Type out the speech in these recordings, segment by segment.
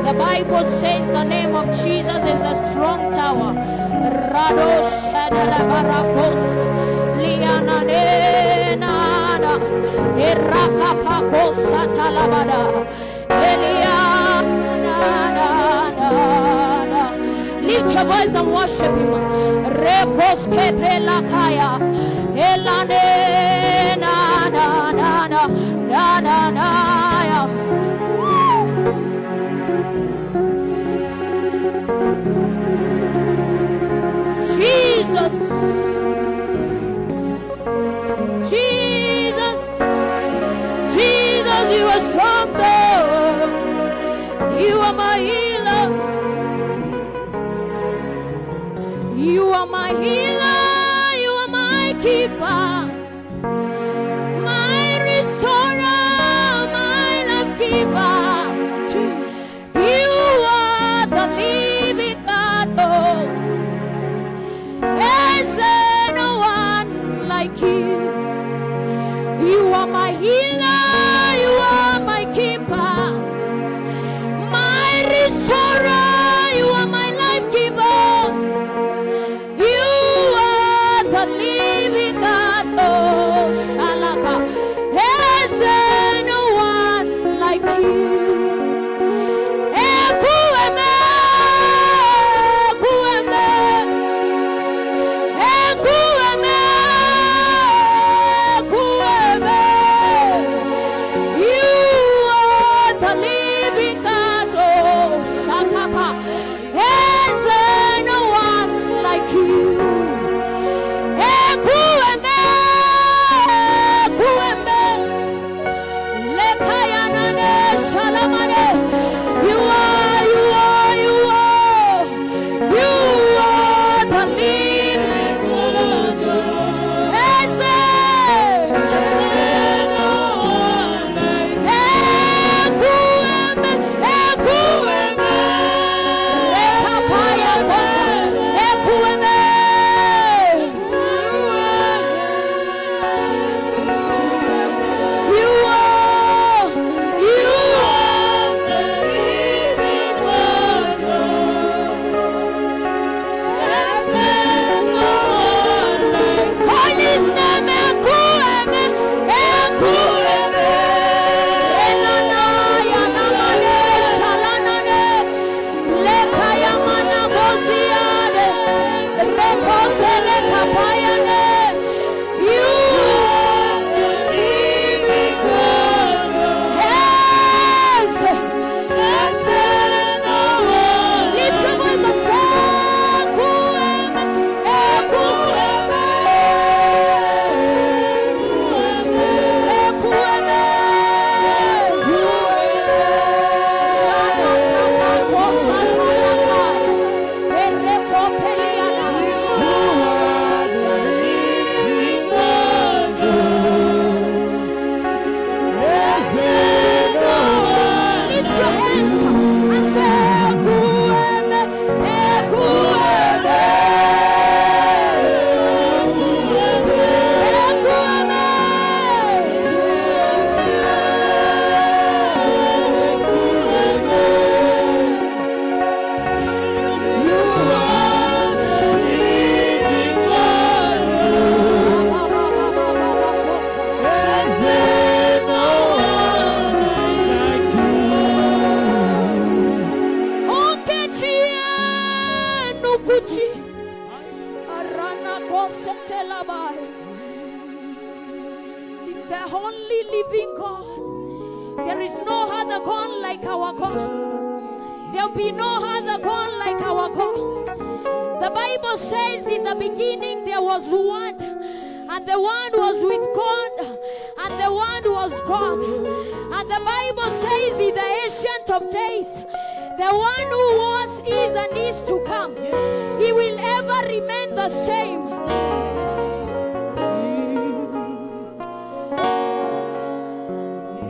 The Bible says the name of Jesus is a strong tower. Lift your voice and worship him. Jesus, Jesus, Jesus, you are strong tower. You are my healer. You are my healer. You are my keeper, my restorer, my life giver. You are the living God. Oh, there's no one like you. You are my healer. You are my keeper, my restorer. You are my life giver. You are the living God. Oh, Shalaka. There's no one like you. Ekueme, ekueme, ekueme, ekueme. You are the living God. Oh, Shakapa. There's no one like you. Ekueme, ekueme. Lekayanane shalamane. You are, you are, you are. You are the living God. Eze. Ekueme, ekueme. Rekapaya kosa. Ekueme. You are, you are the living God. Call his name, Ekueme, Ekueme. Enana yanamane shalanane, lekayamana goziane, rekosele kapayane. You are the living God. Yes. Lift your voice and say, Ekueme, Ekueme, Ekueme. Lift your hands and say, Ekueme, Ekueme, Ekueme. Okechi Arana kosetelabai. He's the only living God. There is no other God like our God. There'll be no other God like our God. The Bible says in the beginning there was Word, and the Word was with God, and the Word was God. And the Bible says in the Ancient of Days, the one who was, is, and is to come, he will ever remain the same.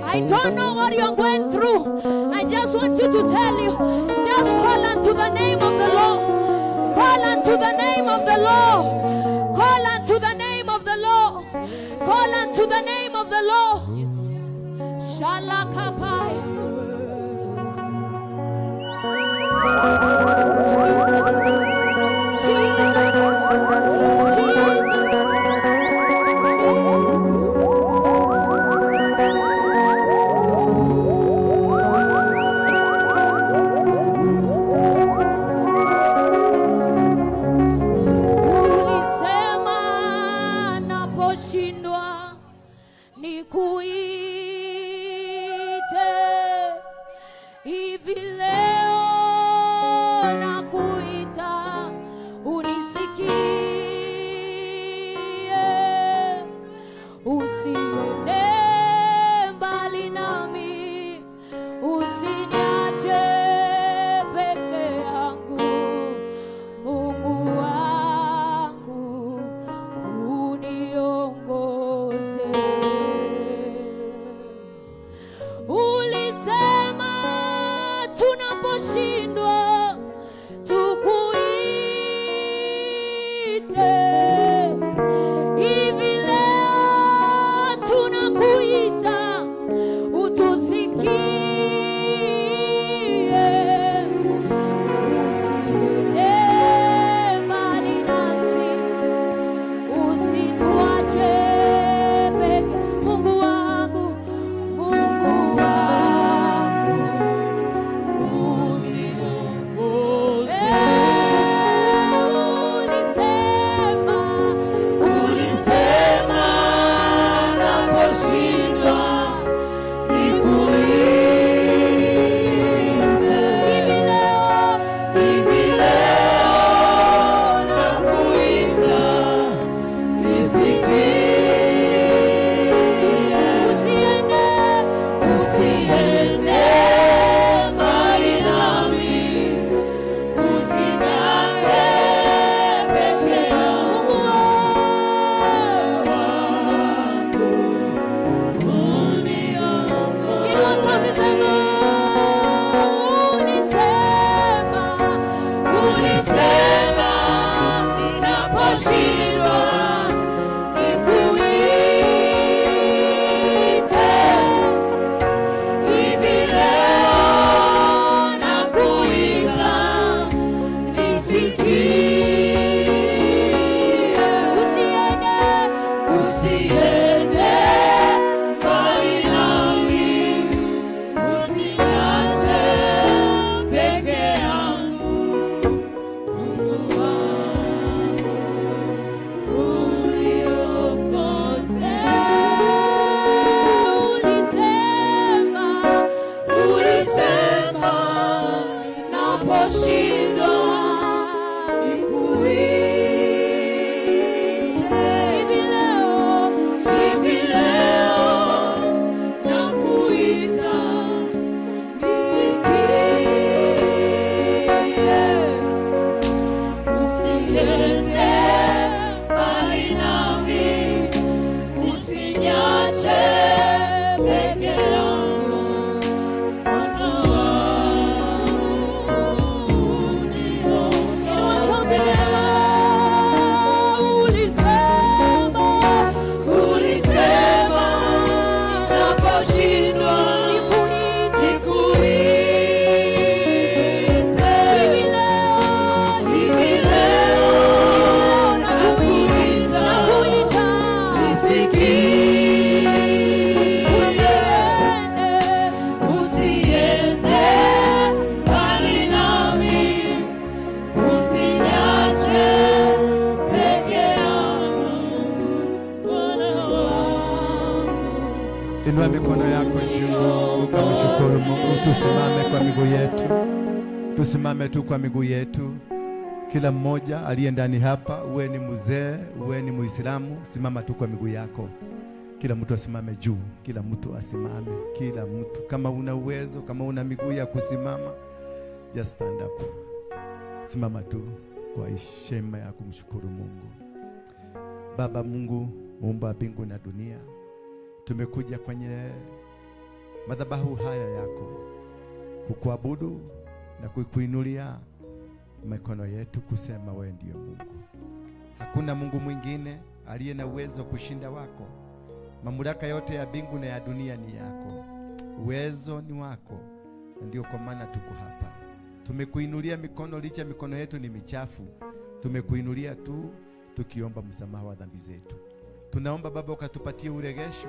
I don't know what you're going through. I just want you to tell you, just call unto the name of the Lord. Call unto the name of the Lord. Call unto the name of the Lord. Call unto the name of the Lord. Shalakapai. Naposhindwa nikuite. Hivi leo, Hivi leo nakuita, nisikie. Usiende mbali nami, usiniache peke yangu. Bwana wangu, inua sauti niongoze. sema, ulisema, Ulisema naposhindwa nikuite. nikuite. Hivi leo, Hivi leo nakuita, nakuita, nakuita. nisikie. Usiende, Usiende mbali nami, usiniache peke yangu, Bwana wangu. Inua mikono yako juu ukamshukuru Mungu. Tusimame kwa miguu yetu, tusimame tu kwa miguu yetu. Kila mmoja aliye ndani hapa, uwe ni mzee, uwe ni Muislamu, simama tu kwa miguu yako. Kila mtu asimame juu, kila mtu asimame, kila mtu. Kama una uwezo, kama una miguu ya kusimama, just stand up. Simama tu kwa heshima ya kumshukuru Mungu. Baba Mungu, muumba wa mbingu na dunia, tumekuja kwenye madhabahu haya yako kukuabudu na kukuinulia mikono yetu kusema wewe ndiyo Mungu. Hakuna Mungu mwingine aliye na uwezo kushinda wako. Mamlaka yote ya mbingu na ya dunia ni yako, uwezo ni wako, na ndio kwa maana tuko hapa. Tumekuinulia mikono licha mikono yetu ni michafu, tumekuinulia tu tukiomba msamaha wa dhambi zetu. Tunaomba Baba ukatupatie uregesho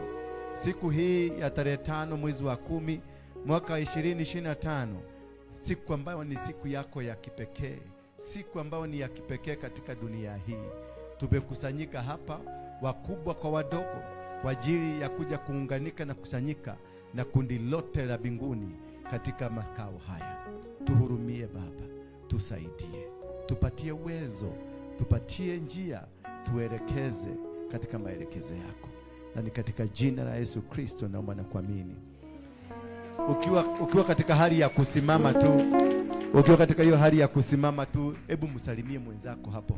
siku hii ya tarehe 5 mwezi wa 10 mwaka 2025, siku ambayo ni siku yako ya kipekee, siku ambayo ni ya kipekee katika dunia hii. Tumekusanyika hapa wakubwa kwa wadogo kwa ajili ya kuja kuunganika na kusanyika na kundi lote la mbinguni katika makao haya. Tuhurumie Baba, tusaidie, tupatie uwezo, tupatie njia, tuelekeze katika maelekezo yako, na ni katika jina la Yesu Kristo naomba na kuamini. Ukiwa katika hali ya kusimama tu, ukiwa katika hiyo hali ya kusimama tu, hebu msalimie mwenzako hapo,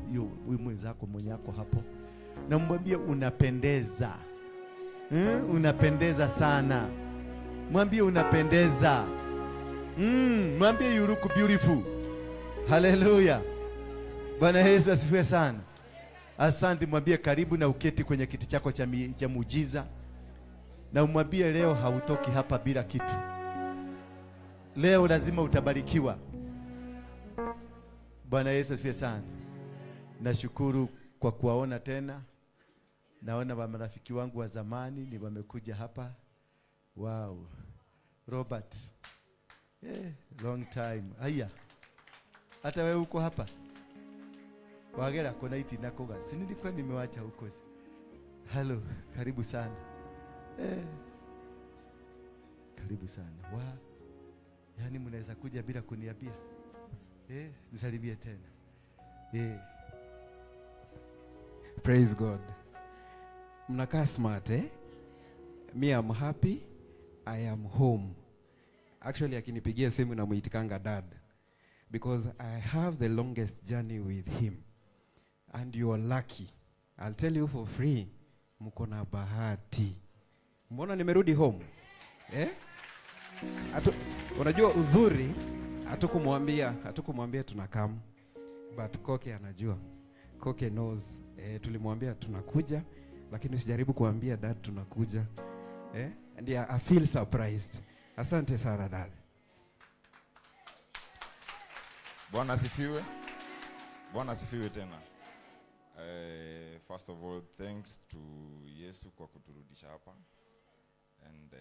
huyu mwenzako mwenyako hapo, na mwambie unapendeza. Unapendeza sana. Mwambie unapendeza. Mwambie you look beautiful. Haleluya. Bwana Yesu asifiwe sana. Asante. Mwambie karibu na uketi kwenye kiti chako cha muujiza, na umwambie leo hautoki hapa bila kitu. Leo lazima utabarikiwa. Bwana Yesu asifiwe sana. Nashukuru kwa kuwaona tena. Naona wa marafiki wangu wa zamani ni wamekuja hapa. Wow. Robert. Long time. Haya. Hata wewe uko hapa? Wagera kona iti nakoga. Si nilikuwa nimewacha huko. Hello, karibu sana. Karibu sana. Wa. Yaani mnaweza kuja bila kuniambia. Nisalimie tena. Praise God. Mnakaa smart, eh? Me, I'm happy. I am home. Actually, akinipigia simu na muitikanga dad, because I have the longest journey with him. And you are lucky. I'll tell you for free, mko na bahati. Mbona nimerudi home? Eh? Unajua uzuri, hatukumwambia tunakam. But Koke anajua. Koke knows. Tulimwambia tunakuja, lakini usijaribu kuambia dad tunakuja. And yeah, I feel surprised. Asante sana dad. Bwana asifiwe. Bwana asifiwe tena. First of all, thanks to Yesu kwa kuturudisha hapa. And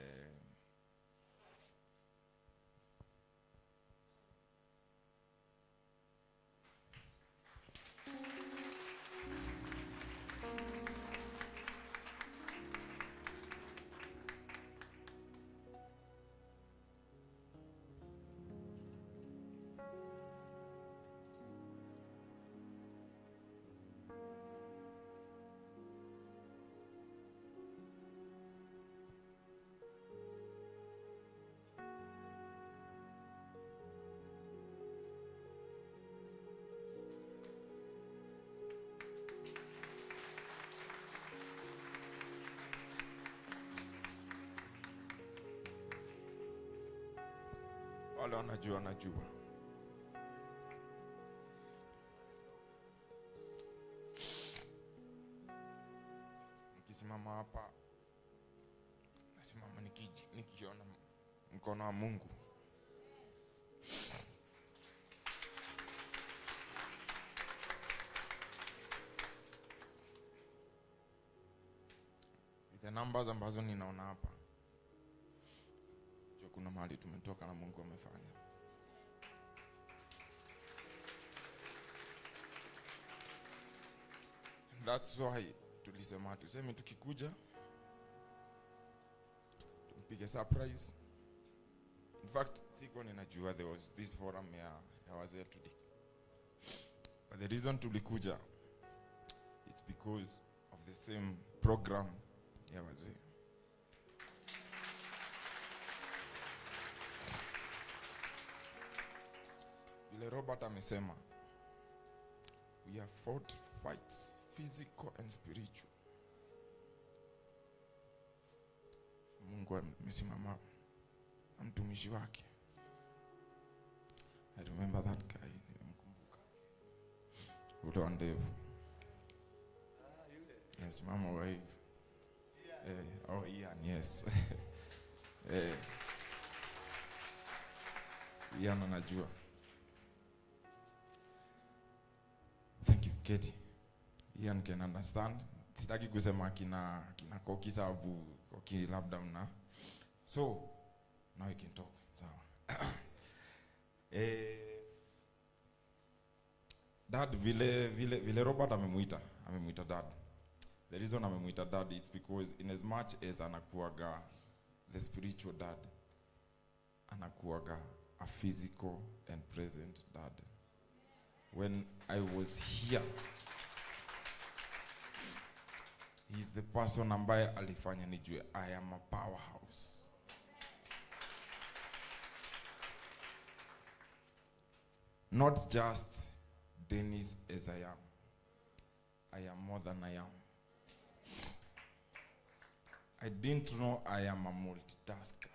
Wale wanajua najua. Nikisimama hapa nasimama nikiona mkono wa Mungu. The numbers ambazo ninaona hapa, kuna mahali tumetoka na Mungu amefanya. And that's why tulisema tuseme tukikuja tumpige surprise. In fact, sikuwa ninajua there was this forum ya wazee today. But the reason tulikuja, it's because of the same program ya wazee. Vile Robert amesema, we have fought fights, physical and spiritual. Mungu amesimama na mtumishi wake. I remember that guy, nilimkumbuka. Ule wa ndevu. Amesimama wa hivi. Oh, Ian, yes. Ian anajua. Thank you, Katie. Ian can understand. Sitaki kusema kina Koki sababu Koki labda mna. So, now you can talk. Sawa. Dad, vile Robert amemuita dad. The reason amemuita dad is because in as much as anakuaga the spiritual dad, anakuaga a physical and present dad. When I was here, he's the person ambaye alifanya nijue I am a powerhouse. Not just Dennis as I am. I am more than I am. I didn't know I am a multitasker,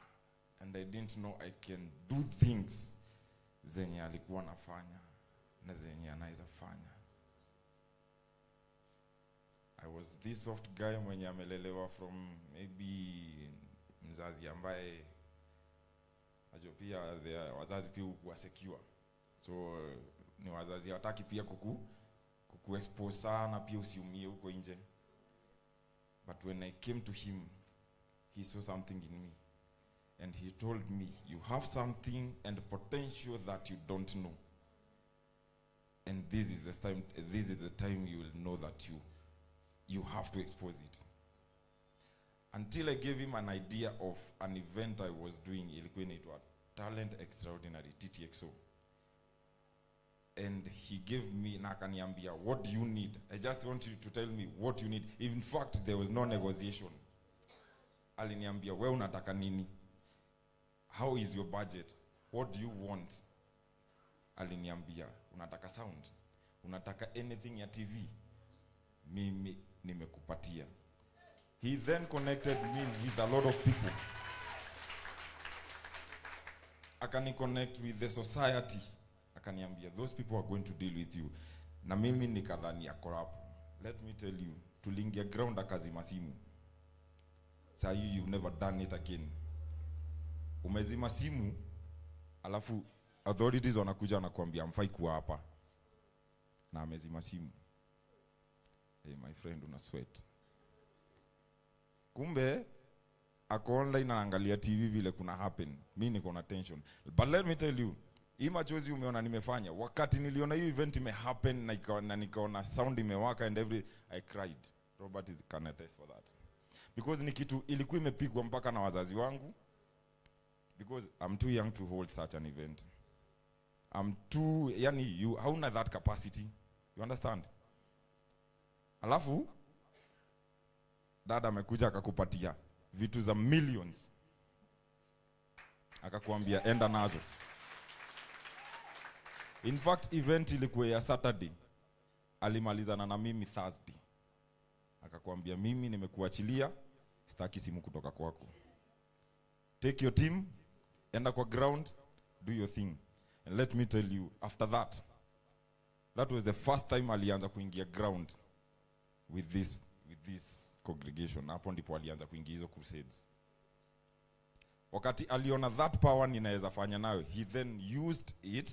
and I didn't know I can do things zenye alikuwa nafanya na zenye anaweza fanya. I was this soft guy mwenye amelelewa from maybe mzazi ambaye ajo pia wazazi pia hukuwa secure. So ni wazazi hawataki pia kuku expose sana, pia usiumie huko nje. But when I came to him, he saw something in me. And he told me, you have something and potential that you don't know. And this is the time you will know that you have to expose it. Until I gave him an idea of an event I was doing, ilikuwa inaitwa Talent Extraordinary, TTXO. And he gave me, na akaniambia, what do you need? I just want you to tell me what you need. In fact, there was no negotiation. Aliniambia, we unataka nini? How is your budget? What do you want? Aliniambia, unataka sound? Unataka anything ya TV? Mimi nimekupatia. He then connected me with a lot of people. Akani connect with the society. Akaniambia, those people are going to deal with you. Na mimi nikadhani ako hapo. Let me tell you, tuliingia ground akazima simu. Saa hii you've never done it again. Umezima simu, alafu authorities wanakuja wanakuambia hamfai kuwa hapa. Na amezima simu. Hey my friend, una sweat. Kumbe ako online anaangalia TV vile kuna happen. Mimi niko na tension. But let me tell you, hii machozi umeona nimefanya. Wakati niliona hiyo event ime happen na nikaona sound imewaka and every, I cried. Robert is can attest for that. Because ni kitu ilikuwa imepigwa mpaka na wazazi wangu. Because I'm too young to hold such an event. I'm too, yani you hauna that capacity. You understand? Alafu dada amekuja akakupatia vitu za millions. Akakuambia enda nazo. In fact, event ilikuwa ya Saturday. Alimalizana na mimi Thursday. Akakuambia mimi nimekuachilia, sitaki simu kutoka kwako. Take your team, enda kwa ground, do your thing. And let me tell you, after that, that was the first time alianza kuingia ground with this congregation. Hapo ndipo alianza kuingia hizo crusades. Wakati aliona that power ninaweza fanya nayo, he then used it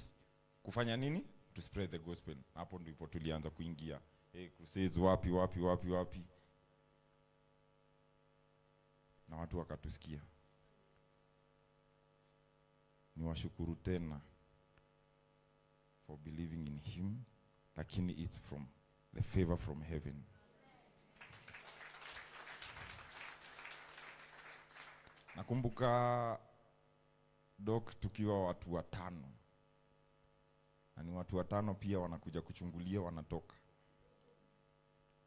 kufanya nini? To spread the gospel. Hapo ndipo tulianza kuingia, hey, crusades wapi, wapi, wapi, wapi, na watu wakatusikia. Niwashukuru tena for believing in him, lakini it's from the favor from heaven. Nakumbuka, Doc, tukiwa watu watano, na ni watu watano pia wanakuja kuchungulia, wanatoka,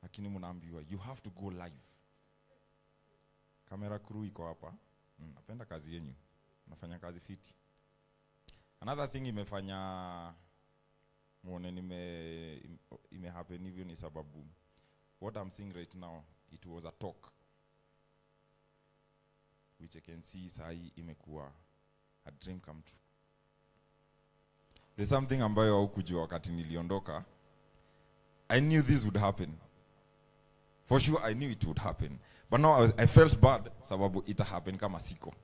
lakini mnaambiwa you have to go live. Camera crew iko hapa. Napenda kazi yenyu, nafanya kazi fiti. Another thing imefanya muone ime happen hivyo ni sababu what I'm seeing right now, it was a talk which I can see sahi imekuwa a dream come true. There's something ambayo haukujua wakati niliondoka. I knew this would happen. For sure I knew it would happen. But now I felt bad sababu ita happen kama siko.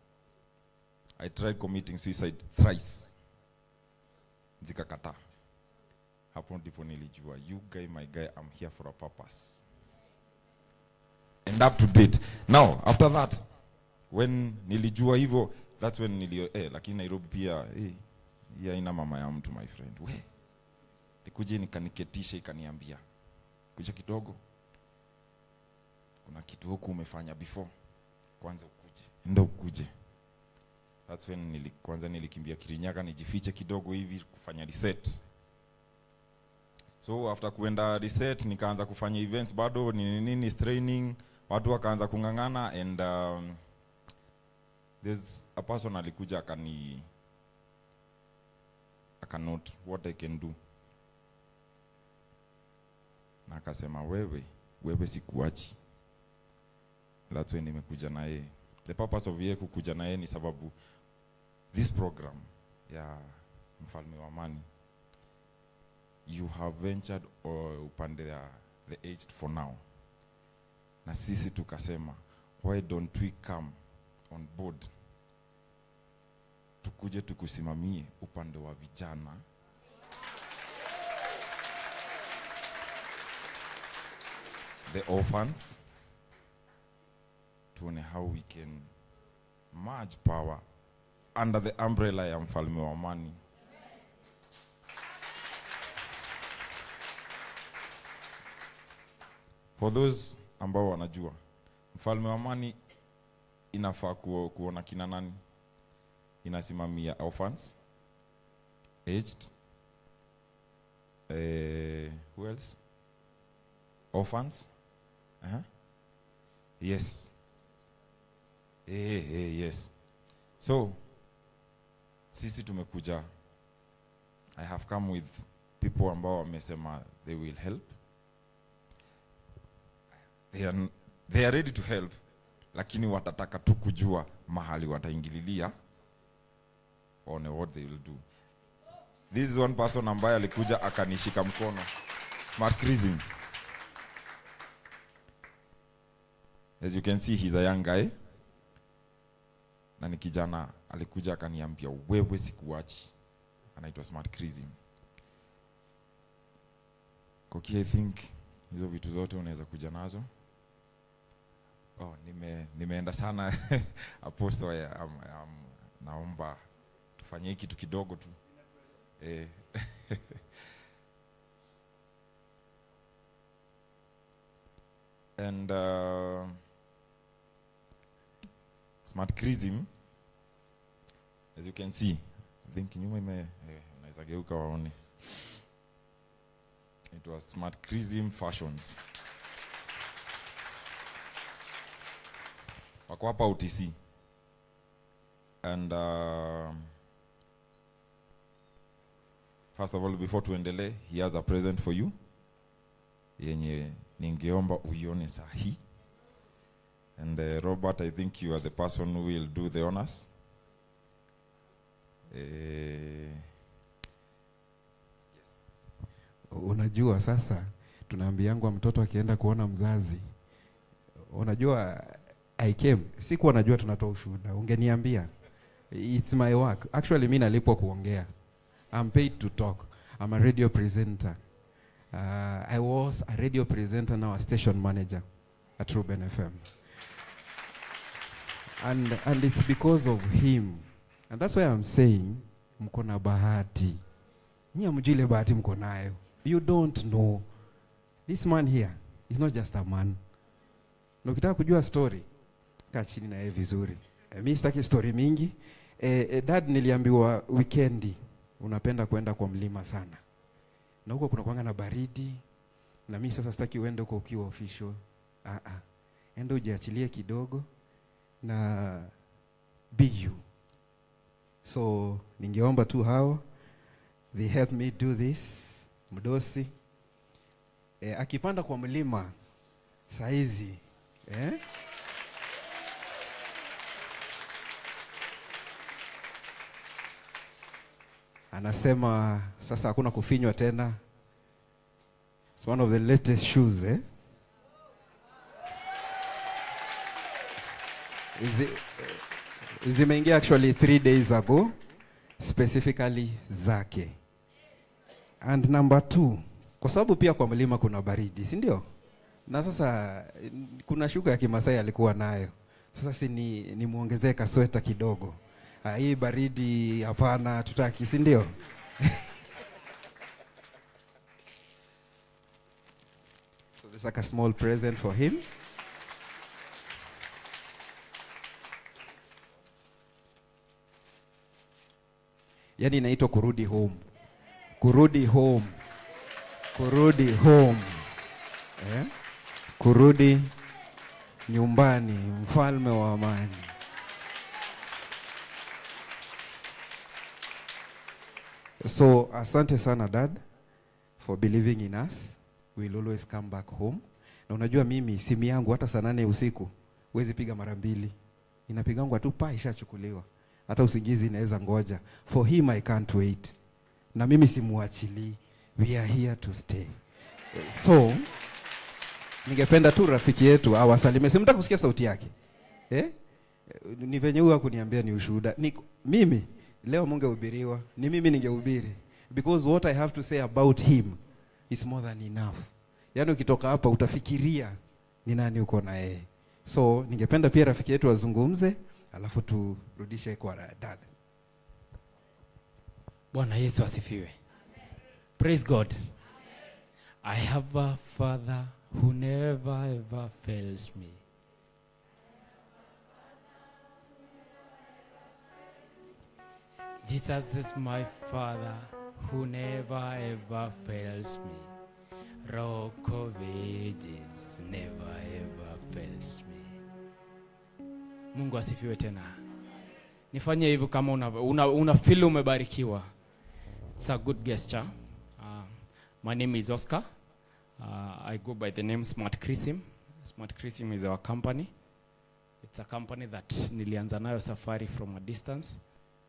I tried committing suicide thrice. Zikakataa. Hapo ndipo nilijua, you guy, my guy, I'm here for a purpose. And up to date. Now, after that, when nilijua hivyo, that's when nilio, lakini Nairobi pia, hii haina mama ya mtu, my friend. We, nikuje nikaniketisha, ikaniambia, "Kuja kidogo. Kuna kitu huku umefanya before. Kwanza ukuje. Enda ukuje." That's when kwanza nilikimbia Kirinyaga nijifiche kidogo hivi kufanya reset. So after kuenda reset, nikaanza kufanya events bado, nini nini, training, watu wakaanza kung'ang'ana, and there's a person alikuja akanote what I can do. Na akasema, "Wewe, wewe sikuachi." That's when nimekuja na yeye. The purpose of yeye kukuja na yeye ni sababu this program ya Mfalme wa Amani, you have ventured upande ya the aged for now. Na sisi tukasema, why don't we come on board, tukuje tukusimamie upande wa vijana, the orphans, tuone how we can merge power under the umbrella ya Mfalme wa Amani. For those ambao wanajua, Mfalme wa Amani inafaa kuona kina nani? Inasimamia orphans, aged, who else? Orphans? Yes. Yes. So, sisi tumekuja. I have come with people ambao wamesema they will help. They are ready to help, lakini watataka tu kujua mahali wataingililia, waone what they will do. This is one person ambaye alikuja akanishika mkono. Smart Crism. As you can see, he's a young guy. Na ni kijana alikuja akaniambia, "Wewe sikuachi." Anaitwa Smart Crism. Koki, I think hizo vitu zote unaweza kuja nazo. Oh, nimeenda sana. Apostle, naomba tufanye kitu kidogo tu. And Smart Crism, as you can see, I think nyuma unaweza geuka waone. It was Smart Crism Fashions. Wako hapa UTC. And first of all, before tuendelee, he has a present for you yenye ningeomba uione sahi. And Robert, I think you are the person who will do the honors. Yes. Unajua sasa tunaambiangwa mtoto akienda kuona mzazi. Unajua I came, sikuwa najua tunatoa ushuhuda. Ungeniambia. It's my work. Actually mimi nalipwa kuongea. I'm paid to talk. I'm a radio presenter. I was a radio presenter, now a station manager at Ruben FM. And it's because of him. And that's why I'm saying, mko na bahati. Nyie hamjui ile bahati mko nayo. You don't know. This man here is not just a man. Na ukitaka kujua story, kaa chini na yeye vizuri. Mimi sitaki story mingi. Dad, niliambiwa weekendi unapenda kwenda kwa mlima sana. Na huko kuna kuanga na baridi. Na mimi sasa sitaki uende huko ukiwa official. Enda ujiachilie kidogo na be you. So ningeomba tu hao, they help me do this. Mdosi akipanda kwa mlima saizi, anasema sasa hakuna kufinywa tena. It's one of the latest shoes, Zimeingia actually 3 days ago, specifically zake. And number 2, kwa sababu pia kwa mlima kuna baridi, si ndio? Na sasa kuna shuka ya Kimasai alikuwa nayo. Sasa si ni muongezee kasweta kidogo. Hii baridi hapana tutaki, si ndio? So there's like a small present for him. Yani inaitwa kurudi home. Kurudi home. Kurudi home. Kurudi nyumbani, mfalme wa amani. So asante sana Dad for believing in us. We'll always come back home. Na unajua mimi simu yangu hata saa 8 usiku huwezi piga mara mbili. Inapigangwa tu pa ishachukuliwa. Hata usingizi inaweza ngoja. For him I can't wait. Na mimi simuachili. We are here to stay. So ningependa tu rafiki yetu awasalimie. Simtaka kusikia sauti yake. Ni venye huyu hakuniambia ni ushuhuda. Mimi leo mungehubiriwa, ni mimi ningehubiri. Because what I have to say about him is more than enough. Yaani ukitoka hapa utafikiria ni nani uko na yeye. So ningependa pia rafiki yetu azungumze, alafu turudishe kwa dad. Bwana Yesu asifiwe. Praise God. I have a father who never ever fails me. Jesus is my father who never ever fails me. Rock of ages never ever fails me. Mungu asifiwe tena. Nifanye hivyo kama una feel umebarikiwa. It's a good gesture. My name is Oscar. I go by the name Smart Chrism. Smart Chrism is our company. It's a company that nilianza nayo safari from a distance.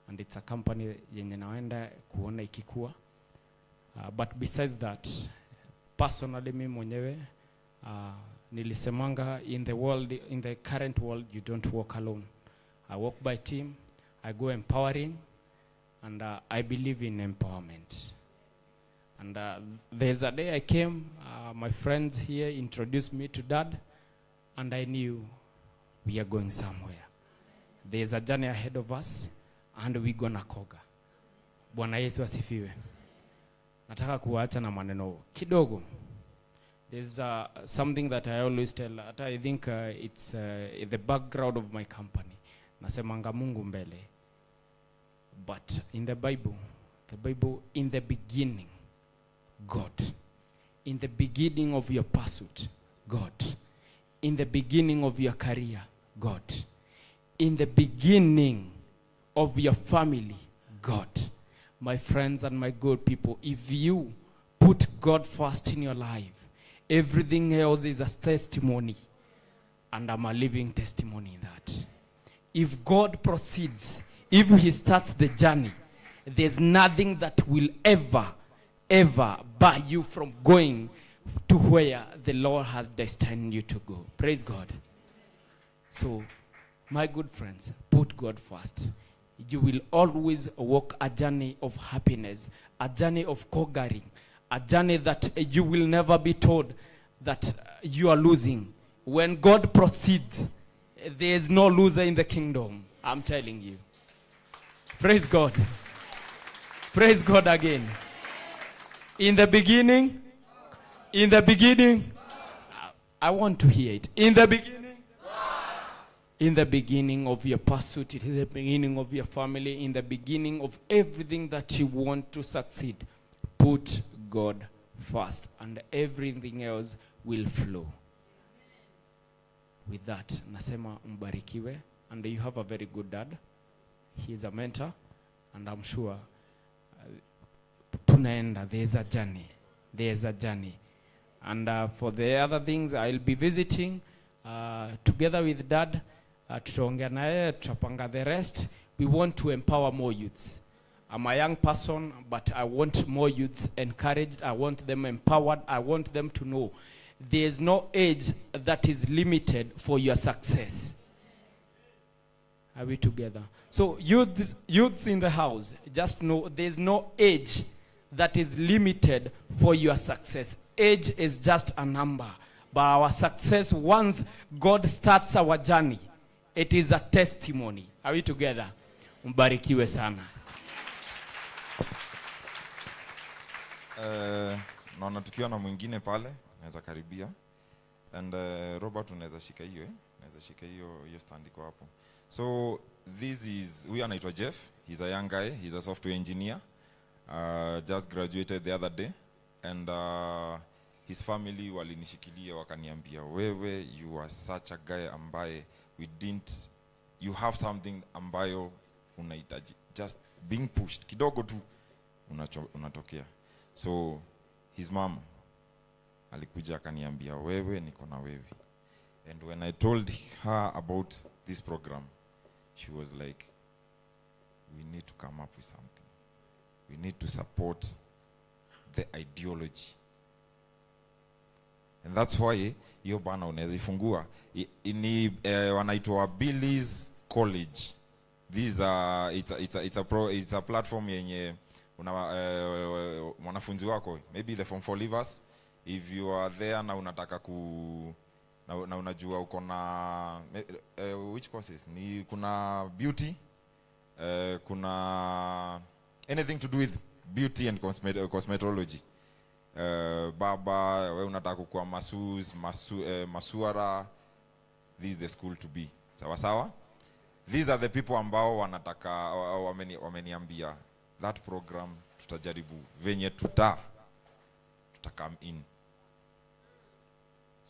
And it's a company yenye naenda kuona ikikua. But besides that, personally mimi mwenyewe nilisemanga in the world, in the current world, you don't walk alone. I work by team, I go empowering, and I believe in empowerment. And there's a day I came, my friends here introduced me to Dad, and I knew we are going somewhere. There's a journey ahead of us, and we gonna koga. Bwana Yesu asifiwe. Nataka kuacha na maneno kidogo. There's something that I always tell. I think it's the background of my company. Nasemanga Mungu mbele. But in the Bible, in the beginning, God. In the beginning of your pursuit, God. In the beginning of your career, God. In the beginning of your family, God. My friends and my good people, if you put God first in your life, everything else is a testimony. And I'm a living testimony in that. If God proceeds, if he starts the journey, There's nothing that will ever, ever bar you from going to where the Lord has destined you to go. Praise God. So, my good friends, put God first. You will always walk a journey of happiness, a journey of conquering, a journey that you will never be told that you are losing. When God proceeds, there is no loser in the kingdom. I'm telling you. Praise God. Praise God again. In the beginning, in the beginning, I want to hear it. In the beginning, in the beginning of your pursuit, in the beginning of your family, in the beginning of everything that you want to succeed, put God first and everything else will flow. With that, nasema mbarikiwe, and you have a very good dad. He is a mentor, and I'm sure tunaenda, there's a journey. There's a journey. And for the other things, I'll be visiting together with dad. Tutaongea naye, tutapanga the rest. We want to empower more youths. I'm a young person, but I want more youths encouraged. I want them empowered. I want them to know there is no age that is limited for your success. Are we together? So youths in the house, just know there's no age that is limited for your success. Age is just a number. But our success, once God starts our journey, it is a testimony. Are we together? Mbarikiwe sana. Naona tukiwa na mwingine pale, naweza karibia. And Robert, unaweza shika hiyo, eh? Unaweza shika hiyo stand iko hapo. So this is, huyu anaitwa Jeff. He's a young guy, he's a software engineer. Just graduated the other day, and his family walinishikilia wakaniambia, wewe, you are such a guy ambaye we didn't, you have something ambayo unahitaji, just being pushed kidogo tu unatokea. So his mom alikuja akaniambia, wewe niko na wewe. And when I told her about this program, she was like, we need to come up with something. We need to support the ideology. And that's why hiyo bana unaweza ifungua. Ni wanaitwa Billy's College. These are it's a platform yenye una mwanafunzi wako, maybe the form 4 leavers, if you are there na unataka ku na unajua uko na which courses ni kuna beauty, kuna anything to do with beauty and cosmetology. Baba, we unataka kuwa masseuse, masuara, this is the school to be. Sawa sawa? These are the people ambao wanataka, wameniambia that program tutajaribu venye tuta come in.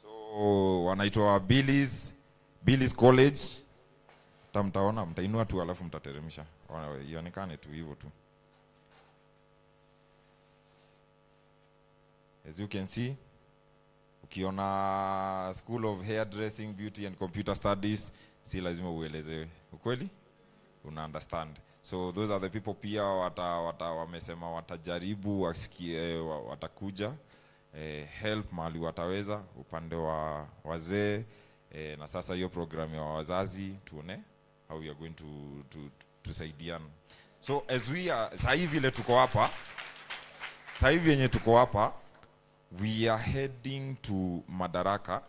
So wanaitwa Billy's College. Mtaona, mtainua tu alafu mtateremsha. Ionekane tu hivyo tu. As you can see, ukiona School of Hairdressing, Beauty and Computer Studies, si lazima uelezewe. Ukweli? Una understand. So those are the people pia wamesema watajaribu, wasikie, watakuja, help mahali wataweza upande wa wazee, na sasa hiyo program ya wazazi tuone how we are going to saidiana. So as we are sasa hivi vile tuko hapa, sasa hivi yenye tuko hapa, we are heading to Madaraka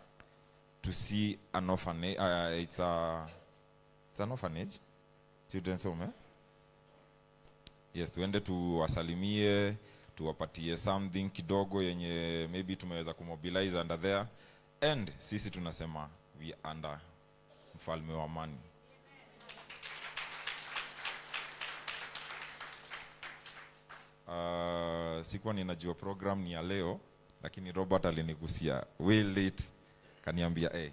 to see an orphanage. It's an orphanage, children's home, eh? Yes, tuende tuwasalimie, tuwapatie something kidogo yenye maybe tumeweza kumobilize under there. And sisi tunasema we are under mfalme wa amani. Sikuwa ninajua program ni ya leo, lakini Robert alinigusia way late, kaniambia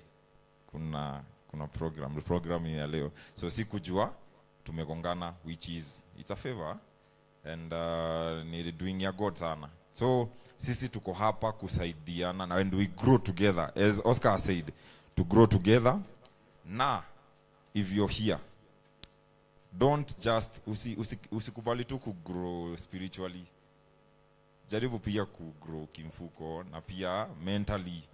kuna program ni ya leo. So sikujua tumegongana, which is it's a favor and ni doing ya God sana. So sisi tuko hapa kusaidiana na and we grow together, as Oscar said, to grow together. Na if you're here, Don't just usikubali tu kugrow spiritually. Jaribu pia kugrow kimfuko na pia mentally.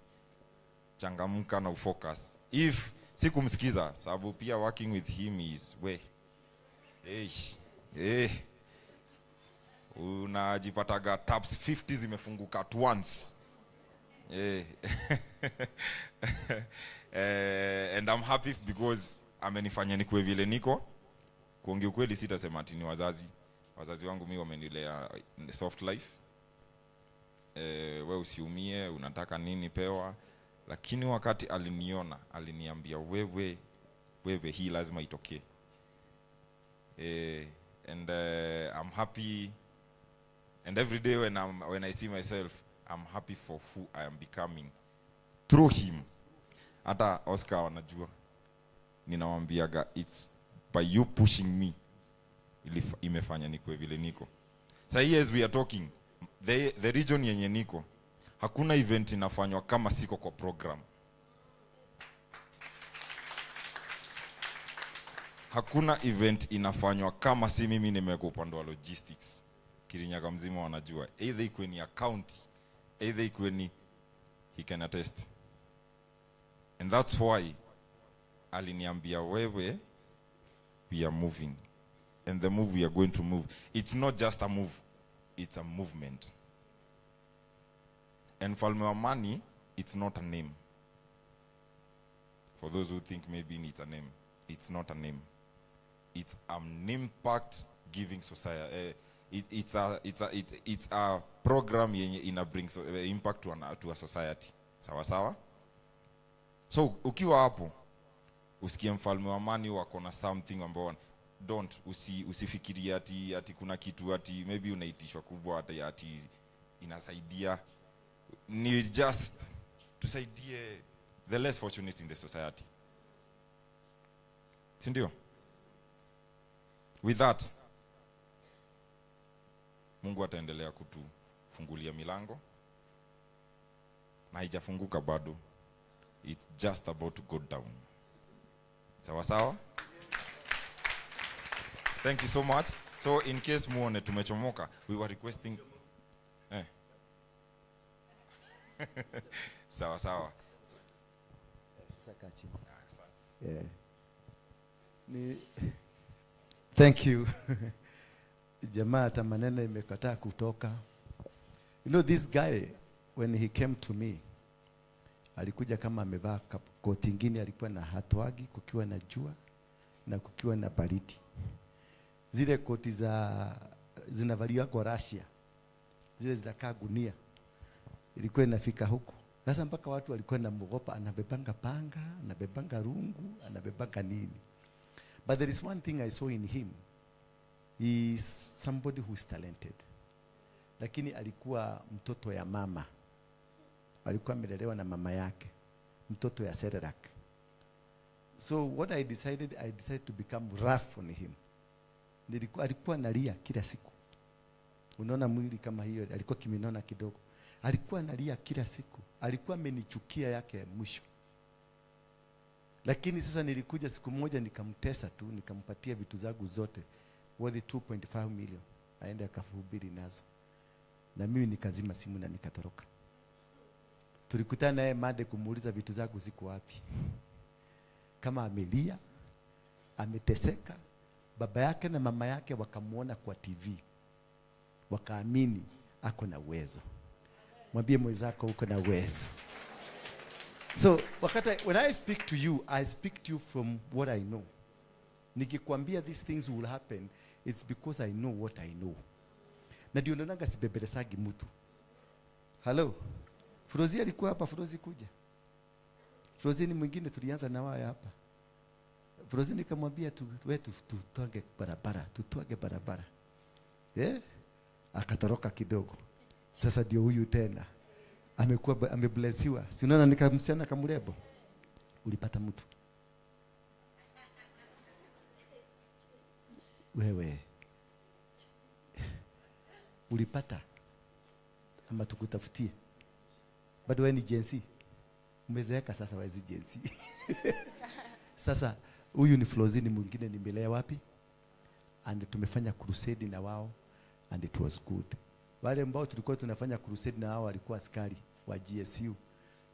Changamka na ufocus. If sikumsikiza, sababu pia working with him is way. Unajipataga taps 50 zimefunguka at once. And I'm happy because amenifanya nikuwe vile niko. Kuongea ukweli sitasema ati ni wazazi. Wazazi wangu mimi wamenilea soft life. Wewe usiumie, unataka nini pewa. Lakini wakati aliniona, aliniambia wewe hii lazima itokee. And I'm happy, and every day when I see myself, I'm happy for who I am becoming through him. Hata Oscar wanajua, ninawaambiaga it's by you pushing me imefanya nikuwe vile niko. Sasa as we are talking, the region yenye niko, hakuna event inafanywa kama siko kwa program. Hakuna event inafanywa kama si mimi nimewekwa upande wa logistics. Kirinyaga mzima wanajua. Either ikuwe ni account, either ikuwe ni, he can attest. And that's why aliniambia wewe, we are moving. And the move we are going to move, it's not just a move, it's a movement. And Mfalme wa Amani, it's not a name. For those who think maybe it's a name, it's not a name. It's an impact giving society. It's a program yenye ina bring impact to a society. Sawa sawa. So ukiwa hapo usikie Mfalme wa Amani wako na something ambao don't usifikirie ati kuna kitu ati maybe unaitishwa kubwa ati inasaidia. Ni just tusaidie the less fortunate in the society. Si ndio? With that, Mungu ataendelea kutufungulia milango. Na haijafunguka bado. It's just about to go down. Sawa sawa? Thank you so much. So in case muone tumechomoka, we were requesting Sawa sawa. Sasa kaa chini. Yeah. Thank you. Jamaa hata maneno imekataa kutoka. You know this guy, when he came to me, alikuja kama amevaa koti ingine, alikuwa na hatwagi kukiwa na jua na kukiwa na baridi. Zile koti za zinavaliwa kwa Russia, zile zinakaa gunia, ilikuwa inafika huku. Sasa mpaka watu walikuwa wanamuogopa, anabebanga panga, anabebanga rungu, anabebanga nini. But there is one thing I saw in him. He is somebody who is talented. Lakini alikuwa mtoto ya mama. Alikuwa amelelewa na mama yake. Mtoto ya Sererak. So what I decided to become rough on him. Alikuwa analia kila siku. Unaona mwili kama hiyo, alikuwa kiminona kidogo. Alikuwa analia kila siku. Alikuwa amenichukia yake mwisho. Lakini sasa nilikuja siku moja nikamtesa tu, nikampatia vitu zangu zote worth 2.5 million. Aende akahubiri nazo. Na mimi nikazima simu na nikatoroka. Tulikutana naye Made kumuuliza vitu zangu ziko wapi. Kama amelia, ameteseka. Baba yake na mama yake wakamuona kwa TV. Wakaamini ako na uwezo. Mwambie mwenzako uko na uwezo. So, wakati when I speak to you, I speak to you from what I know. Nikikwambia these things will happen, it's because I know what I know. Na ndio naonanga sibebelesagi mtu. Hello. Frozi alikuwa hapa, Frozi kuja. Frozi ni mwingine tulianza na wao hapa. Frozi nikamwambia tutwange barabara, tutwange barabara. Eh? Akatoroka kidogo. Sasa ndio huyu tena. Amekuwa ameblessiwa. Si unaona nikamsiana kamurebo. Ulipata mtu. Wewe. Ulipata ama tukutafutie? Bado wewe ni Gen Z. Umezeeka sasa wewe si Gen Z. Sasa huyu ni Flozini mwingine nimelea wapi? And tumefanya crusade na wao and it was good. Wale ambao tulikuwa tunafanya crusade na wao walikuwa askari wa GSU.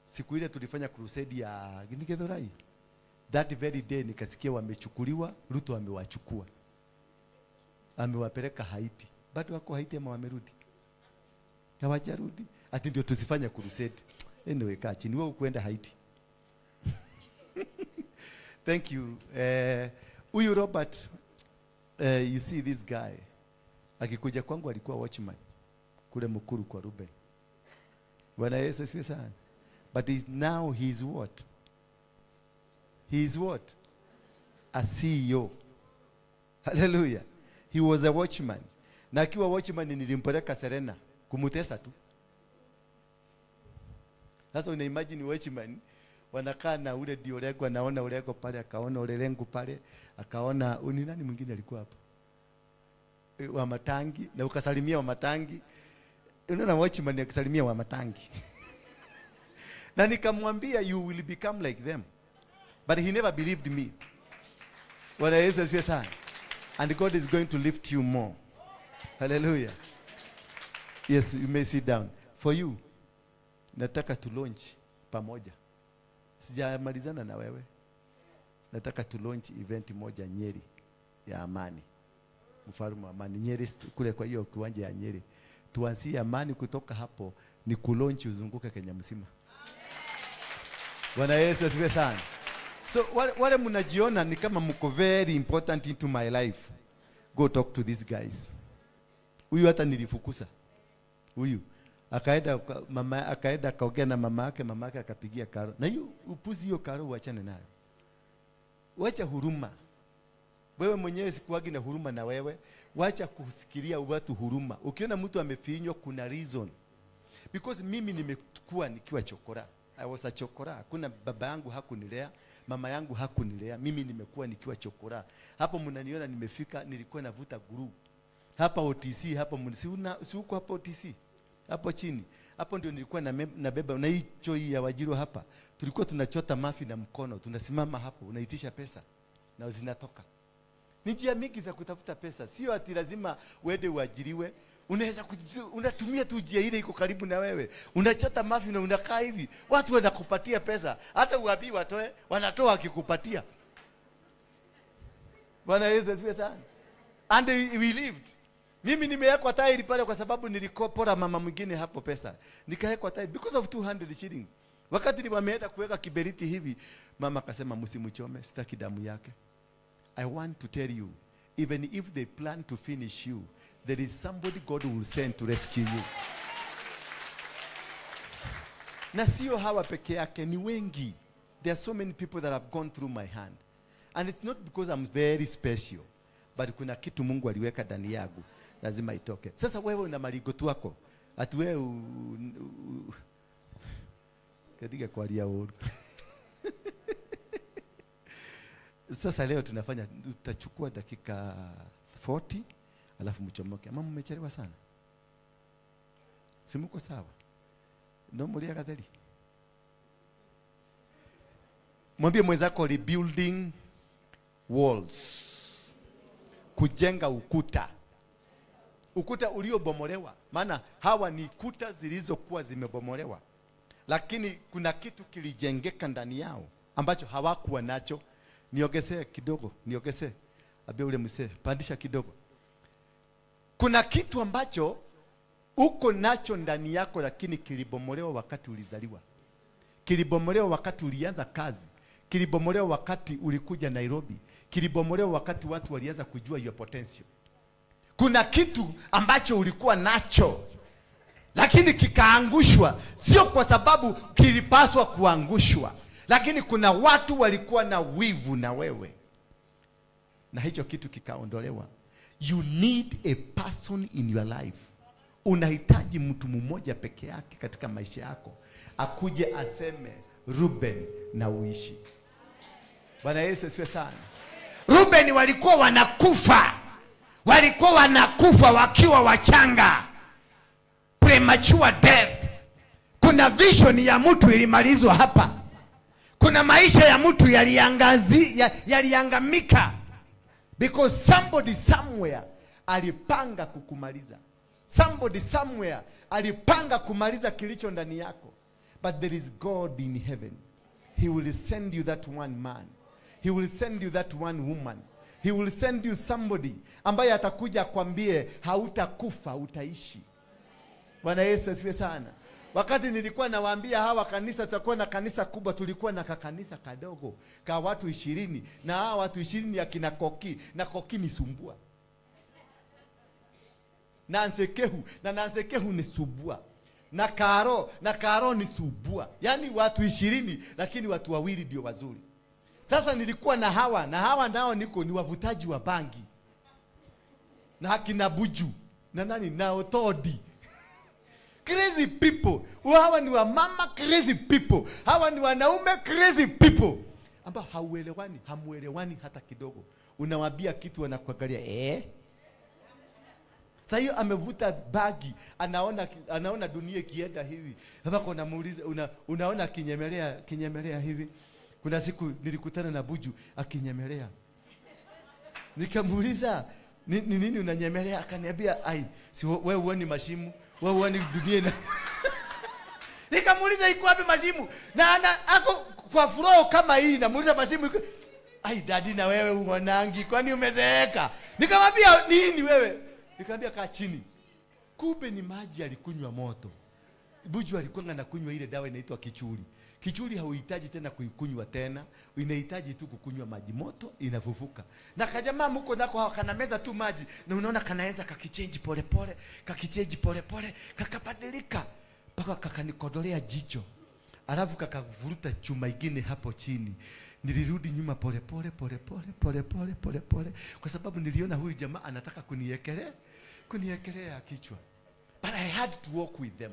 Siku ile tulifanya crusade ya Githurai. That very day nikasikia wamechukuliwa, Ruto amewachukua. Amewapeleka Haiti. Bado wako Haiti ama wamerudi? Hawajarudi. Ati ndio tusifanye crusade. Anyway, kaa chini wewe kwenda Haiti. Thank you. Huyu Robert, you see this guy. Akikuja kwangu alikuwa watchman kule Mukuru kwa Ruben. Bwana Yesu asifiwe sana. But now he is what? He is what? A CEO. Hallelujah. He was a watchman. Na akiwa watchman nilimpeleka Serena kumutesa tu. Sasa una imagine watchman wanakaa na ule Diolego, anaona Olego pale, akaona Olelengu pale, akaona ni nani mwingine alikuwa hapo? Wa Matangi, na ukasalimia wa Matangi. Unaona watchman akisalimia wa Matangi. Na nikamwambia you will become like them. But he never believed me. Bwana Yesu asifiwe sana. And God is going to lift you more. Hallelujah. Yes, you may sit down. For you, nataka to launch pamoja. Sijamalizana na wewe. Nataka to launch event moja Nyeri ya amani. Mfalme wa amani Nyeri, kule kwa hiyo kiwanja ya Nyeri. Tuanzie amani kutoka hapo ni kulaunch uzunguke Kenya mzima. Bwana Yesu asifiwe sana. So wale mnajiona ni kama mko very important into my life. Go talk to these guys. Huyu hata nilifukusa. Huyu akaenda mama, akaenda akaongea na mama yake akapigia karo. Na hiyo upuzi hiyo karo uachane nayo. Wacha huruma. Wewe mwenyewe sikuagi na huruma na wewe. Wacha kusikilia watu huruma. Ukiona mtu amefinywa kuna reason. Because mimi nimekuwa nikiwa chokora. I was a chokora. Hakuna baba yangu hakunilea, mama yangu hakunilea. Mimi nimekuwa nikiwa chokora. Hapo mnaniona nimefika, nilikuwa navuta guru. Hapa OTC, hapo si huko hapa OTC. Hapo chini. Hapo ndio nilikuwa nabeba na hii choi ya Wajiro hapa. Tulikuwa tunachota mafi na mkono, tunasimama hapo, unaitisha pesa na zinatoka. Ni njia mingi za kutafuta pesa. Sio ati lazima uende uajiriwe. Unaweza unatumia tu njia ile iko karibu na wewe. Unachota mafi na unakaa hivi. Watu wanakupatia pesa. Hata uabii watoe, wanatoa akikupatia. Bwana Yesu asifiwe sana. And we lived. Mimi nimewekwa tairi pale kwa sababu nilikopora mama mwingine hapo pesa. Nikawekwa tairi because of 200 shilling. Wakati ni wameenda kuweka kiberiti hivi, mama akasema msimuchome, sitaki damu yake. I want to tell you, even if they plan to finish you, there is somebody God will send to rescue you. Na sio hawa peke yake, ni wengi. There are so many people that have gone through my hand. And it's not because I'm very special, but kuna kitu Mungu aliweka ndani yangu, lazima itoke. Sasa wewe una marigo tu wako. Ati wewe katika kwalia wewe. Sasa leo tunafanya, tutachukua dakika 40 alafu mchomoke. Mama mmechelewa sana. Si mko sawa? No mulia gatheri. Mwambie mwenzako rebuilding walls. Kujenga ukuta. Ukuta uliobomolewa. Maana hawa ni kuta zilizokuwa zimebomolewa. Lakini kuna kitu kilijengeka ndani yao ambacho hawakuwa nacho. Niongezee kidogo, niongezee. Abia ule msee, pandisha kidogo. Kuna kitu ambacho uko nacho ndani yako lakini kilibomolewa wakati ulizaliwa. Kilibomolewa wakati ulianza kazi. Kilibomolewa wakati ulikuja Nairobi. Kilibomolewa wakati watu walianza kujua your potential. Kuna kitu ambacho ulikuwa nacho lakini kikaangushwa, sio kwa sababu kilipaswa kuangushwa, lakini kuna watu walikuwa na wivu na wewe na hicho kitu kikaondolewa. You need a person in your life. Unahitaji mtu mmoja peke yake katika maisha yako akuje aseme Ruben na uishi. Bwana Yesu asifiwe sana. Ruben walikuwa wanakufa. Walikuwa wanakufa wakiwa wachanga. Premature death. Kuna vision ya mtu ilimalizwa hapa. Kuna maisha ya mtu yaliangamika. Because somebody somewhere alipanga kukumaliza. Somebody somewhere alipanga kumaliza kilicho ndani yako. But there is God in heaven. He will send you that one man. He will send you that one woman. He will send you somebody ambaye atakuja akwambie hautakufa, utaishi. Bwana Yesu asifiwe sana. Wakati nilikuwa nawaambia hawa kanisa tutakuwa na kanisa kubwa, tulikuwa na kakanisa kadogo ka watu 20, na hawa watu 20 akina Koki, na Koki ni sumbua. Na Nsekehu, na Nsekehu ni sumbua. Na Karo ni sumbua. Yaani watu 20 lakini watu wawili ndio wazuri. Sasa nilikuwa na hawa nao niko ni wavutaji wa bangi. Na akina Buju, na nani, na Otodi. Crazy people. Hawa ni wamama crazy people. Hawa ni wanaume crazy people. Ambao hauelewani, hamuelewani hata kidogo. Unawaambia kitu wanakuangalia eh? Sasa hiyo amevuta bagi, anaona dunia ikienda hivi. Hapa kuna muuliza, unaona kinyemelea hivi. Kuna siku nilikutana na Buju akinyemelea. Nikamuuliza, ni nini unanyemelea? Akaniambia, ai, si wewe huoni mashimu? Wewe huoni dunia na Nikamuuliza iko wapi mashimu? Na ako kwa flow kama hii, namuuliza mashimu iko. Ai daddy, na wewe uonangi, kwani umezeeka? Nikamwambia nini wewe? Nikamwambia kaa chini. Kumbe ni maji alikunywa moto. Buju alikuwa anakunywa ile dawa inaitwa kichuri. Kichuri hauhitaji tena kuikunywa tena, inahitaji tu kukunywa maji moto, inafufuka. Na kajamaa mko nako kana meza tu maji, na unaona kanaweza kakichange pole pole, kakichange pole pole, kakabadilika mpaka kakanikodolea jicho. Alafu kakavuruta chuma ingine hapo chini. Nilirudi nyuma pole pole pole pole pole pole pole pole, kwa sababu niliona huyu jamaa anataka kuniekelea kichwa. But I had to walk with them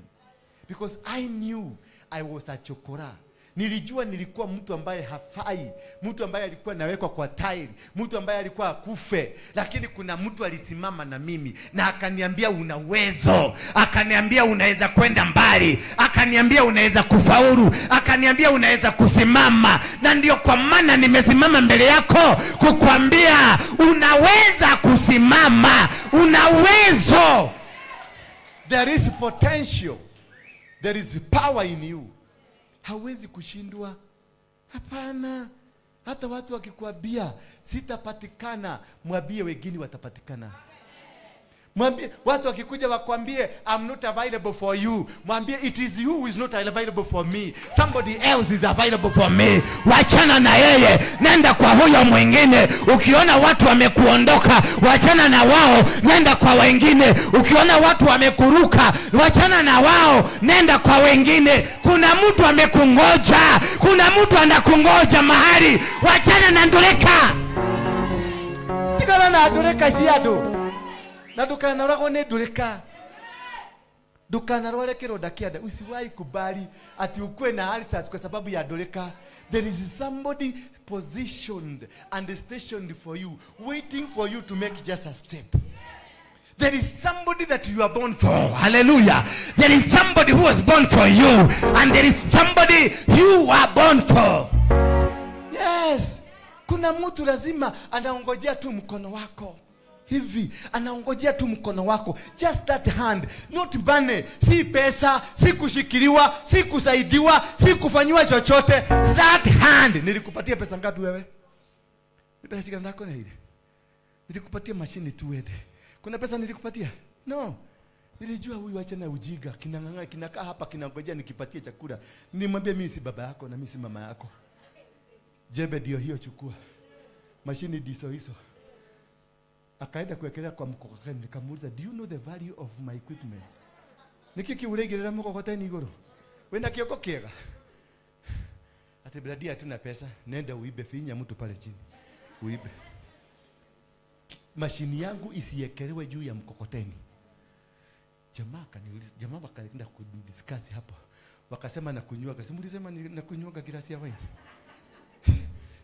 because I knew I was a chokora. Nilijua nilikuwa mtu ambaye hafai, mtu ambaye alikuwa nawekwa kwa tairi, mtu ambaye alikuwa akufe. Lakini kuna mtu alisimama na mimi na akaniambia una uwezo, akaniambia unaweza kwenda mbali, akaniambia unaweza kufaulu, akaniambia unaweza kusimama. Na ndio kwa maana nimesimama mbele yako kukuambia unaweza kusimama, una uwezo. There is potential. There is power in you. Hawezi kushindwa. Hapana. Hata watu wakikuambia sitapatikana, mwambie wengine watapatikana. Mwambie watu wakikuja wakwambie I'm not available for you, mwambie it is you who is not available for me. Somebody else is available for me. Wachana na yeye, nenda kwa huyo mwingine. Ukiona watu wamekuondoka, wachana na wao, nenda kwa wengine. Ukiona watu wamekuruka, wachana na wao, nenda kwa wengine. Kuna mtu amekungoja, kuna mtu anakungoja mahali. Wachana na ndureka. Tigana na ndureka ciandu. Na ndukanaroragwo nĩ ndũrĩka. Ndukanarware kĩronda kĩa nda. Usiwahi kubali ati ukue na ulcers kwa sababu ya ndũrĩka. There is somebody positioned and stationed for you, waiting for you to make just a step. There is somebody that you are born for. Hallelujah. There is somebody who was born for you, and there is somebody you are born for. Yes. Kuna mtu lazima anaongojea tu mkono wako. Hivi, anaongojea tu mkono wako. Just that hand, not money. Si pesa, si kushikiliwa, si kusaidiwa, si kufanyiwa chochote. That hand. Nilikupatia pesa ngapi wewe? Ni pesa gani nako na ile? Nilikupatia mashini tu wewe. Kuna pesa nilikupatia? No. Nilijua huyu acha na ujiga, kinang'ang'a, kinakaa hapa kinangojea nikipatie chakula. Nilimwambia mimi si baba yako na mimi si mama yako. Jembe ndio hiyo, chukua. Mashini ndizo hizo. Akaenda kuwekelea kwa mkokoteni. Nikamuuliza, do you know the value of my equipment? Nikiki uregerera mkokoteni iguru. Wenda kioko kiega. Ati bradi hatuna pesa, nenda uibe, finya mtu pale chini. Uibe. Mashini yangu isiekelewe juu ya mkokoteni. Jamaa akaniuliza, jamaa wakaenda kudiscuss hapo. Wakasema nakunywaga. Si mlisema nakunywaga glasi ya wine?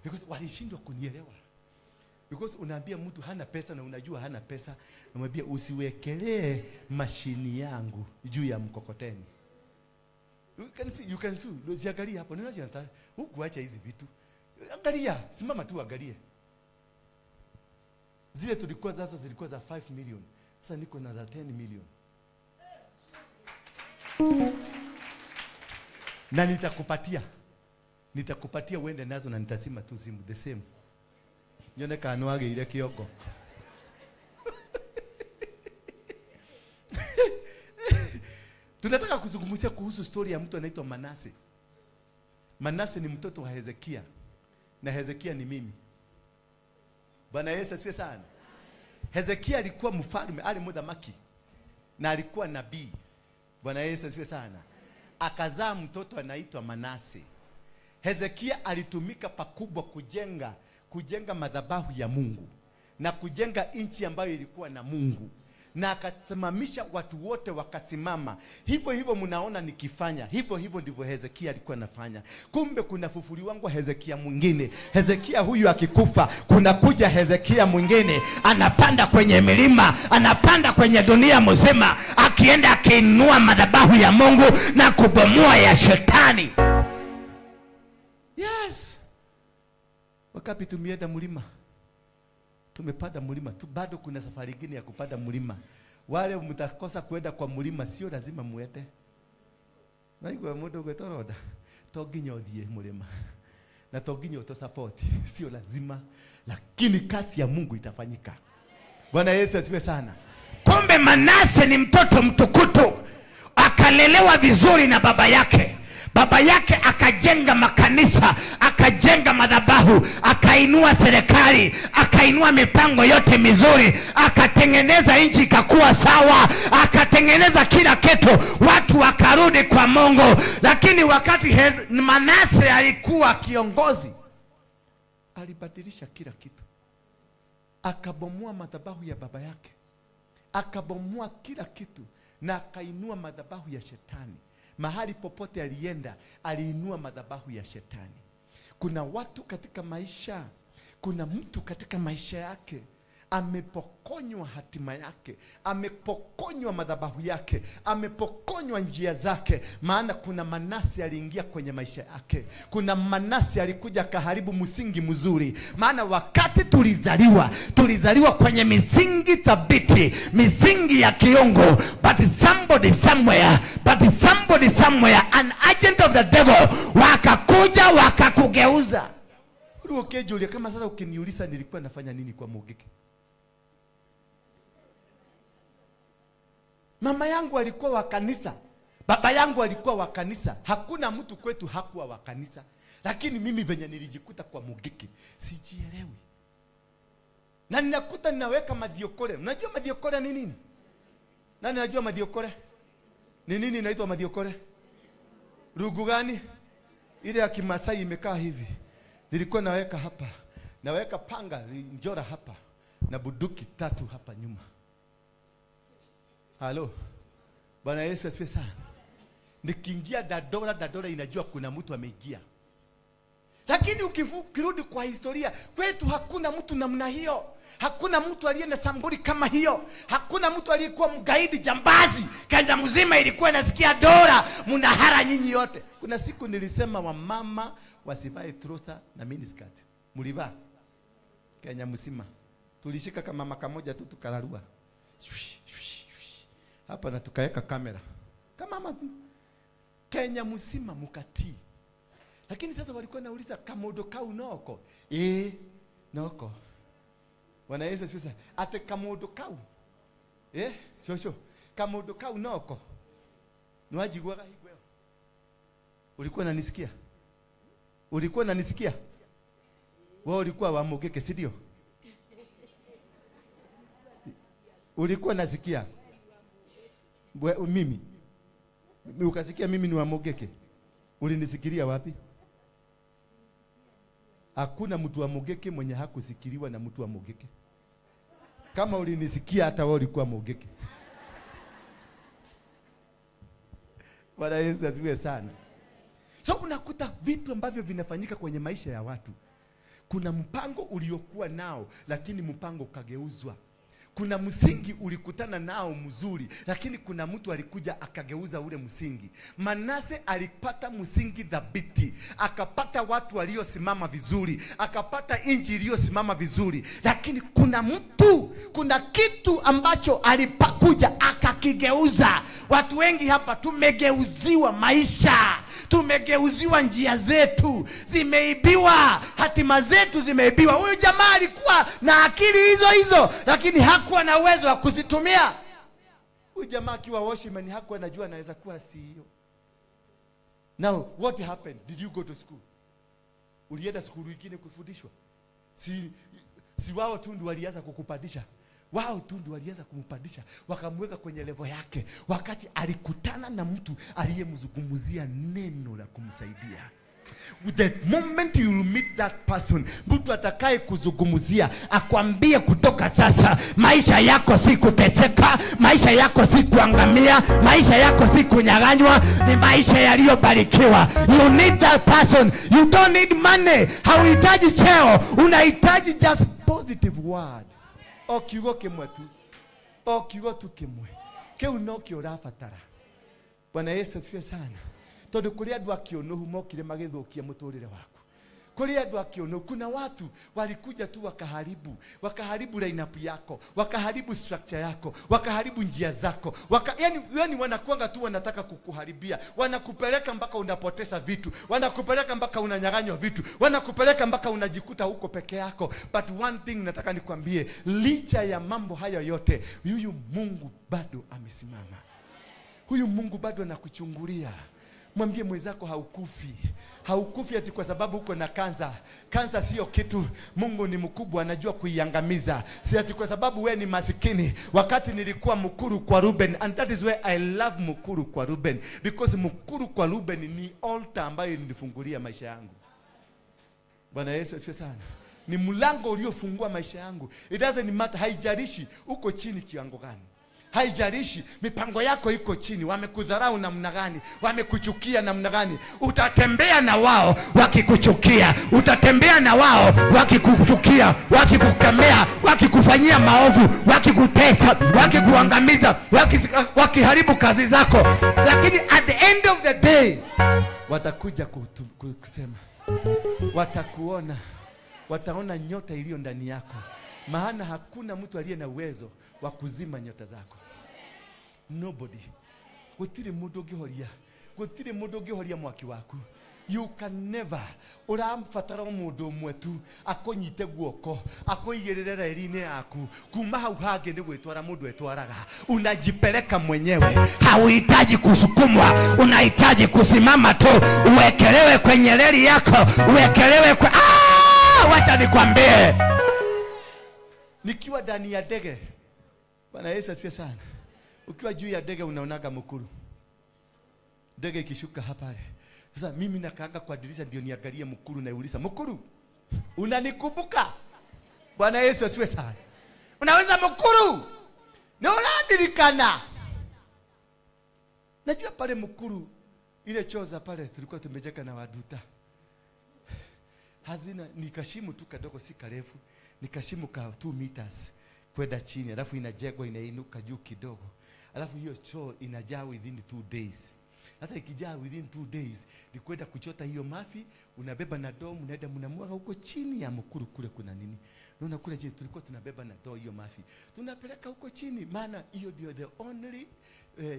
Because walishindwa kunielewa. Because unaambia mtu hana pesa na unajua hana pesa, unamwambia usiwekelee mashini yangu juu ya mkokoteni. You can see, you can see. Usiangalie hapo. Nini unataka? Huku acha hizi vitu. Angalia, simama tu angalie. Zile tulikuwa zazo zilikuwa za 5 million. Sasa niko na za 10 million. Na nitakupatia. Nitakupatia uende nazo na nitasima tu simu the same. Nyone kanuage ile kioko. Tunataka kuzungumzia kuhusu story ya mtu anaitwa Manase. Manase ni mtoto wa Hezekia. Na Hezekia ni mimi. Bwana Yesu asifiwe sana. Hezekia alikuwa mfalme, ali muthamaki, na alikuwa nabii. Bwana Yesu asifiwe sana. Akazaa mtoto anaitwa Manase. Hezekia alitumika pakubwa kujenga madhabahu ya Mungu na kujenga nchi ambayo ilikuwa na Mungu, na akasimamisha watu wote wakasimama. Hivyo hivyo mnaona nikifanya, hivyo hivyo ndivyo Hezekia alikuwa anafanya. Kumbe kuna fufuliwangu Hezekia mwingine. Hezekia huyu akikufa, kuna kuja Hezekia mwingine, anapanda kwenye milima, anapanda kwenye dunia mzima, akienda akiinua madhabahu ya Mungu na kubomoa ya shetani. Yes. Wakati tumeenda mlima, tumepanda mlima tu, bado kuna safari nyingine ya kupanda mlima. Wale mtakosa kwenda kwa mlima sio lazima muende. Na iko mundu gwetoroda to nginya uthie mlima na to nginya uto support, sio lazima, lakini kasi ya Mungu itafanyika. Bwana Yesu asifiwe sana. Kumbe Manase ni mtoto mtukutu, akalelewa vizuri na baba yake. Baba yake akajenga makanisa, akajenga madhabahu, akainua serikali, akainua mipango yote mizuri, akatengeneza nchi ikakuwa sawa, akatengeneza kila kitu, watu wakarudi kwa Mungu. Lakini wakati Manase alikuwa kiongozi, alibadilisha kila kitu. Akabomoa madhabahu ya baba yake, akabomoa kila kitu, na akainua madhabahu ya shetani. Mahali popote alienda, aliinua madhabahu ya shetani. Kuna watu katika maisha, kuna mtu katika maisha yake amepokonywa hatima yake, amepokonywa madhabahu yake, amepokonywa njia zake. Maana kuna Manase aliingia kwenye maisha yake. Kuna Manase alikuja akaharibu msingi mzuri. Maana wakati tulizaliwa, tulizaliwa kwenye misingi thabiti, misingi ya kiungu. But somebody somewhere, an agent of the devil, wakakuja wakakugeuza. Ukijulia kama sasa ukiniuliza nilikuwa nafanya nini kwa Mugike. Mama yangu alikuwa wa kanisa, baba yangu alikuwa wa kanisa, hakuna mtu kwetu hakuwa wa kanisa. Lakini mimi venye nilijikuta kwa Mugiki sijielewi. Na ninakuta ninaweka mathiokore. Unajua mathiokore ni nini? Nani anajua mathiokore? Ni nini inaitwa mathiokore? Rugu gani? Ile ya Kimasai imekaa hivi. Nilikuwa naweka hapa, naweka panga njora hapa na buduki 3 hapa nyuma. Halo. Bwana Yesu asifiwe sana. Nikiingia Dadora, Dadora inajua kuna mtu ameingia. Lakini ukirudi kwa historia, kwetu hakuna mtu namna hiyo. Hakuna mtu aliye na sambuli kama hiyo. Hakuna mtu aliyekuwa mgaidi jambazi. Kanda mzima ilikuwa inasikia Dora, mnahara nyinyi yote. Kuna siku nilisema wamama wasivae trouser na miniskirt. Mlivaa? Kenya mzima. Tulishika kama mama kamoja tu tukararua. Hapa na tukaweka kamera. Kama mama Kenya mzima mukati. Lakini sasa walikuwa nauliza kamodo kau noko. Noko. Bwana Yesu asifiwe. Ate kamodo kau. Shosho. Kamodo kau noko. Nwajigwaga higweo. Ulikuwa unanisikia? Ulikuwa unanisikia? Wewe ulikuwa wa Mugeke, si ndio? Ulikuwa unasikia? Mimi. Ukasikia mimi ni wa Mugeke. Ulinisikilia wapi? Hakuna mtu wa Mugeke mwenye hakusikiliwa na mtu wa Mugeke. Kama ulinisikia hata wewe ulikuwa Mugeke. Bwana Yesu asifiwe sana. So unakuta vitu ambavyo vinafanyika kwenye maisha ya watu. Kuna mpango uliokuwa nao, lakini mpango ukageuzwa. Kuna msingi ulikutana nao mzuri, lakini kuna mtu alikuja akageuza ule msingi. Manase alipata msingi dhabiti, akapata watu waliosimama vizuri, akapata inji iliyosimama vizuri, lakini kuna mtu, kuna kitu ambacho alipakuja akakigeuza. Watu wengi hapa tumegeuziwa maisha, tumegeuziwa njia zetu, zimeibiwa, hatima zetu zimeibiwa. Huyu jamaa alikuwa na akili hizo hizo, lakini hakuwa na uwezo wa kuzitumia. Huyu jamaa akiwa watchman hakuwa anajua anaweza kuwa CEO. Now what happened? Did you go to school? Ulienda shule nyingine kufundishwa? Si wao tu ndio walianza kukupandisha. Wao tu ndio walianza kumpandisha, wakamweka kwenye level yake, wakati alikutana na mtu aliyemzungumzia neno la kumsaidia. The moment you meet that person, mtu atakaye kuzungumzia akwambie kutoka sasa maisha yako si kuteseka, maisha yako si kuangamia, maisha yako si kunyang'anywa, ni maisha yaliyobarikiwa. You need that person. You don't need money. Hauhitaji cheo, unahitaji just positive word. O kiugo kimwe tu, o kiugo tu kimwe kiu no kio ũrabatara. Bwana Yesu asifiwe sana. Tondu kuri andu akionuhu mokire magithukia muturire waku. Kuri andu akionuhu, kuna watu walikuja tu wakaharibu lineup yako, wakaharibu structure yako, wakaharibu njia zako, yani wanakuanga tu wanataka kukuharibia, wanakupeleka mpaka unapoteza vitu, wanakupeleka mpaka unanyang'anywa vitu, wanakupeleka mpaka unajikuta huko peke yako. But one thing nataka nikwambie, licha ya mambo hayo yote, huyu Mungu bado amesimama. Huyu Mungu bado anakuchungulia. Mwambie mwenzako haukufi. Haukufi ati kwa sababu uko na kansa. Kansa sio kitu. Mungu ni mkubwa, anajua kuiangamiza. Si ati kwa sababu we ni masikini. Wakati nilikuwa Mukuru kwa Ruben, and that is where I love Mukuru kwa Ruben, because Mukuru kwa Ruben ni altar ambayo ilinifungulia maisha yangu. Bwana Yesu asifiwe sana. Ni mlango uliofungua maisha yangu. It doesn't matter, haijalishi uko chini kiwango gani. Haijalishi mipango yako iko chini, wamekudharau namna gani, wamekuchukia namna gani, utatembea na wao wakikuchukia, utatembea na wao wakikuchukia, wakikukemea, wakikufanyia maovu, wakikutesa, wakikuangamiza, wakiharibu kazi zako, lakini at the end of the day watakuja kusema, watakuona, wataona nyota iliyo ndani yako. Maana hakuna mtu aliye na uwezo wa kuzima nyota zako. Nobody. Gutiri mundu ungihoria. Gutiri mundu ungihoria mwaki waku. You can never. Urambatara mundu umwe tu akunyite guoko, akuigirire reri-inĩ yaku. Kuma hau hangĩ nĩ gwĩtwara mundu etwaraga. Unajipeleka mwenyewe. Hauhitaji kusukumwa, unahitaji kusimama tu, uwekelewe kwenye reli yako, uwekelewe kwa wacha nikwambie. Nikiwa ndani ya ndege, Bwana Yesu asifiwe sana. Ukiwa juu ya ndege unaonaga Mukuru. Ndege ikishuka hapa. Sasa mimi nakaanga kwa dirisha ndio niangalie Mukuru, na uliza Mukuru, unanikumbuka? Bwana Yesu asifiwe sana. Unaweza Mukuru? Na unadirikana. Najua pale Mukuru ile choza pale tulikuwa tumejeka na waduta. Hazina ni kashimu tu kadogo, si karefu, ni kashimu ka 2 meters kwenda chini, alafu inajengwa inainuka juu kidogo, alafu hiyo choo inajaa within 2 days. Sasa ikijaa within 2 days ni kwenda kuchota hiyo mafi, unabeba na doo, mnaenda mnamwaga huko chini ya Mukuru kule. Kuna nini? Unaona kule chini tulikuwa tunabeba na doo hiyo mafi, tunapeleka huko chini, maana hiyo ndio the only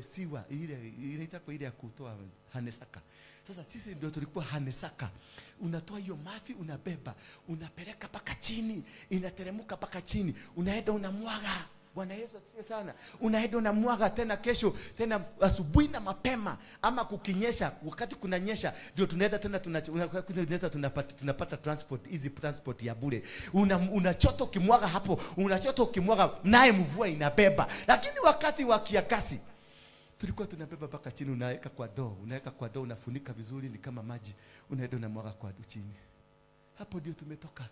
siwa ile inaitwa ile ya kutoa hanesaka. Sasa sisi ndio tulikuwa hanesaka. Unatoa hiyo mafi, unabeba, unapeleka paka chini, inateremka paka chini, unaenda unamwaga. Bwana Yesu asifiwe sana. Unaenda unamwaga tena kesho, tena asubuhi na mapema, ama kukinyesha, wakati kunanyesha ndio tunaenda tena tunapata transport, easy transport ya bure. Unachota ukimwaga hapo, unachota ukimwaga, naye mvua inabeba. Lakini wakati wa kiakasi tulikuwa tunabeba paka chini, unaweka kwa doo, unaweka kwa doo, unafunika vizuri, ni kama maji, unaenda unamwaga kwa doo chini. Hapo ndio tumetoka.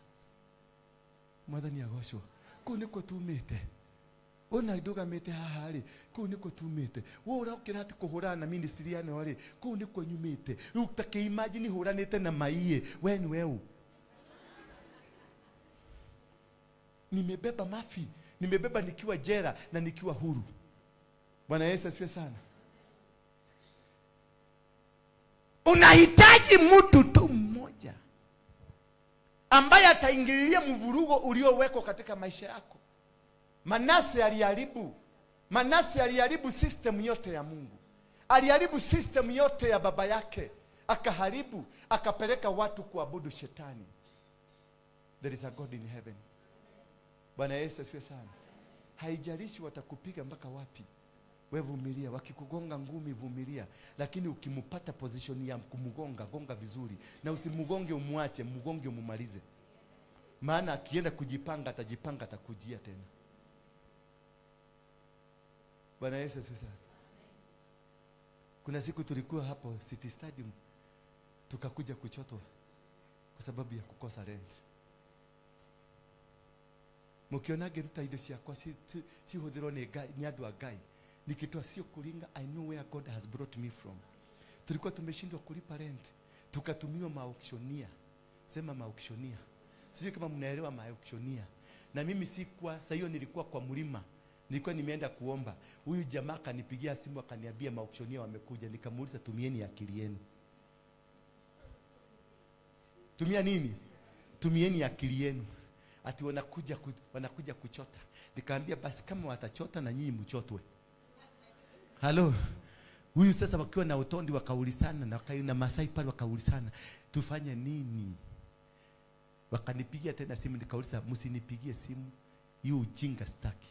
Mwathani agocwo. Kuu nikuo tumite. Ona ndugamite haha ri, kuu nikuo tumite. We urokira ati kuhurana na ministry ĩno ri, kuu nikuo nyumite. Riu ta imagine huranite na maiĩ, we ni weũ. Nimebeba mafi Nimebeba nikiwa jela na nikiwa huru. Bwana Yesu asifiwe sana. Unahitaji mtu tu mmoja ambaye ataingililia mvurugo uliowekwa katika maisha yako. Manase aliharibu. Manase aliharibu system yote ya Mungu. Aliharibu system yote ya baba yake. Akaharibu, akapeleka watu kuabudu shetani. There is a God in heaven. Bwana Yesu asifiwe sana. Haijalishi watakupiga mpaka wapi, wewe vumilia. Wakikugonga ngumi vumilia, lakini ukimpata position ya kumgonga, gonga vizuri. Na usimgonge umwache, mgonge umumalize. Maana akienda kujipanga atajipanga, atakujia tena. Bwana Yesu asifiwe sana. Kuna siku tulikuwa hapo City Stadium, tukakuja kuchotwa kwa sababu ya kukosa rent. Mukionage ruta indo ciakwa cihuthirwo ni Ngai, ni andu a Ngai. Nikitoa sio kuringa, I know where God has brought me from. Tulikuwa tumeshindwa kulipa rent, tukatumiwa maauctionia. Sema maauctionia. Sijui kama mnaelewa maauctionia. Na mimi sikuwa, saa hiyo nilikuwa kwa mlima. Nilikuwa nimeenda kuomba. Huyu jamaa akanipigia simu akaniambia maauctionia wamekuja. Nikamuuliza tumieni akili yenu. Tumia nini? Tumieni akili yenu. Ati wanakuja kuchota. Nikaambia basi kama watachota na nyinyi mchotwe. Halo. Huyu sasa wakiwa na Otondi wakaulisana na Masai pale wakaulisana, tufanye nini? Wakanipigia tena simu, nikauliza msinipigie simu, hiyo ujinga sitaki.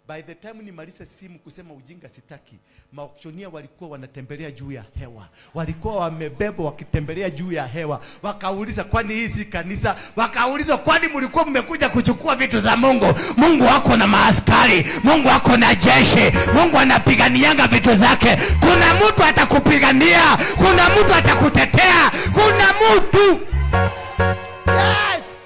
By the time nimalize simu kusema ujinga sitaki, maauctionia walikuwa wanatembelea juu ya hewa. Walikuwa wamebebwa wakitembelea juu ya hewa. Wakauliza kwani hii si kanisa? Wakaulizwa kwani mlikuwa mmekuja kuchukua vitu za Mungu? Mungu wako na maaskari, Mungu wako na jeshi, Mungu anapiganianga vitu zake. Kuna mtu atakupigania, kuna mtu atakutetea, kuna mtu. Yes!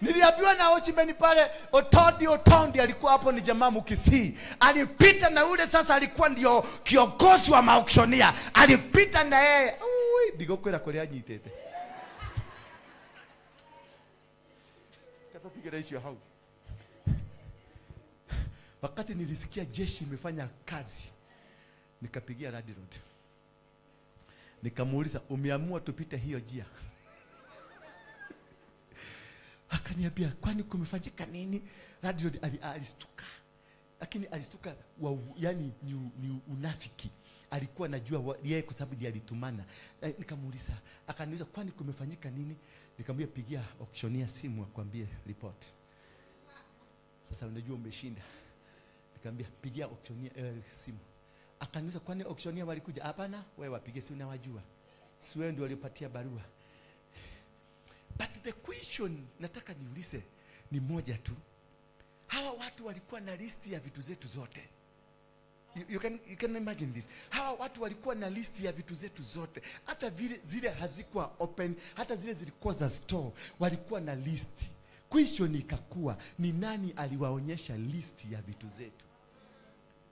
Niliambiwa na Ochimbeni pale, Otondi alikuwa hapo, ni jamaa Mkisii. Alipita na ule sasa alikuwa ndio kiongozi wa maauctionia. Alipita na yeye. Ui, ndigokwira kuria nyitete. Katapiga hiyo hau. Wakati nilisikia jeshi imefanya kazi, nikapigia Radiroad. Nikamuuliza umeamua tupite hiyo njia? Akaniambia kwani kumefanyika nini? Radiroad alistuka. Lakini alistuka yani ni unafiki. Alikuwa anajua yeye kwa sababu ndiye alitumana. Nikamuuliza, akaniuliza kwani kumefanyika nini? Nikamwambia pigia auctioneer simu akwambie report. Sasa unajua umeshinda. Nikamwambia pigia auctioneer simu. Akaniuliza kwani auctioneer walikuja? Hapana, wewe wapige si unawajua. Si wewe ndio walipatia barua. But the question nataka niulize ni moja tu. Hawa watu walikuwa na listi ya vitu zetu zote. You can imagine this. Hawa watu walikuwa na listi ya vitu zetu zote. Hata vile zile hazikuwa open, hata zile zilikuwa za store, walikuwa na listi. Question ikakuwa ni nani aliwaonyesha listi ya vitu zetu?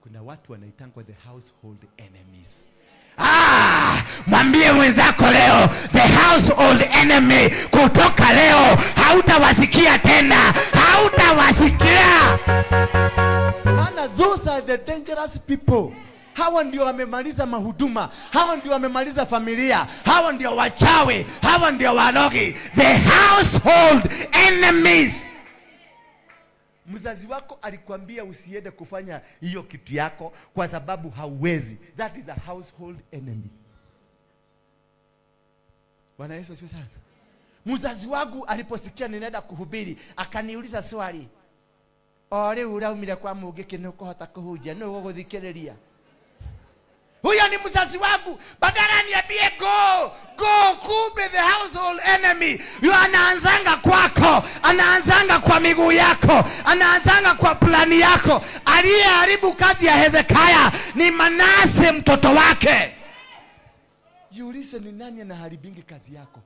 Kuna watu wanaitangwa the household enemies. Ah, mwambie mwenzako leo, the household enemy, kutoka leo hautawasikia tena, hautawasikia. Maana those are the dangerous people. Hawa ndio wamemaliza mahuduma, hawa ndio wamemaliza familia, hawa ndio wachawi, hawa ndio warogi, the household enemies. Mzazi wako alikwambia usiende kufanya hiyo kitu yako kwa sababu hauwezi. That is a household enemy. Bwana Yesu asifiwe sana. Mzazi wangu aliposikia ninaenda kuhubiri, akaniuliza swali. O riu uraumire kwa mungiki nukuhota kuhunjia, nũ ũgũgũthikĩrĩria? Huyo ni mzazi wangu. Badala niambie go, go, kumbe the household enemy. Yu anaanzanga kwako, anaanzanga kwa miguu yako, anaanzanga kwa plani yako. Aliyeharibu kazi ya Hezekia ni Manase mtoto wake. Jiulize ni nani anaharibingi kazi yako?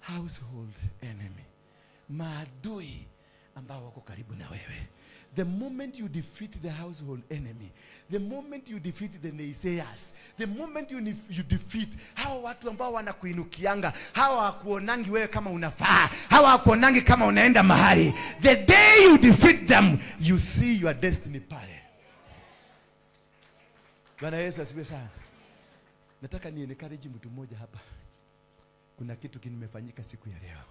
Household enemy. Maadui ambao wako karibu na wewe. The moment you defeat the household enemy, the moment you defeat the naysayers, the moment you defeat hawa watu ambao wanakuinukianga, hawa hawakuonangi wewe kama unafaa, hawa hawakuonangi kama unaenda mahali, the day you defeat them, you see your destiny pale. Bwana Yesu asifiwe sana. Nataka ni encourage mtu mmoja hapa. Kuna kitu kimefanyika siku ya leo.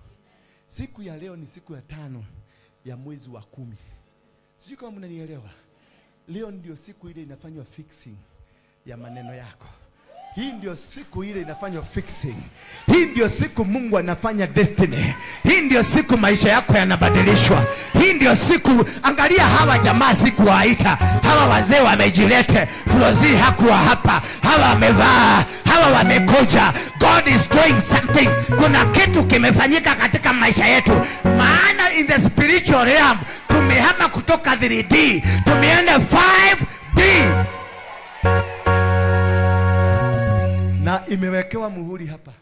Siku ya leo ni siku ya 5 ya mwezi wa 10. Sijui kama mnanielewa. Leo ndio siku ile inafanywa fixing ya maneno yako. Hii ndio siku ile inafanywa fixing. Hii ndio siku Mungu anafanya destiny. Hii ndio siku maisha yako yanabadilishwa. Hii ndio siku, angalia hawa jamaa sikuwaita. Hawa wazee wamejilete. Flozi hakuwa hapa. Hawa wamevaa, hawa wamekuja. God is doing something. Kuna kitu kimefanyika katika maisha yetu. Maana in the spiritual realm tumehama kutoka 3D, tumeenda 5D. Na imewekewa muhuri hapa.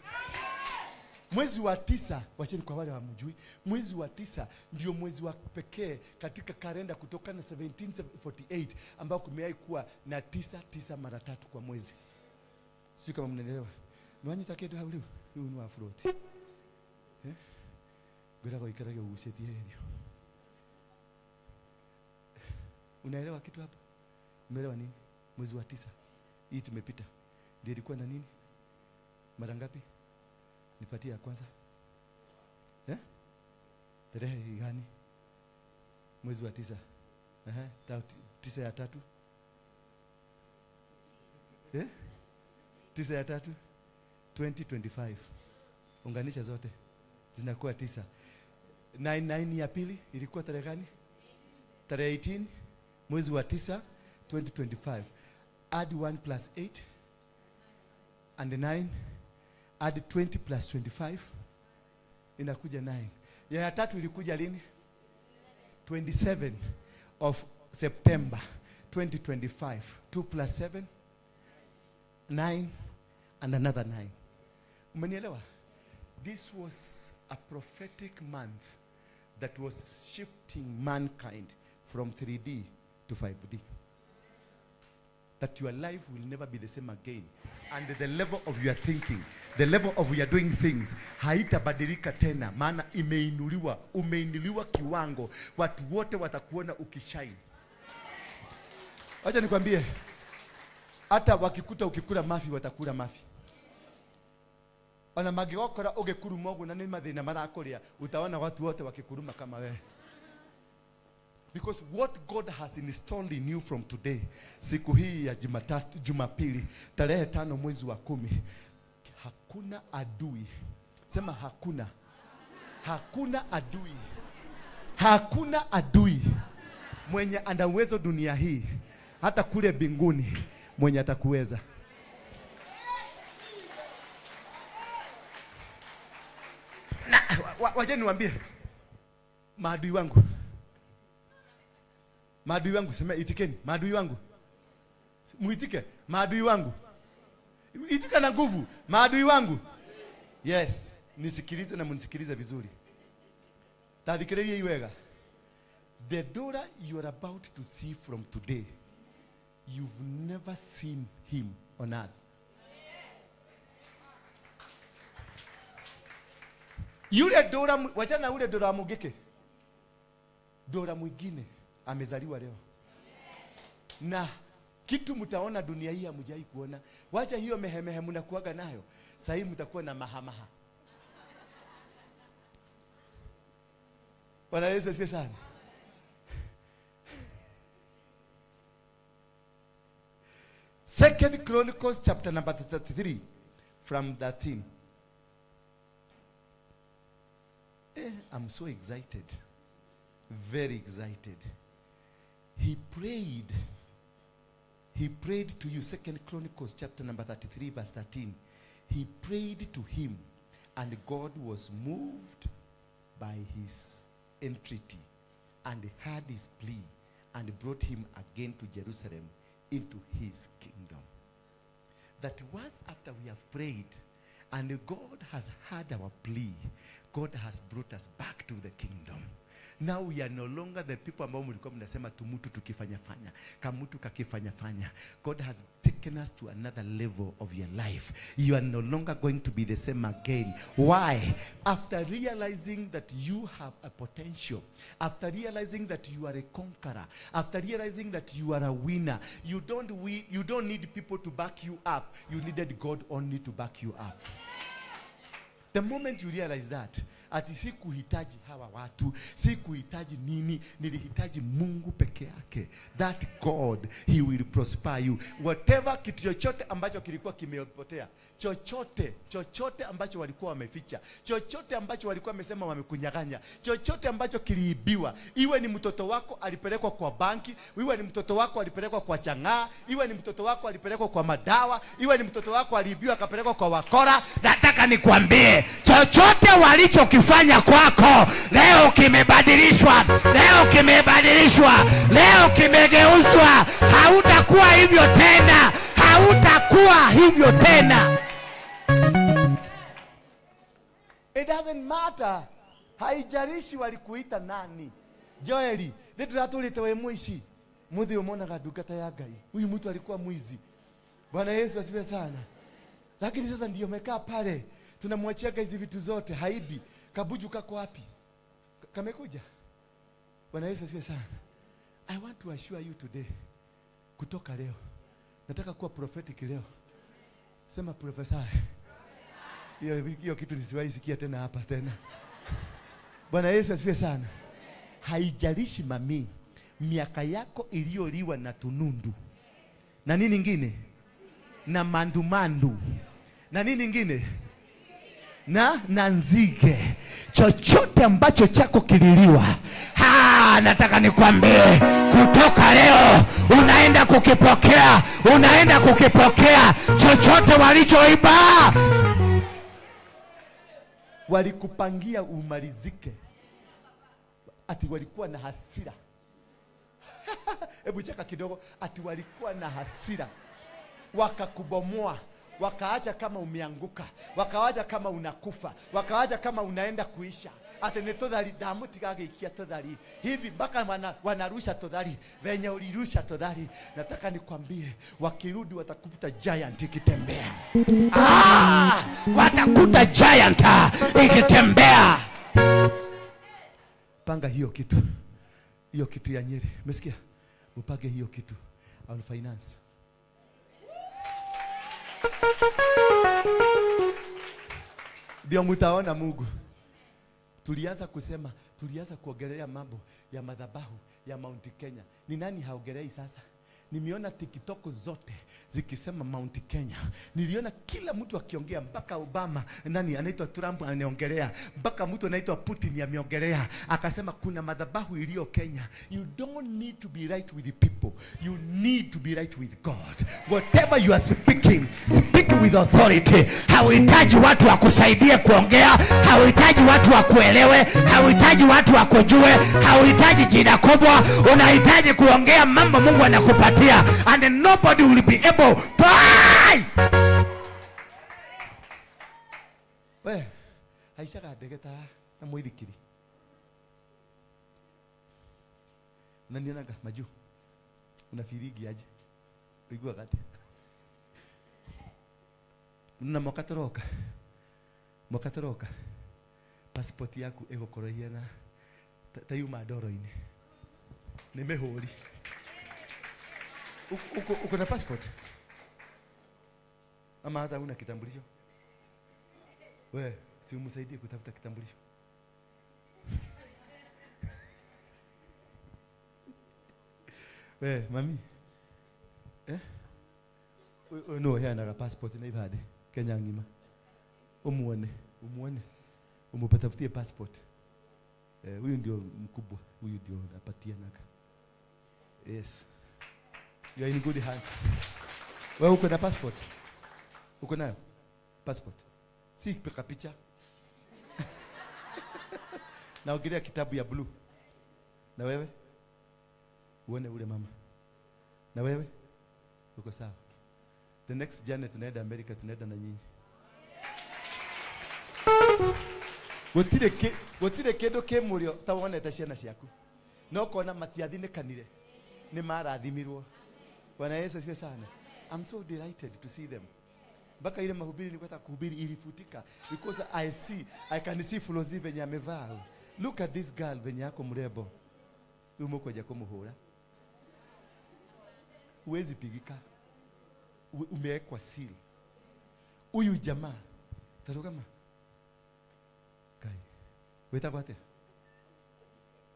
Mwezi wa 9, wacheni kwa wale hawamjui, mwezi wa 9 ndio mwezi wa pekee katika kalenda kutoka na 1748 ambao kumewahi kuwa na 9 9 mara 3 kwa mwezi. Sio kama mnaelewa. Nwanyita kedu haulio, ni wa float. Eh? Gwera kwa ikarage usetie hiyo. Unaelewa kitu hapa? Umeelewa nini? Mwezi wa 9. Hii tumepita. Ndio ilikuwa na nini? Mara ngapi? Nipatie ya kwanza. Eh? Tarehe gani? Mwezi wa 9. 9 ya 3. Eh? 9 ya 3 2025. Unganisha zote. Zinakuwa 9. 9 9 ya pili ilikuwa tarehe gani? Tarehe 18 mwezi wa 9 2025. Add 1 plus 8 and 9, add 20 plus 25 inakuja 9. Ya tatu ilikuja lini? 27 of September 2025. 2 plus 7 9 and another 9. Umenielewa? This was a prophetic month that was shifting mankind from 3D to 5D. That your life will never be the same again. And the level of your thinking, the level of your doing things, haitabadilika tena. Maana imeinuliwa, umeinuliwa kiwango. Watu wote watakuona ukishine. Acha nikwambie, hata wakikuta ukikula mafi watakula mafi. Ona magigokora ugekuruma uguo na ni mathina marakuria, utaona watu wote wakikuruma kama wewe. Because what God has installed in you from today, siku hii ya Jumatatu, Jumapili, tarehe 5 mwezi wa 10, hakuna adui. Sema hakuna. Hakuna adui. Hakuna adui mwenye ana uwezo dunia hii, hata kule mbinguni, mwenye atakuweza. Na wacha niwaambie maadui wangu. Maadui wangu, sema itikeni, maadui wangu. Muitike, maadui wangu. Itika na nguvu, maadui wangu. Yes, nisikilize na munisikilize vizuri. Tadhikirerie iwega. The daughter you are about to see from today, you've never seen him on earth. Yule dora, wachana ule dora mugeke. Dora mwingine amezaliwa leo. Na kitu mtaona dunia hii hamjai kuona. Wacha hiyo mehemehe mnakuaga nayo. Sasa hii mtakuwa na mahamaha. Bwana Yesu asifiwe sana. Second Chronicles chapter number 33 from 13. I'm so excited. Very excited. He prayed. He prayed to you. Second Chronicles chapter number 33 verse 13. He prayed to him, and God was moved by his entreaty and heard his plea and brought him again to Jerusalem into his kingdom. That once after we have prayed and God has heard our plea, God has brought us back to the kingdom. Now we are no longer the people ambao mlikuwa mnasema tumutu tukifanya fanya, kamutu kakifanya fanya. God has taken us to another level of your life. You are no longer going to be the same again. Why? After realizing that you have a potential, after realizing that you are a conqueror, after realizing that you are a winner, you don't need people to back you up. You needed God only to back you up. The moment you realize that, ati sikuhitaji hawa watu, sikuhitaji nini, nilihitaji Mungu peke yake. That God, he will prosper you. Whatever, kitu chochote ambacho kilikuwa kimepotea, chochote, chochote ambacho walikuwa wameficha, chochote ambacho walikuwa wamesema wamekunyang'anya, chochote ambacho kiliibiwa, iwe ni mtoto wako alipelekwa kwa banki, iwe ni mtoto wako alipelekwa kwa chang'aa, iwe ni mtoto wako alipelekwa kwa madawa, iwe ni mtoto wako aliibiwa akapelekwa kwa wakora, nataka nikwambie, chochote walichokifanya kwako leo kimebadilishwa, leo kimebadilishwa, leo kimegeuzwa. Hautakuwa hivyo tena, hautakuwa hivyo tena. It doesn't matter. Haijalishi walikuita nani. Joeli, ndio we mwishi. Muthi umonaga ndungata ya Ngai. Huyu mtu alikuwa mwizi. Bwana Yesu asifiwe sana. Lakini sasa ndio umekaa pale. Tunamwachia hizi vitu zote, haibi. Kabuju kako wapi? Kamekuja. Bwana Yesu asifiwe sana. I want to assure you today, kutoka leo, nataka kuwa prophetic leo. Sema prophesy. Hiyo kitu nisiwahi sikia tena hapa tena. Bwana Yesu asifiwe sana. Haijalishi mami, miaka yako iliyoliwa na tunundu, na nini nyingine, na mandumandu, na nini nyingine, na nzige, chochote ambacho chako kililiwa, nataka nikwambie, kutoka leo unaenda kukipokea, unaenda kukipokea chochote walichoiba. Walikupangia umalizike, ati walikuwa na hasira. Hebu cheka kidogo. Ati walikuwa na hasira, wakakubomoa, wakaacha kama umeanguka, wakaacha kama unakufa, wakaacha kama unaenda kuisha. Ati ni todhari damu tigageikia todhari hivi mpaka wanarusha todhari venye ulirusha todhari. Nataka nikwambie, wakirudi watakuta giant ikitembea. Watakuta giant ikitembea. Panga hiyo kitu, hiyo kitu ya Nyeri, umesikia? Upage hiyo kitu, I will finance. Ndio mtaona Mungu. Tulianza kusema, tulianza kuongelea mambo ya madhabahu ya Mount Kenya. Ni nani haongelei sasa? Nimeona TikTok zote zikisema Mount Kenya. Niliona kila mtu akiongea, mpaka Obama, nani anaitwa Trump anaongelea, mpaka mtu anaitwa Putin ameongelea, akasema kuna madhabahu iliyo Kenya. You don't need to be right with the people. You need to be right with God. Whatever you are speaking, speak with authority. Hauhitaji watu wakusaidie kuongea, hauhitaji watu wakuelewe, hauhitaji watu wakujue, hauhitaji jina kubwa. Unahitaji kuongea mambo Mungu anakupatia, and nobody will be able to. We, haicaga ndege ta na mwithikiri. Unanionaga maju? Unafirigi aje? Uiguaga atia? Na mwaka tũroka, mwaka tũroka, passport yaku ĩgũkorwo ĩhiana ta yuma ndoro-inĩ. Nĩ mĩhũri. Uko na passport? Ama hata una kitambulisho? We, si umsaidie kutafuta kitambulisho. We, mami. Eh? No, hena passport na ibade Kenya ngima. Umuone, umuone. Umupatafutie passport. Huyu ndio mkubwa, huyu ndio anapatia naka. Yes. You are in good hands. Wewe uko na passport? Uko nayo? Passport. Si pika picha. Naongelea kitabu ya blue. Na wewe? Uone ule mama. Na wewe? Uko sawa. The next journey tunaenda America, tunaenda na nyinyi. Gutire kindu ki murio ta wonete ciana ciaku. No kona matiathinikanire. Ni marathimirwo. Bwana Yesu asifiwe sana. I'm so delighted to see them. Mpaka ile mahubiri nilikuwa nataka kuhubiri ilifutika because I can see Flozi venye amevaa. Look at this girl venye yako mrembo. Huyu mkoja kumuhura. Huwezi pigika. Umewekwa seal. Huyu jamaa tarugama. Kai. Wetagwo atia?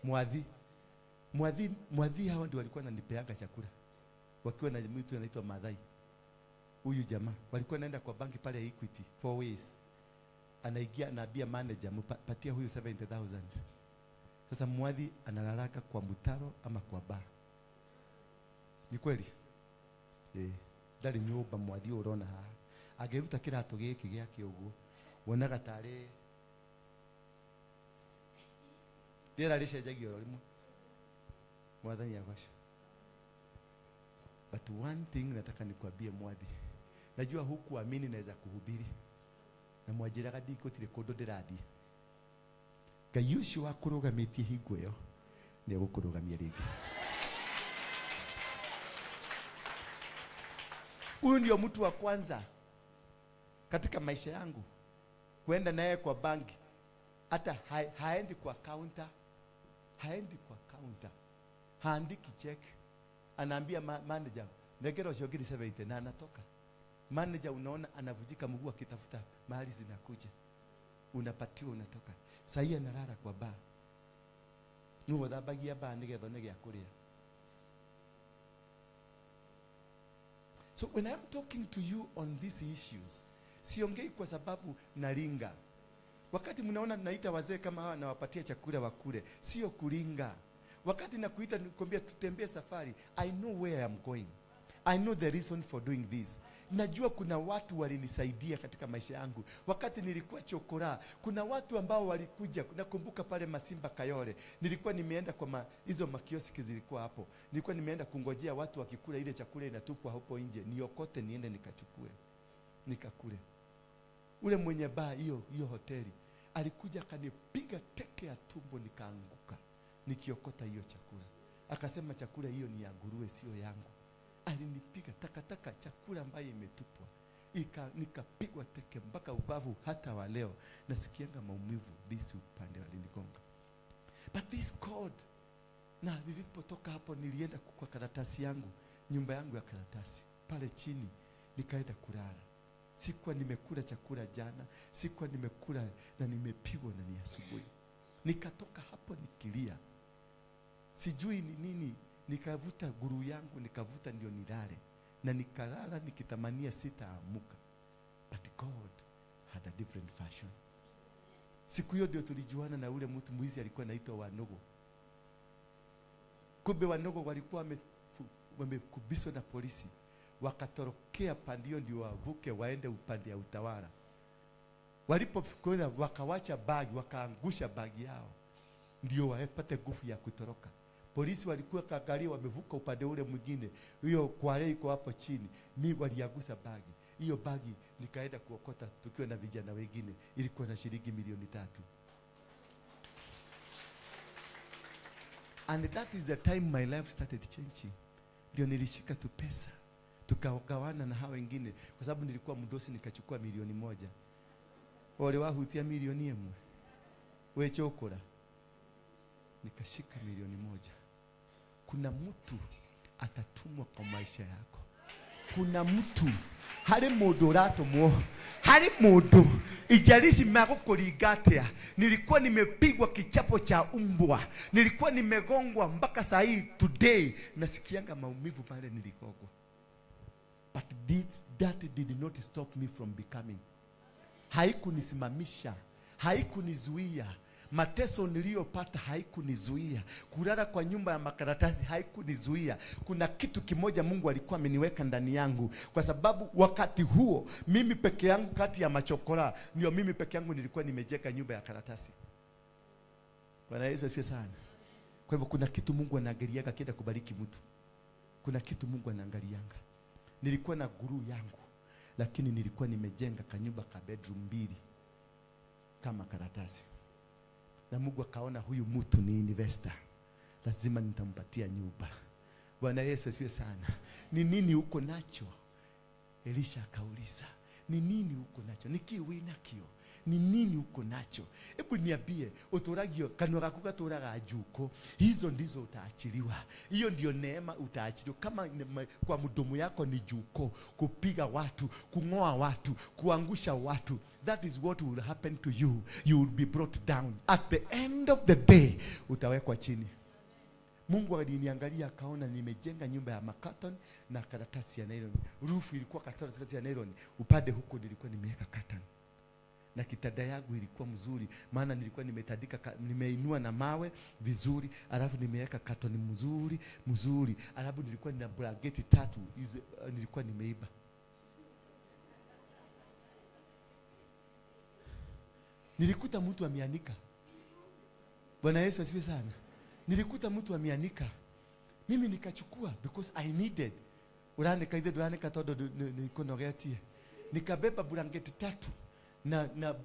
Mwathi. Mwathi hao ndio walikuwa wananipeanga chakula. Wakiwa na mtu anaitwa Madhai. Huyu jamaa walikuwa naenda kwa banki pale Equity 4 ways. Anaingia anaambia manager mpatie huyu 70,000. Sasa Mwathi analalaka kwa mutaro ama kwa bar. Ni kweli? Ndari nyumba Mwathi urona haha. Angeruta kirato giki giake uguo wonaga tari rĩera rĩcenjagia oro rĩmwe. Mwathani agoca. But one thing nataka nikwambie Mwathi, najua hukuamini naweza kuhubiri na mwanjĩraga ndigũtirĩ kũndũ ndĩrathiĩ. Ngai ũcio wakũrũgamĩtie hingo ĩyo nĩegũkũrũgamia rĩngĩ. Huyu ndio mtu wa kwanza katika maisha yangu kwenda naye kwa banki. Hata haendi kwa counter, haendi kwa counter, haandiki check. Anaambia manager negero ucio ngiri 70 na anatoka. Manager unaona anavujika mguu akitafuta mahali zinakuja, unapatiwa, unatoka. Sasa analala kwa bar. Nuo thambagia bar nigetha one gĩa kũrĩa. So when I'm talking to you on these issues, siongei kwa sababu naringa. Wakati mnaona naita wazee kama hawa nawapatia chakula wakule, sio kuringa. Wakati nakuita nikwambia tutembee safari, I know where I'm going. I know the reason for doing this. Najua kuna watu walinisaidia katika maisha yangu. Wakati nilikuwa chokora, kuna watu ambao walikuja. Nakumbuka pale Masimba Kayole, nilikuwa nimeenda kwa hizo makioski zilikuwa hapo. Nilikuwa nimeenda kungojea watu wakikula ile chakula inatupwa hapo nje, niokote niende nikachukue, nikakule. Ule mwenye baa hiyo hoteli alikuja akanipiga teke ya tumbo, nikaanguka nikiokota hiyo chakula. Akasema chakula hiyo ni ya nguruwe, sio yangu. Alinipiga takataka, chakula ambayo imetupwa. Nikapigwa teke mpaka ubavu, hata wa leo nasikianga maumivu this upande walinigonga. But this God, na nilipotoka hapo nilienda kwa karatasi yangu, nyumba yangu ya karatasi pale chini, nikaenda kulala. Sikuwa nimekula chakula jana, sikuwa nimekula na nimepigwa na ni asubuhi. Nikatoka hapo nikilia. Sijui ni nini, nikavuta guru yangu, nikavuta ndio nilale. Na nikalala nikitamania sitaamuka. But God had a different fashion. Siku hiyo ndio tulijuana na ule mtu mwizi alikuwa anaitwa Wanogo. Kumbe Wanogo walikuwa wamekubiswa na polisi. Wakatorokea pandio ndio wavuke waende upande ya utawala. Walipofika wakawacha bagi, wakaangusha bagi yao ndio wapate nguvu ya kutoroka. Polisi walikuwa kagalia wamevuka upande ule mwingine. Hiyo kwale iko hapo chini. Mi waliagusa bagi. Hiyo bagi nikaenda kuokota tukiwa na vijana wengine. Ilikuwa na shilingi 3,000,000. And that is the time my life started changing. Ndio nilishika tu pesa. Tukagawana na hao wengine kwa sababu nilikuwa mdosi, nikachukua 1,000,000. Wale wahutia 1,000,000. We chokora. Nikashika 1,000,000. Kuna mtu atatumwa kwa maisha yako. Kuna mtu hari mundu uratumwo, hari mundu ijalishi magukuringa atia. Nilikuwa nimepigwa kichapo cha umbwa, nilikuwa nimegongwa mpaka saa hii today nasikianga maumivu pale niligongwa. But that did not stop me from becoming. Haikunisimamisha, haikunizuia. Mateso niliyopata haikunizuia. Kulala kwa nyumba ya makaratasi haikunizuia. Kuna kitu kimoja Mungu alikuwa ameniweka ndani yangu. Kwa sababu wakati huo mimi peke yangu kati ya machokora, ndio mimi peke yangu nilikuwa nimejenga nyumba ya karatasi. Bwana Yesu asifiwe sana. Kwa hivyo kuna kitu Mungu anaangaliaga kienda kubariki mtu. Kuna kitu Mungu anaangalianga. Nilikuwa na guru yangu, lakini nilikuwa nimejenga kanyumba ka bedroom 2 kama karatasi. Na Mungu akaona huyu mtu ni investor, lazima nitampatia nyumba. Bwana Yesu asifiwe sana. Ni nini uko nacho? Elisha akauliza, ni nini uko nacho? Niki wĩ nakĩo? Ni nini uko nacho? Hebu niambie, uturagio kanua gaku gaturaga njuko, hizo ndizo utaachiliwa. Hiyo ndio neema utaachiliwa. Kama kwa mdomo yako ni juko, kupiga watu, kungoa watu, kuangusha watu, that is what will happen to you. You will be brought down. At the end of the day, utawekwa chini. Mungu aliniangalia akaona nimejenga nyumba ya makaton na karatasi ya nylon. Roof ilikuwa karatasi ya nylon. Upande huko nilikuwa nimeweka curtain. Na kitanda yangu ilikuwa mzuri, maana nilikuwa nimetandika, nimeinua na mawe vizuri, alafu nimeweka katoni mzuri mzuri, alafu nilikuwa nina blanketi 3 hizo nilikuwa nimeiba. Nilikuta mtu ameanika. Bwana Yesu asifiwe sana. Nilikuta mtu ameanika. Mimi nikachukua because I needed. Uranika ile uranika todo nikonogetie. Nikabeba blanketi 3 na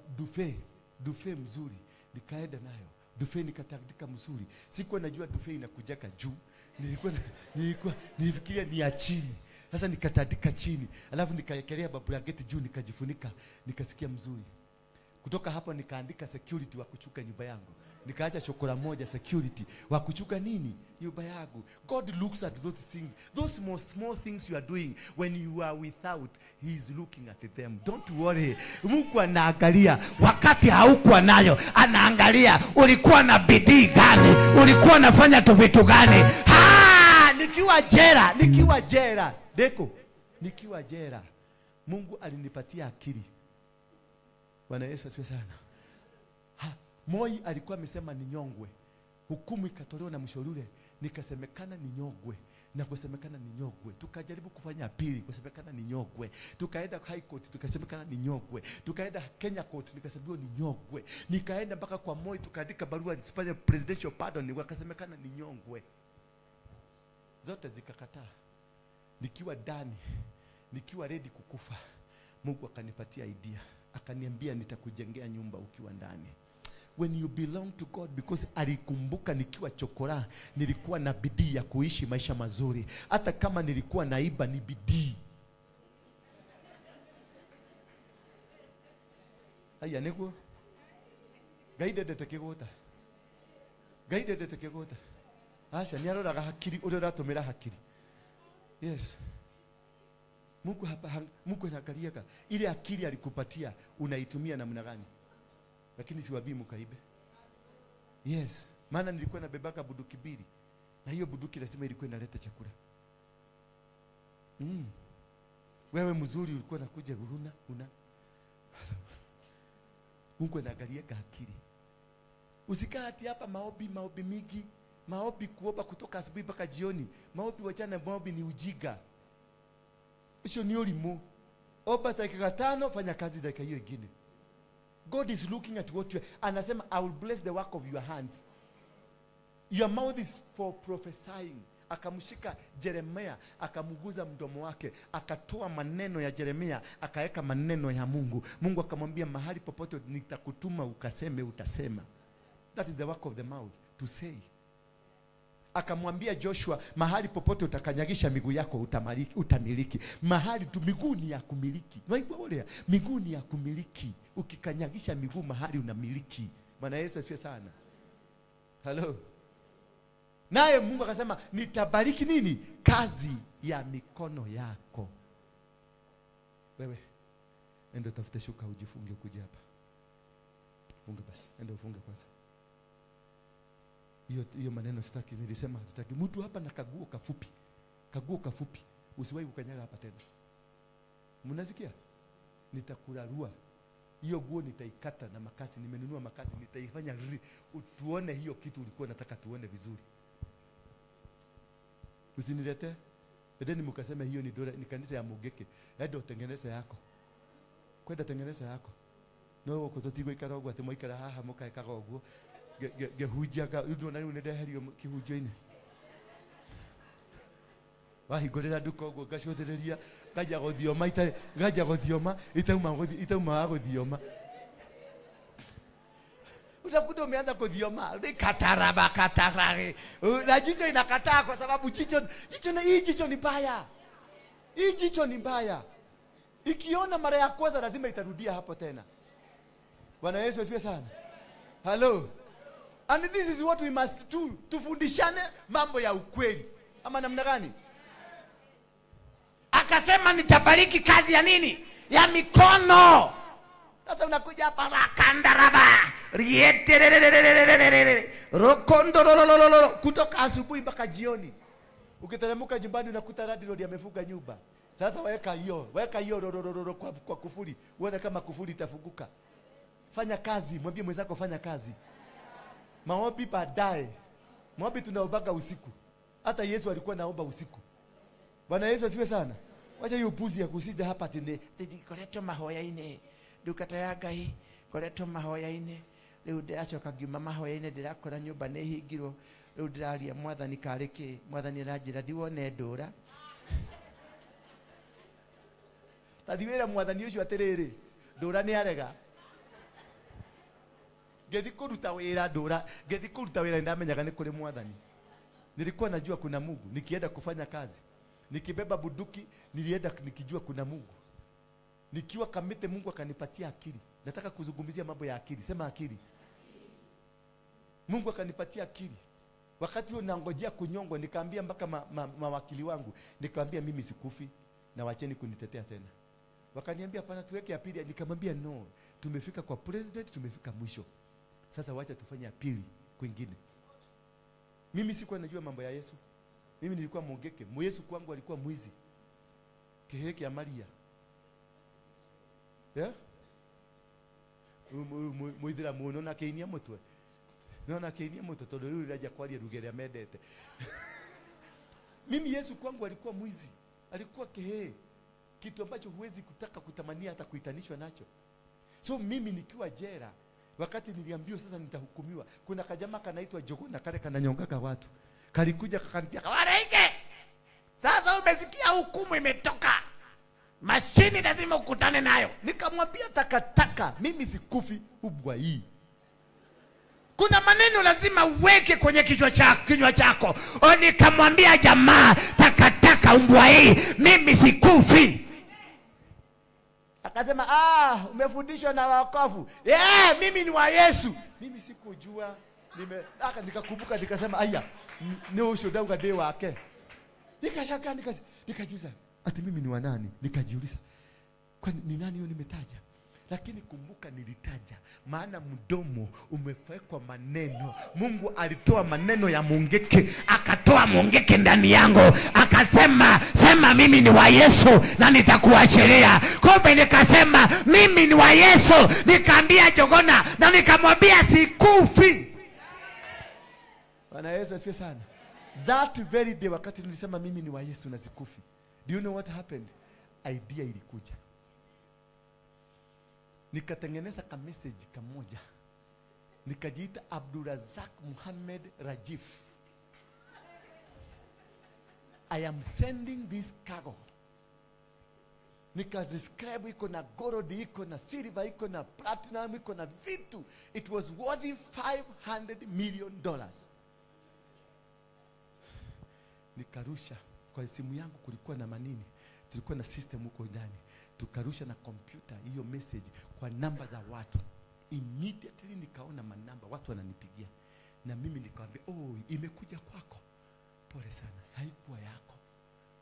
dufe mzuri, nikaenda nayo. Dufe nikatandika mzuri. Sikuwa najua dufe inakujaka juu. Nilikuwa nilifikiria ni ya chini. Sasa nikatandika chini. Alafu nikaekelea blanketi juu, nikajifunika, nikasikia mzuri. Kutoka hapo nikaandika security wa kuchuka nyumba yangu. Nikaacha chokora moja security wa kuchuka nini? Nyumba yangu. God looks at those things. Those small, small things you are doing when you are without, he is looking at them. Don't worry. Mungu anaangalia wakati haukuwa nayo, anaangalia ulikuwa na bidii gani, ulikuwa unafanya tu vitu gani. Ha, nikiwa jela, deko, nikiwa jela, Mungu alinipatia akili. Bwana Yesu asifiwe sana. Moi alikuwa amesema ninyongwe. Hukumu ikatolewa na mshorure, nikasemekana ninyongwe. Na kusemekana ninyongwe. Tukajaribu kufanya apili, kusemekana ninyongwe. Tukaenda High Court, tukasemekana ninyongwe. Tukaenda Kenya Court, nikasemekana ninyongwe. Nikaenda mpaka kwa Moi, tukaandika barua nisipate presidential pardon, wakasemekana ninyongwe. Zote zikakataa. Nikiwa ndani, nikiwa ready kukufa, Mungu akanipatia idea. Akaniambia nitakujengea nyumba ukiwa ndani. When you belong to God, because alikumbuka nikiwa chokora, nilikuwa na bidii ya kuishi maisha mazuri. Hata kama nilikuwa naiba ni bidii. Aya niguo. Ngai ndendete kigũta. Ngai ndendete kigũta. Aca nĩ aroraga hakiri ũrĩa ũratũmĩra hakiri. Yes. Mungu hapa, Mungu anaangaliaga ile akili alikupatia unaitumia namna gani. Lakini siwabii mkaibe. Yes, maana nilikuwa nabebaka bunduki 2 na hiyo bunduki lazima ilikuwa inaleta chakula. Wewe mzuri ulikuwa unakuja una. Mungu anaangalia akili. Usikati hapa maombi mingi, maombi kuomba kutoka asubuhi mpaka jioni. Maombi wachana, maombi ni ujiga. Ucio ni ũrimũ. Omba dakika 5, fanya kazi dakika hiyo ingine. God is looking at what you anasema, I will bless the work of your hands. Your mouth is for prophesying. Akamshika Jeremia, akamuguza mdomo wake, akatoa maneno ya Jeremia, akaweka maneno ya Mungu. Mungu akamwambia mahali popote nitakutuma ukaseme, utasema. That is the work of the mouth, to say. Akamwambia Joshua, mahali popote utakanyagisha miguu yako utamiliki. Mahali tu miguu ni ya kumiliki. Miguu ni ya kumiliki. Ukikanyagisha miguu mahali unamiliki. Bwana Yesu asifiwe sana. Hello. Naye Mungu akasema nitabariki nini? Kazi ya mikono yako. Wewe enda utafute shuka ujifunge ukuje hapa. Funga basi, enda ufunge kwanza. Hiyo maneno sitaki, nilisema hatutaki. Mtu hapa na kaguo kafupi. Kaguo kafupi. Usiwahi kukanyaga hapa tena. Mnasikia? Nitakurarua. Hiyo guo nitaikata na makasi, nimenunua makasi, nitaifanya tuone hiyo kitu ulikuwa unataka tuone vizuri. Usinilete. Edeni mkasema hiyo ni dola, ni kanisa ya Mugeke. Enda utengeneze yako. Kwenda tengeneza yako. No uko ikara ogwo ati moikara haha mukaekaga ogwo. Gehujaga ndu na riu ndeherio kihunjo-ini. Wahingũrĩra nduka ũguo ngacũthĩrĩria nganja gũthioma nganja gũthioma itauma gũthioma. Utakuta umeanza kudhioma. Kataraba katarare. Na jicho inakataa kwa sababu jicho na hii jicho ni mbaya. Hii jicho ni mbaya. Ikiona mara ya kwanza lazima itarudia hapo tena. Bwana Yesu asifiwe sana. Hello. And this is what we must do. Tufundishane mambo ya ukweli. Ama namna gani? Akasema nitabariki kazi ya nini? Ya mikono. Sasa unakuja hapa rakandaraba rieterererererere rokondorolololo kutoka asubuhi mpaka jioni. Ukiteremka nyumbani unakuta landlord amefunga nyumba. Sasa weka hiyo rorororo kwa kufuli. Uone kama kufuli itafunguka. Fanya kazi, mwambie mwenzako fanya kazi. Maombi baadaye. Maombi tunaombaga usiku. Hata Yesu alikuwa naomba usiku. Bwana Yesu asifiwe sana. Wacha hiyo upuzi ya kusida hapa tene. Koretwo mahoya-inĩ ndungata ya Ngai koretwo mahoya-inĩ rĩu ndĩracoka ngiuma mahoya-inĩ ndĩrakora nyũmba nĩ hingirwo rĩu ndĩraria mwathani karĩ kĩ mwathani aranjĩra thiĩ wone ndũra. Tathi wĩra mwathani ũcio atĩrĩrĩ ndũra nĩ arega. Ngĩthiĩ kũruta wĩra ndũra, ngĩthiĩ kũruta wĩra nĩndamenyaga nĩ kũrĩ mwathani. Nilikuwa najua kuna Mungu nikienda kufanya kazi. Nikibeba bunduki nilienda nikijua kuna Mungu. Nikiwa Kamete Mungu akanipatia akili. Nataka kuzungumzia mambo ya akili. Sema akili. Mungu akanipatia akili. Wakati huo nangojea kunyongwa nikaambia mpaka mawakili wangu, nikaambia mimi sikufi na wacheni kunitetea tena. Wakaniambia hapana tuweke apili. Nikamwambia no, tumefika kwa president, tumefika mwisho. Sasa wacha tufanye apili kwingine. Mimi sikuwa najua mambo ya Yesu. Mimi nilikuwa mongeke. Yesu kwangu alikuwa mwizi. Keheke ya Maria. Yeah? Muithira muno na keinia mutwe. Naona keinia mutwe tondu riu riraja kwaria ruge ria mendete. Mimi Yesu kwangu alikuwa mwizi. Alikuwa kehe. Kitu ambacho huwezi kutaka kutamania hata kuitanishwa nacho. So mimi nikiwa jela, wakati niliambiwa sasa nitahukumiwa, kuna kajamaa kanaitwa Jogona kale kananyongaga watu. Kalikuja kakaniambia, "Waraike! Sasa umesikia hukumu imetoka. Mashini lazima ukutane nayo." Nikamwambia takataka, mimi sikufi ubwa hii. Kuna maneno lazima uweke kwenye kichwa chako, kinywa chako. Nikamwambia jamaa, takataka umbwa hii, mimi sikufi. Akasema, "Ah, umefundishwa na wokovu." Yeah, mimi ni wa Yesu. Mimi sikujua. Nikakumbuka nikasema, "Aya, ni ushuhuda de wake." Nikashangaa nikajiuliza, ati mimi ni wa nani? Nikajiuliza, kwani ni nani huyo nimetaja? Lakini kumbuka nilitaja, maana mdomo umewekwa maneno. Mungu alitoa maneno ya Mungeke, akatoa Mungeke ndani yangu, akasema, sema mimi ni wa Yesu na nitakuachilia. Kumbe nikasema mimi ni wa Yesu, nikaambia Jogona na nikamwambia sikufi. Bwana Yesu asifiwe sana. That very day wakati nilisema mimi ni wa Yesu na sikufi, do you know what happened? Idea ilikuja. Nikatengeneza ka message kamoja. Nikajiita Abdurazak Muhammad Rajif. I am sending this cargo. Nika describe iko na gold, iko na silver, iko na platinum, iko na vitu. It was worth $500 million. Nikarusha kwa simu yangu, kulikuwa na manini, tulikuwa na system huko ndani. Tukarusha na kompyuta hiyo message kwa namba za watu. Immediately nikaona manamba watu wananipigia. Na mimi nikamwambia, "Oh, imekuja kwako. Pole sana, haikuwa yako.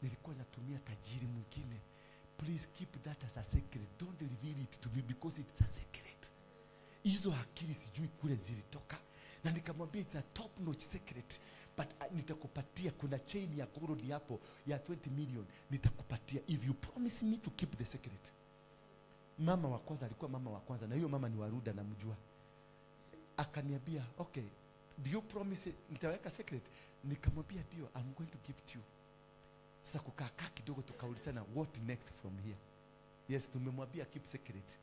Nilikuwa natumia tajiri mwingine. Please keep that as a secret. Don't reveal it to me because it's a secret." Hizo akili sijui kule zilitoka. Na nikamwambia it's a top notch secret. But nitakupatia, kuna chain ya gold hapo ya 20 million. Nitakupatia if you promise me to keep the secret. Mama wa kwanza alikuwa mama wa kwanza, na hiyo mama ni Waruda namjua. Akaniambia, "Okay, do you promise nitaweka secret?" Nikamwambia ndio, I'm going to give to you. Sasa kukaa kidogo tukaulizana what next from here. Yes, tumemwambia keep secret.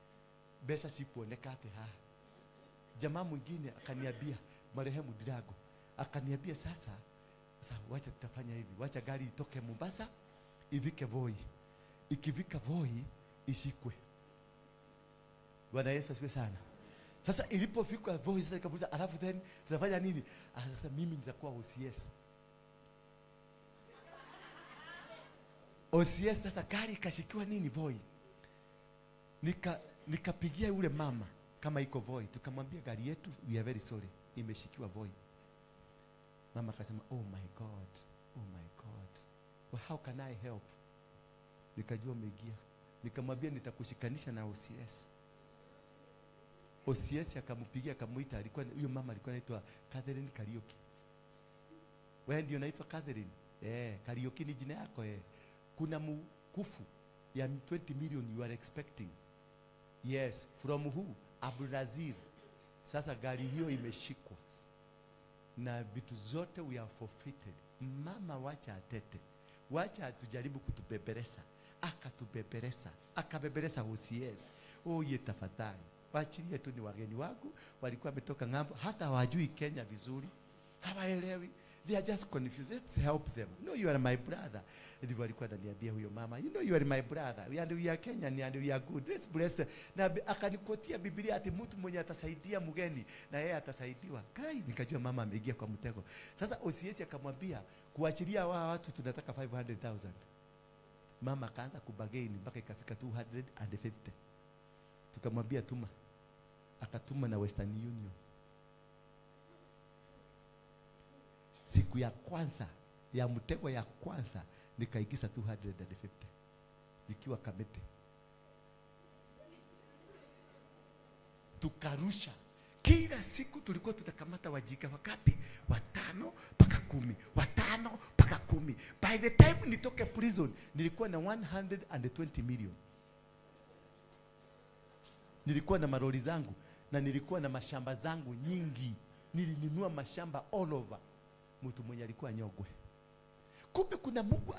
Besa sikuoneka ate ha. Jamaa mwingine akaniambia, marehemu Drago, akaniambia sasa wacha tutafanya hivi, wacha gari itoke Mombasa ifike Voi. Ikifika Voi ishikwe. Bwana Yesu asifiwe sana. Sasa ilipofika Voi sasa nikamuuliza, alafu then tutafanya nini? Sasa mimi nitakuwa OCS. OCS sasa gari ikashikiwa nini Voi. Nikapigia yule mama kama iko Voi, tukamwambia gari yetu we are very sorry, imeshikiwa Voi. Mama akasema, oh my God, oh my God, well, how can I help? Nikajua umeingia. Nikamwambia nitakushikanisha na OCS. OCS akampigia akamuita, alikuwa huyo mama alikuwa anaitwa Catherine Kariuki. Wewe ndio unaitwa Catherine? Kariuki ni jina yako eh. Kuna mkufu ya 20 million you are expecting. Yes, from who? Abdulrazir. Sasa gari hiyo imeshikwa na vitu zote we are forfeited. Mama wacha atete, wacha atujaribu kutubeberesa. Akatubeberesa, akabeberesa OCS. Oh ye tafadhali, waachilie tu, ni wageni wangu, walikuwa wametoka ng'ambo, hata hawajui Kenya vizuri, hawaelewi. They are just confused. Let's help them. No, you are my brother. Ndivyo alikuwa ananiambia huyo mama. You know you are my brother. We are Kenyan and we are good. Let's bless. Na akanikotia Biblia ati mtu mwenye atasaidia mgeni na yeye atasaidiwa. Kai, nikajua mama ameingia kwa mtego. Sasa OCS akamwambia kuachilia watu tunataka 500,000. Mama akaanza kubagain mpaka ikafika 250. Tukamwambia tuma. Akatuma na Western Union. Siku ya kwanza ya mtego ya kwanza nikaingiza 250 nikiwa Kamete. Tukarusha kila siku, tulikuwa tutakamata wajika wakapi 5 mpaka 10, 5 mpaka 10. By the time nitoke prison nilikuwa na 120 million. Nilikuwa na maroli zangu na nilikuwa na mashamba zangu nyingi. Nilinunua mashamba all over. Mtu mwenye alikuwa nyogwe. Kumbe kuna Mungu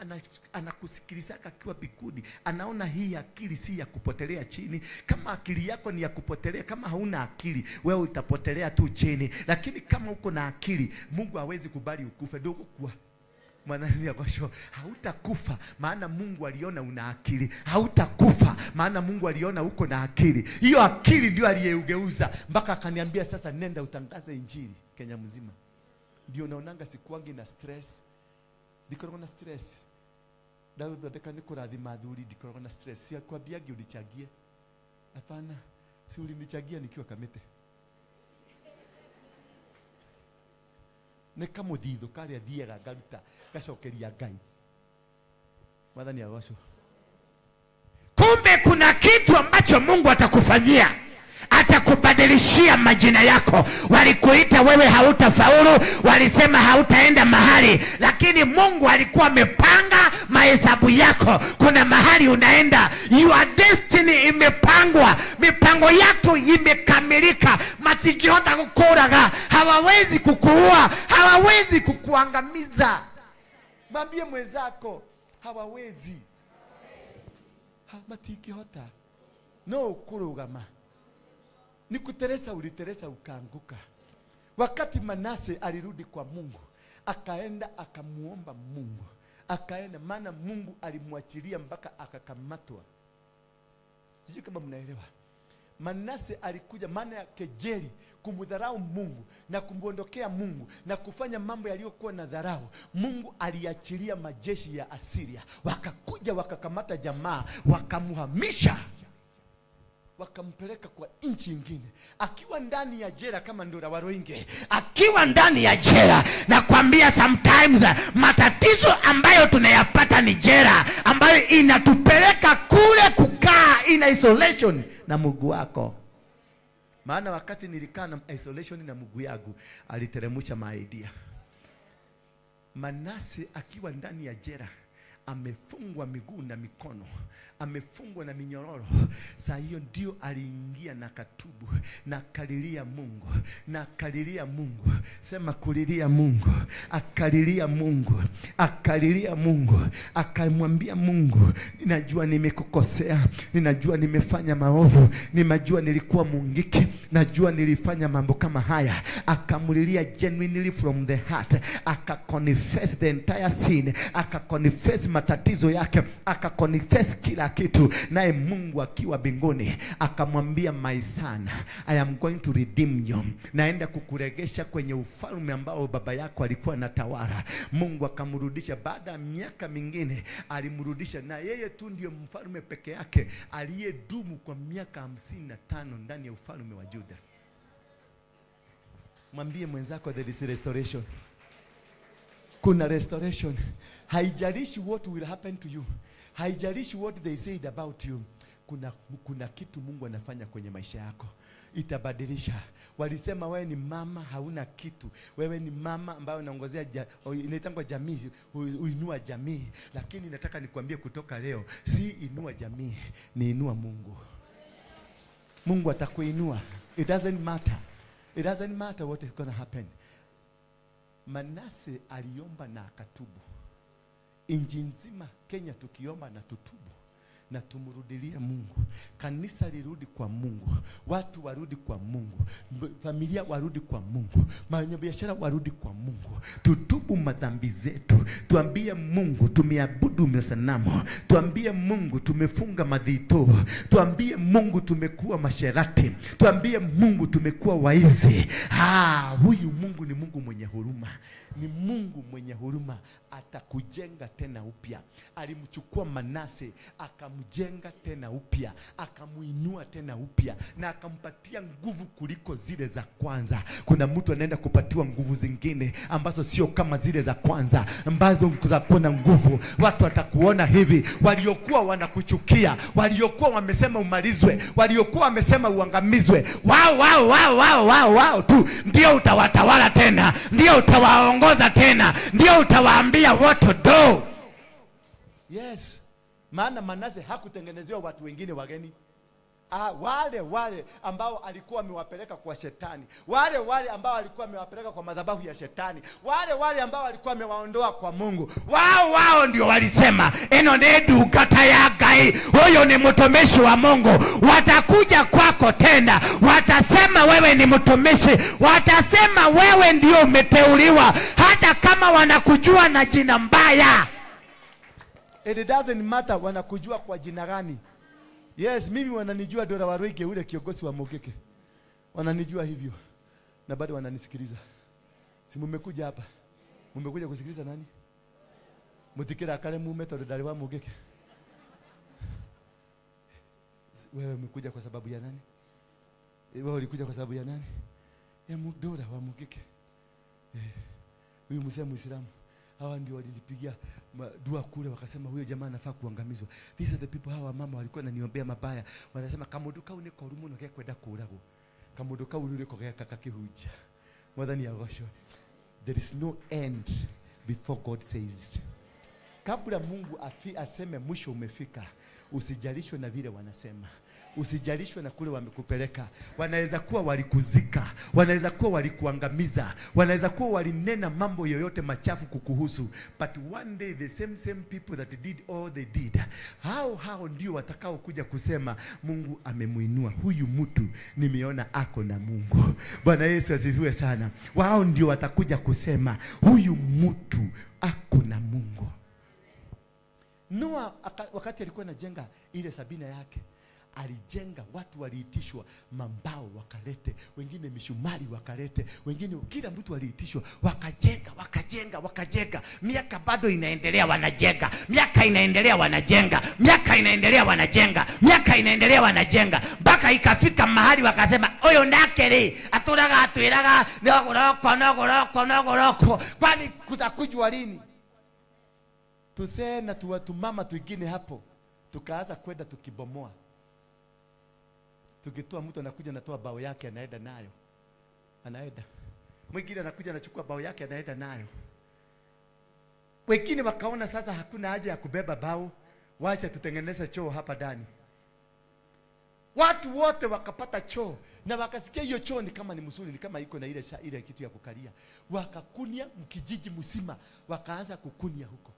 anakusikiliza akiwa bikuni. Anaona hii akili si ya kupotelea chini. Kama akili yako ni ya kupotelea, kama hauna akili, wewe utapotelea tu chini. Lakini kama uko na akili, Mungu hawezi kubali ukufe. Ndio kwa mwanani akosho, hautakufa maana Mungu aliona una akili. Hautakufa maana Mungu aliona uko na akili. Hiyo akili ndio aliyeugeuza mpaka akaniambia sasa nenda utangaze injili Kenya mzima. Ndio naonanga sikuangi na stress. Ndikoragwo na stress. Ndathondeka ni kurathima athuri, ndikoragwo na stress. Siakwambiagi unichagie. Hapana, si ulinichagia nikiwa Kamete. Nĩ kamũthithũ karĩa thiaga ngaruta ngacokeria Ngai. Mwathani agocwo. Kumbe kuna kitu ambacho Mungu atakufanyia. Atakubadilishia majina yako. Walikuita wewe hautafaulu, walisema hautaenda mahali, lakini Mungu alikuwa amepanga mahesabu yako. Kuna mahali unaenda. Your destiny imepangwa, mipango yako imekamilika. Matigihota kukuraga, hawawezi kukuua, hawawezi kukuangamiza. Mwambie mwenzako hawawezi. Matigihota no kurugama. Ni kuteresa, uliteresa ukaanguka. Wakati Manase alirudi kwa Mungu, akaenda akamuomba Mungu. Akaenda, maana Mungu alimwachilia mpaka akakamatwa. Sijui kama mnaelewa. Manase alikuja maana ya kejeli, kumdharau Mungu na kumuondokea Mungu na kufanya mambo yaliyokuwa na dharau. Mungu aliachilia majeshi ya Asiria, wakakuja wakakamata jamaa, wakamuhamisha, wakampeleka kwa nchi nyingine. Akiwa ndani ya jela kama Ndura Waruinge, akiwa ndani ya jela, nakwambia sometimes matatizo ambayo tunayapata ni jela ambayo inatupeleka kule kukaa in isolation na Mungu wako. Maana wakati nilikaa na isolation na Mungu yangu, aliteremsha maidia. Manase akiwa ndani ya jela, amefungwa miguu na mikono, amefungwa na minyororo. Saa hiyo ndio aliingia na katubu na kalilia Mungu, na kalilia Mungu. Sema kulilia Mungu. Akalilia Mungu, akalilia Mungu, akamwambia Mungu, ninajua nimekukosea, ninajua nimefanya maovu, ninajua nilikuwa mungiki, najua nilifanya mambo kama haya. Akamlilia genuinely from the heart, akaconfess the entire sin, akaconfess matatizo yake, akaconfess kila kitu. Naye Mungu akiwa mbinguni akamwambia, my son, I am going to redeem you, naenda kukuregesha kwenye ufalme ambao baba yako alikuwa anatawala. Mungu akamrudisha. Baada ya miaka mingine alimrudisha, na yeye tu ndio mfalme peke yake aliyedumu kwa miaka 55 ndani ya ufalme wa Juda. Mwambie mwenzako, there is restoration. Kuna restoration. Haijalishi what will happen to you, haijalishi what they said about you, kuna kitu Mungu anafanya kwenye maisha yako, itabadilisha. Walisema wewe ni mama hauna kitu, wewe ni mama ambaye unaongozea inaitangwa jamii, uinua jamii. Lakini nataka nikwambie kutoka leo, si inua jamii, ni inua Mungu. Mungu atakuinua. It doesn't matter. It doesn't matter what is going to happen. Manase aliomba na akatubu. Inji nzima Kenya tukiomba na tutubu na tumrudilie Mungu, kanisa lirudi kwa Mungu, watu warudi kwa Mungu, familia warudi kwa Mungu, wafanyabiashara warudi kwa Mungu. Tutubu madhambi zetu, tuambie Mungu tumeabudu masanamu, tuambie Mungu tumefunga madhito, tuambie Mungu tumekuwa masherati, tuambie Mungu tumekuwa waizi. Huyu Mungu ni Mungu mwenye huruma, ni Mungu mwenye huruma, atakujenga tena upya. Alimchukua Manase akamjenga tena upya, akamuinua tena upya, na akampatia nguvu kuliko zile za kwanza. Kuna mtu anaenda kupatiwa nguvu zingine ambazo sio kama zile za kwanza, ambazo za kuona nguvu. Watu watakuona hivi, waliokuwa wanakuchukia, waliokuwa wamesema umalizwe, waliokuwa wamesema uangamizwe, wao wao wao wao wao wao tu ndio utawatawala tena, ndio utawaongoza tena, ndio utawaambia what to do. Yes. Maana Manase hakutengenezewa watu wengine wageni. Wale wale ambao alikuwa amewapeleka kwa shetani, wale wale ambao alikuwa amewapeleka kwa madhabahu ya shetani, wale wale ambao alikuwa amewaondoa kwa Mungu, wao wao ndio walisema eno nedu kata ya Ngai, huyo ni mtumishi wa Mungu. Watakuja kwako tena, watasema wewe ni mtumishi, watasema wewe ndio umeteuliwa, hata kama wanakujua na jina mbaya. It doesn't matter wanakujua kwa jina gani. Yes, mimi wananijua Dora Waruige, ule kiongozi wa Mokeke. Wananijua hivyo. Na bado wananisikiliza. Si mmekuja hapa? Mmekuja kusikiliza nani? Mutikira kale mume tondu ndari wa Mokeke. Wewe umekuja kwa sababu ya nani? Wewe ulikuja kwa sababu ya nani? Ya Dora wa Mokeke. Huyu mzee Muislamu. Hawa ndio walinipigia dua kule, wakasema huyo jamaa anafaa kuangamizwa. These are the people, hawa mama walikuwa wananiombea mabaya. Wanasema kamundu kau ni koru muno gekwenda kuragwo, kamundu kau rĩu nĩko geka kakĩhunjia. Mwathani agocwo. There is no end before God says. Kabla Mungu aseme mwisho umefika, usijalishwe na vile wanasema, usijalishwe na kule wamekupeleka. Wanaweza kuwa walikuzika, wanaweza kuwa walikuangamiza, wanaweza kuwa walinena mambo yoyote machafu kukuhusu, but one day the same people that did all they did, hao ndio watakao kuja kusema Mungu amemuinua huyu mtu, nimeona ako na Mungu. Bwana Yesu asifiwe sana. Wao ndio watakuja kusema huyu mtu ako na Mungu. Noa wakati alikuwa anajenga ile sabina yake, alijenga, watu waliitishwa mambao wakalete, wengine mishumari wakalete, wengine kila mtu aliitishwa, wakajenga wakajenga wakajenga. Miaka bado inaendelea wanajenga, miaka inaendelea wanajenga, miaka inaendelea wanajenga, miaka inaendelea wanajenga, mpaka ikafika mahali wakasema oyo ndakere aturaga atwiraga nogoroko nogoroko nogoroko, kwani kutakujwa lini? Tusee na tumama tuingine hapo, tukaanza kwenda tukibomoa. Tukitoa, mtu anakuja anatoa bao yake anaenda nayo. Anaenda. Mwingine anakuja anachukua bao yake anaenda nayo. Wengine wakaona sasa hakuna haja ya kubeba bao, wacha tutengeneze choo hapa ndani. Watu wote wakapata choo na wakasikia hiyo choo ni kama ni mzuri, ni kama iko na ile kitu ya kukalia. Wakakunia mkijiji mzima, wakaanza kukunia huko.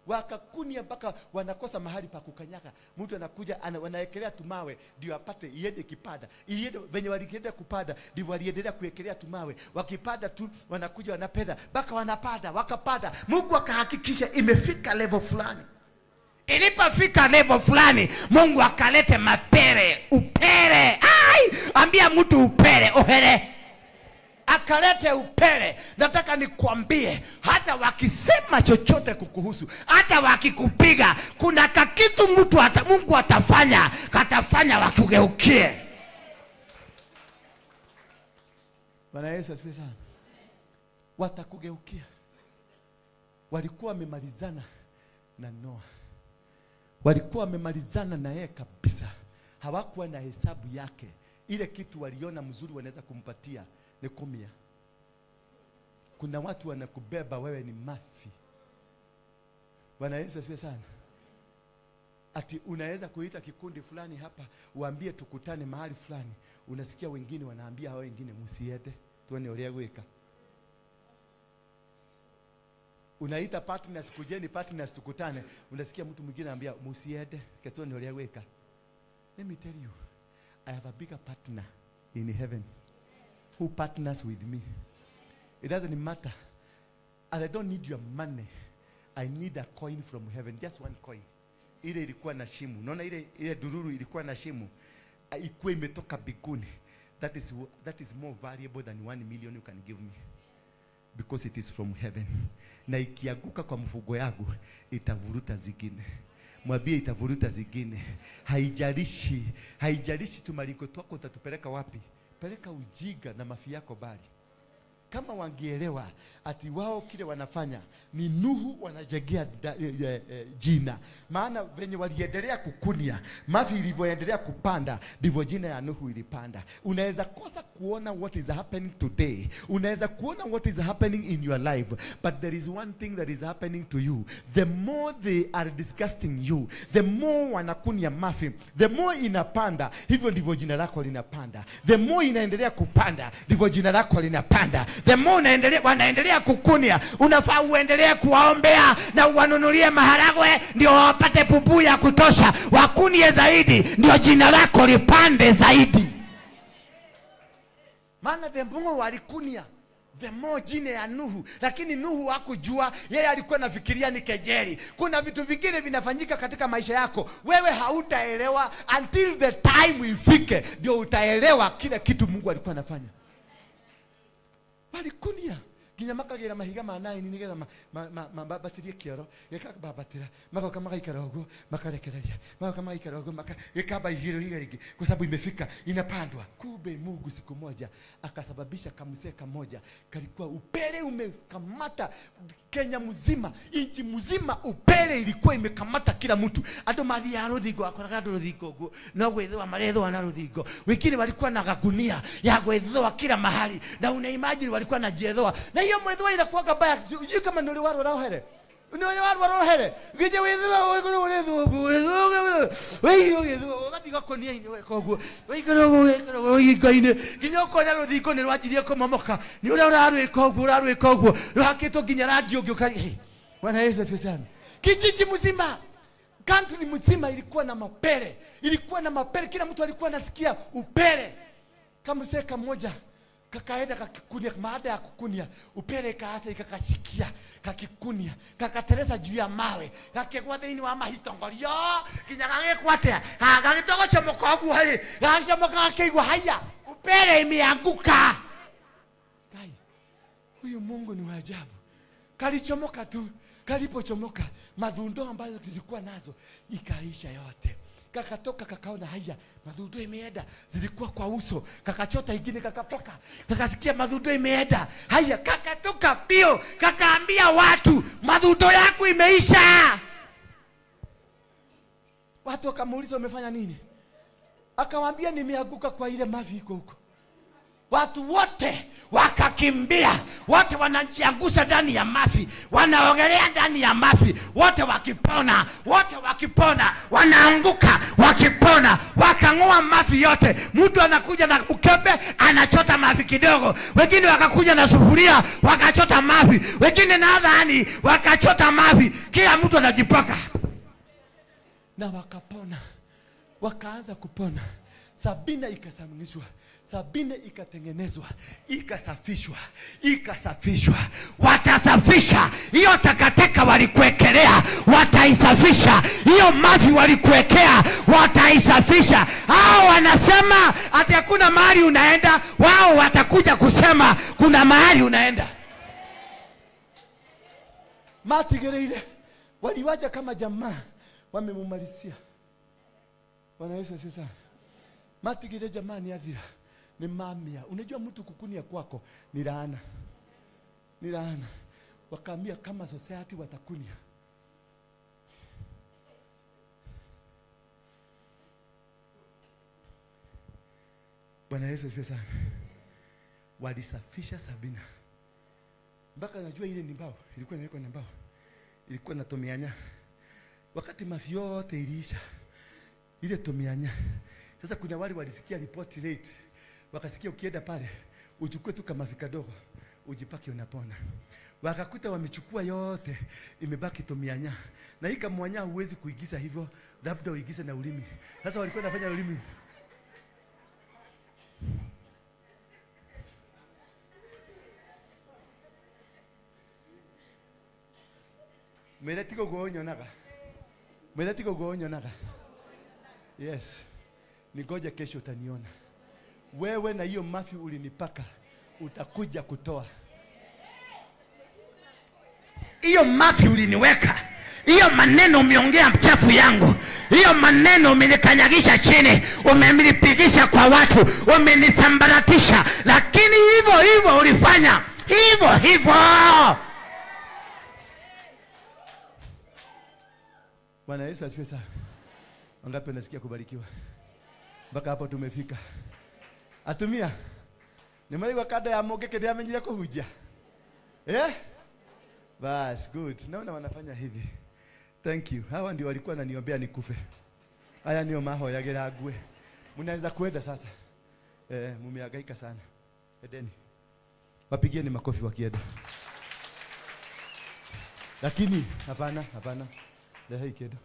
Wakakunia mpaka wanakosa mahali pa kukanyaga. Mtu anakuja wanaekelea tumawe ndio apate iende kipada. Iende venye walienda kupada ndivyo waliendelea kuekelea tumawe. Wakipada tu wanakuja wanapenda mpaka wanapada, wakapada. Mungu akahakikisha imefika level fulani. Ilipofika level fulani, Mungu akalete mapere, upere. Ai, ambia mtu upere, ohere. Akalete upere. Nataka nikwambie, hata wakisema chochote kukuhusu, hata wakikupiga, kuna kakitu mtu Mungu atafanya, katafanya wakugeukie. Bwana Yesu asifiwe sana. Watakugeukia. Walikuwa wamemalizana na Noa. Walikuwa wamemalizana na yeye kabisa. Hawakuwa na hesabu yake. Ile kitu waliona mzuri wanaweza kumpatia ni 10. Kuna watu wanakubeba wewe ni mafi. Bwana Yesu asifiwe sana. Ati unaweza kuita kikundi fulani hapa, uambie tukutane mahali fulani. Unasikia wengine wanaambia hao wengine msiende, tuone uliagweka. Unaita partners, kujeni partners tukutane. Unasikia mtu mwingine anambia msiende, tuone uliagweka. Let me tell you, I have a bigger partner in heaven who partners with me. It doesn't matter. And I don't need your money. I need a coin from heaven, just one coin. Ile ilikuwa na shimo. Unaona ile dururu ilikuwa na shimo. Ilikuwa imetoka biguni. That is more valuable than 1 million you can give me. Because it is from heaven. Na ikianguka kwa mfugo yangu, itavuruta zingine. Mwambie itavuruta zingine. Haijalishi tumaliko twako utatupeleka wapi. Peleka ujiga na mafi yako bali. Kama wangeelewa ati wao kile wanafanya ni Nuhu wanajegea jina. Maana venye waliendelea kukunia, mafi ilivyoendelea kupanda, ndivyo jina ya Nuhu ilipanda. Unaweza kosa kuona what is happening today. Unaweza kuona what is happening in your life, but there is one thing that is happening to you. The more they are disgusting you, the more wanakunia mafi, the more inapanda, hivyo ndivyo jina lako linapanda. The more inaendelea kupanda, ndivyo jina lako linapanda. The more wanaendelea kukunia, unafaa uendelee kuwaombea na uwanunulie maharagwe ndio wapate pupu ya kutosha, wakunie zaidi ndio jina lako lipande zaidi. Maana the more walikunia, the more jina ya Nuhu. Lakini Nuhu hakujua, yeye alikuwa anafikiria ni kejeli. Kuna vitu vingine vinafanyika katika maisha yako, wewe hautaelewa until the time ifike, ndio utaelewa kila kitu Mungu alikuwa anafanya. Walikunia nginya makagira mahiga ma 9 nigetha mabatirie kioro gikababatira magoka magaikara uguo makarekereria magoka magaikara uguo gikamba igiro iga ringi kwa sababu imefika inapandwa. Kumbe Mungu siku moja akasababisha kamsee kamoja kalikuwa upele umekamata Kenya mzima, nchi mzima, upele ilikuwa imekamata kila mtu. Andu mathiaga ruthingo akoraga andu ruthingo uguo no gwithwa marethwa na ruthingo. Wengine walikuwa na gagunia ya gwithwa kila mahali, na una imagine walikuwa na jethwa. Na hiyo mwethwa inakuwa mbaya. Sijui kama ndio warwara ohere. Ndio warwara ohere. Gije withwa urethwa uguo wewe withwa ugathiga konia-inĩ weka uguo. Waikara uguo wekara rũthingo-inĩ nginya ukona rũthingo nĩ rwanjirie kũmomoka. Nĩ ũrĩa ũrarwĩka ũguo ũrarwĩka ũguo rũhakĩtwo nginya rangi ũngĩ ũka. Bwana Yesu asifiwe sana. Kijiji mzima, country mzima ilikuwa na mapere. Ilikuwa na mapere, kila mtu alikuwa anasikia upele. Kama seka moja kakaenda kakikunia, baada ya kukunia upele kaasa ikakashikia kakikunia kakatereza juu ya mawe kakegwa thĩinĩ wa mahitongorio kinya gagĩkwatea gagĩtogocomoka ũguo harĩ gagĩcomoka gakĩigua haya upele imeanguka. Kai, huyu Mungu ni wa ajabu. Kalichomoka tu, kalipochomoka madhundo ambayo zilikuwa nazo ikaisha yote. Kakatoka kakaona haya madhundo imeenda, zilikuwa kwa uso, kakachota ingine kakatoka, kakasikia madhundo imeenda, haya kakatoka pio, kakaambia watu madhundo yako imeisha. Watu wakamuuliza umefanya nini? Akawaambia nimeanguka kwa ile mavi iko huko. Watu wote wakakimbia, wote wanajiangusha ndani ya mafi, wanaogelea ndani ya mafi, wote wakipona, wote wakipona, wanaanguka, wakipona, wakang'oa mafi yote. Mtu anakuja na mkebe, anachota mafi kidogo. Wengine wakakuja na sufuria, wakachota mafi. Wengine na dhani, wakachota mafi. Kila mtu anajipaka. Na wakapona, wakaanza kupona. Sabina ikasamishwa, Sabina ikatengenezwa, ikasafishwa, ikasafishwa. Watasafisha hiyo takataka walikuwekelea, wataisafisha. Hiyo mavi walikuwekea, wataisafisha. Hao wanasema ati hakuna mahali unaenda, wao watakuja kusema kuna mahali unaenda. Matigereire waliwacha kama jamaa wamemumalisia. Bwana Yesu asifiwe sana. Matigire jamani athira ni mamia. Unajua mtu kukunia kwako ni laana. Ni laana. Wakaambia kama society watakunia. Bwana Yesu asifiwe sana. Walisafisha Sabina. Mpaka najua ile ni mbao, ilikuwa inawekwa na mbao. Ilikuwa na tomianya. Wakati mafi yote iliisha, ile tomianya. Sasa kuna wale walisikia report late. Wakasikia ukienda pale uchukue tu kama kadogo ujipake unapona. Wakakuta wamechukua yote, imebaki tomianya. Na hii kamwanya huwezi kuigiza hivyo, labda uigize na ulimi. Sasa walikuwa wanafanya ulimi. Mera tiko gonyonaga. Mera tiko gonyonaga. Yes. Ningoja kesho utaniona. Wewe na hiyo mafi ulinipaka, utakuja kutoa. Hiyo mafi uliniweka, hiyo maneno umeongea mchafu yangu, hiyo maneno umenikanyagisha chini, umenipigisha kwa watu, umenisambaratisha, lakini hivyo hivyo ulifanya, hivyo hivyo. Bwana Yesu asifiwe sana. Wangapi wanasikia kubarikiwa? Mpaka hapo tumefika. Atumia nimarigwa kada ya mũngĩkĩ ndĩamenyire kũhunjia. Eh? Bas, good. Naona wanafanya hivi. Thank you. Hawa ndio walikuwa wananiombea nikufe. Haya ndio mahoyagĩra ngue. Mnaweza kuenda sasa. Mumehangaika sana. Edeni. Wapigieni makofi wakienda. Lakini hapana, hapana. Leta hii kitu.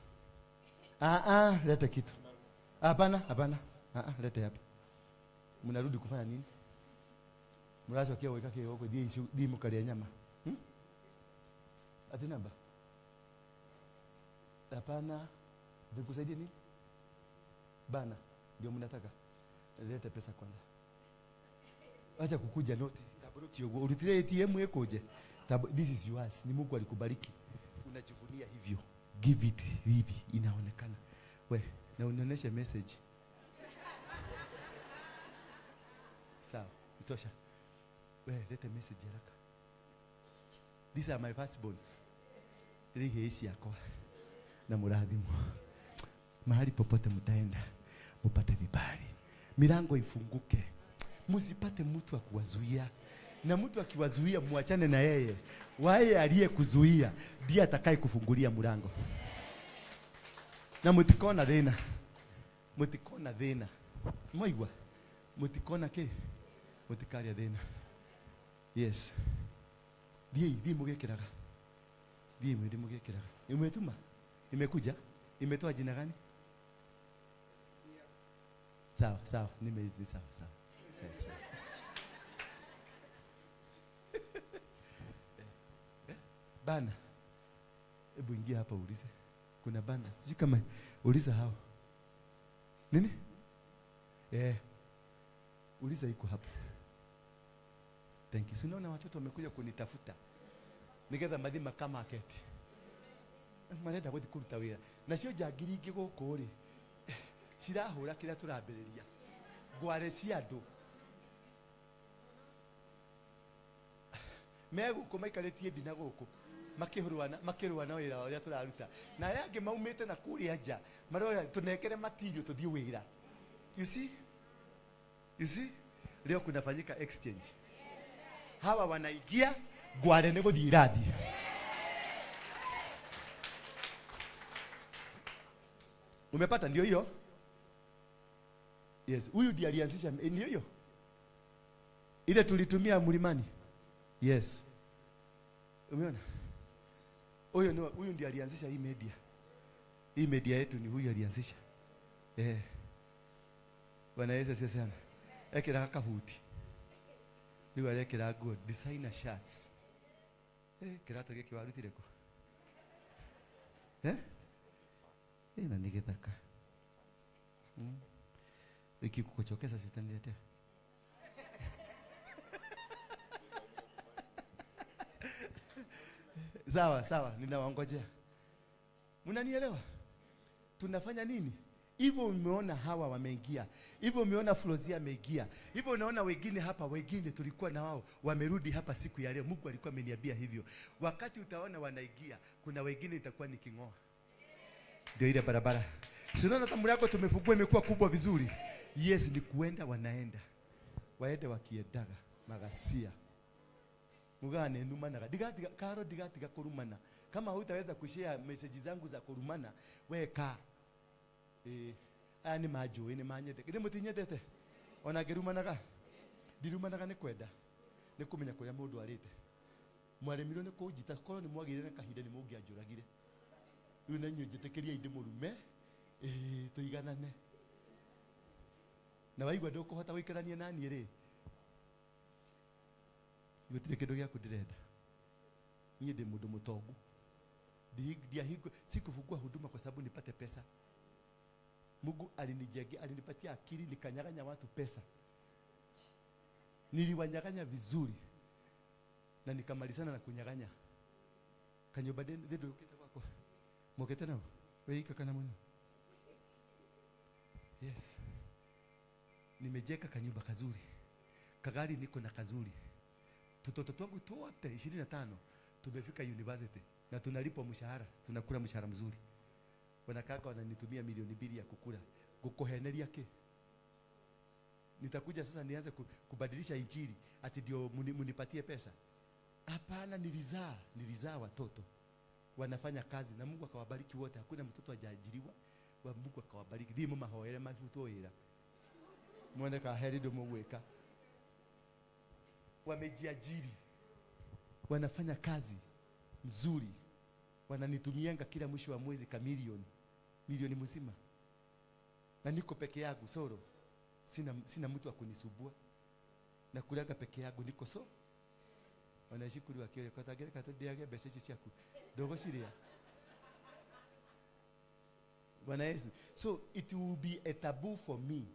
Leta kitu. Hapana, hapana. Leta hapa. Mnarudi kufanya nini? Mracokia gwika ki guku thii mukaria nyama. Ati namba? Hapana. Nikusaidie nini? Bana, ndio mnataka. Leta pesa kwanza. Acha kukuja noti. Tabaruki yogo. Urutire ATM ekuje. This is yours. Ni Mungu alikubariki. Unajivunia hivyo. Give it hivi inaonekana. We, na unionyeshe message. Sawa, itosha. We, leta message haraka. These are my firstborns. Rihe ici yakwa na murathimu. Mahali popote mtaenda mupate vibali. Milango ifunguke. Msipate mtu akuwazuia. Na mtu akiwazuia muachane na yeye. Waye aliyekuzuia ndiye atakaye kufungulia mlango. Na mutikona thina. Mutikona thina. Mwaigua? Mutikona ki? Mutikaria thina. Yes. Thiĩ mũgĩkĩraga. Thiĩ mwĩrĩ mũgĩkĩraga. Imetuma? Imekuja? Imetoa jina gani? Sawa, sawa. Nimeizi sawa, sawa. Yes, sawa. Bana. Hebu ingia hapa uulize. Kuna bana. Sijui kama uliza hao. Nini? Uliza iko hapa. Thank you. Unaona watoto wamekuja kunitafuta. Nigetha mathima kama aketi. Marenda guthi kuruta wira. Nacio njangiri ingĩ gũkũ rĩ, cirahũra kĩrĩa tũrambĩrĩria. Ngware cia andũ. Me gũkũ maikarĩtie ndina gũkũ. Makĩhũrwana, makĩrũa na wĩra ũrĩa tũraruta. Na aya angĩ maumĩte na kũrĩa nja, maroya tũnengere material tũthiĩ wĩra. You see? You see? Leo kunafanyika exchange. Hawa wanaingia ngware nĩ gũthiĩ irathiĩ. Umepata ndio hiyo? Yes, huyu ndiye alianzisha ndio hiyo. Ile tulitumia mlimani. Yes. Umeona? Huyu ndiye alianzisha hii media. Hii media yetu ni huyu alianzisha. Bwana Yesu asifiwe sana. Ekira kahuti. Riu arekira nguo designer shirts. Kirato giki warutire ku? Na ni githaka. Ikikukuchokeza si utaniletea. Sawa, sawa, ninawaongojea. Mnanielewa? Tunafanya nini? Hivyo umeona hawa wameingia. Hivyo umeona Flozia ameingia. Hivyo unaona wengine hapa, wengine tulikuwa na wao wamerudi hapa siku ya leo. Mungu alikuwa ameniambia hivyo. Wakati utaona wanaingia, kuna wengine itakuwa nikingoa. Ndio ile barabara. Si unaona hata mlango tumefungua imekuwa kubwa vizuri. Yes, ni kuenda wanaenda. Waende wakiendaga magasia. Mugane numanaga. Digatiga karo digatiga kurumana. Kama hutaweza kushare message zangu za kurumana, weka. Aya ni majui ni manyete. Ni mutinyendete. Ona ngirumanaga. Ndirumanaga ni kwenda. Ni kumenya kuria mundu arite. Mwaremirwo ni kunjita korwo ni mwagire na kahinda ni mungianjuragire. Riu na inyuĩ njĩtĩkĩriai ndĩmũrume. Tuiganane. Na waigua ndũkũhota gũikarania na niĩ rĩ, gũtirĩ kĩndũ gĩaku ndĩrenda. Niĩ ndĩ mũndũ mũtongu. Sikufungua huduma kwa sababu nipate pesa. Mungu alinijengea, alinipatia akili nikanyang'anya watu pesa. Niliwanyang'anya vizuri. Na nikamalizana na kunyang'anya. Kanyumba ndũkĩte gwakwa. Mokete nao? Weika kana mwana. Yes. Nimejenga kanyumba kazuri. Kagari niko na kazuri. Tutoto twangu wote 25 tumefika university na tunalipwa mshahara, tunakula mshahara mzuri. Wanakaka wananitumia 2 milioni ya kukula. Gukuheneria ke. Nitakuja sasa nianze kubadilisha injili ati ndio munipatie pesa. Hapana, nilizaa watoto. Wanafanya kazi na Mungu akawabariki wote. Hakuna mtoto hajaajiriwa. Wa Mungu akawabariki. Thiĩ mũmahoere mabutwo wĩra. Mwone ka heri ndio mũgwĩka. Wamejiajiri. Wanafanya kazi mzuri. Wananitumianga kila mwisho wa mwezi ka milioni. Milioni mzima. Na niko peke yangu soro. Sina mtu wa kunisumbua. Nakulaga peke yangu niko so. Wanashukuru wakiwa kwa tagere katodiage mbeca icio ciaku. Ndũgũciria. Bwana Yesu. So it will be a taboo for me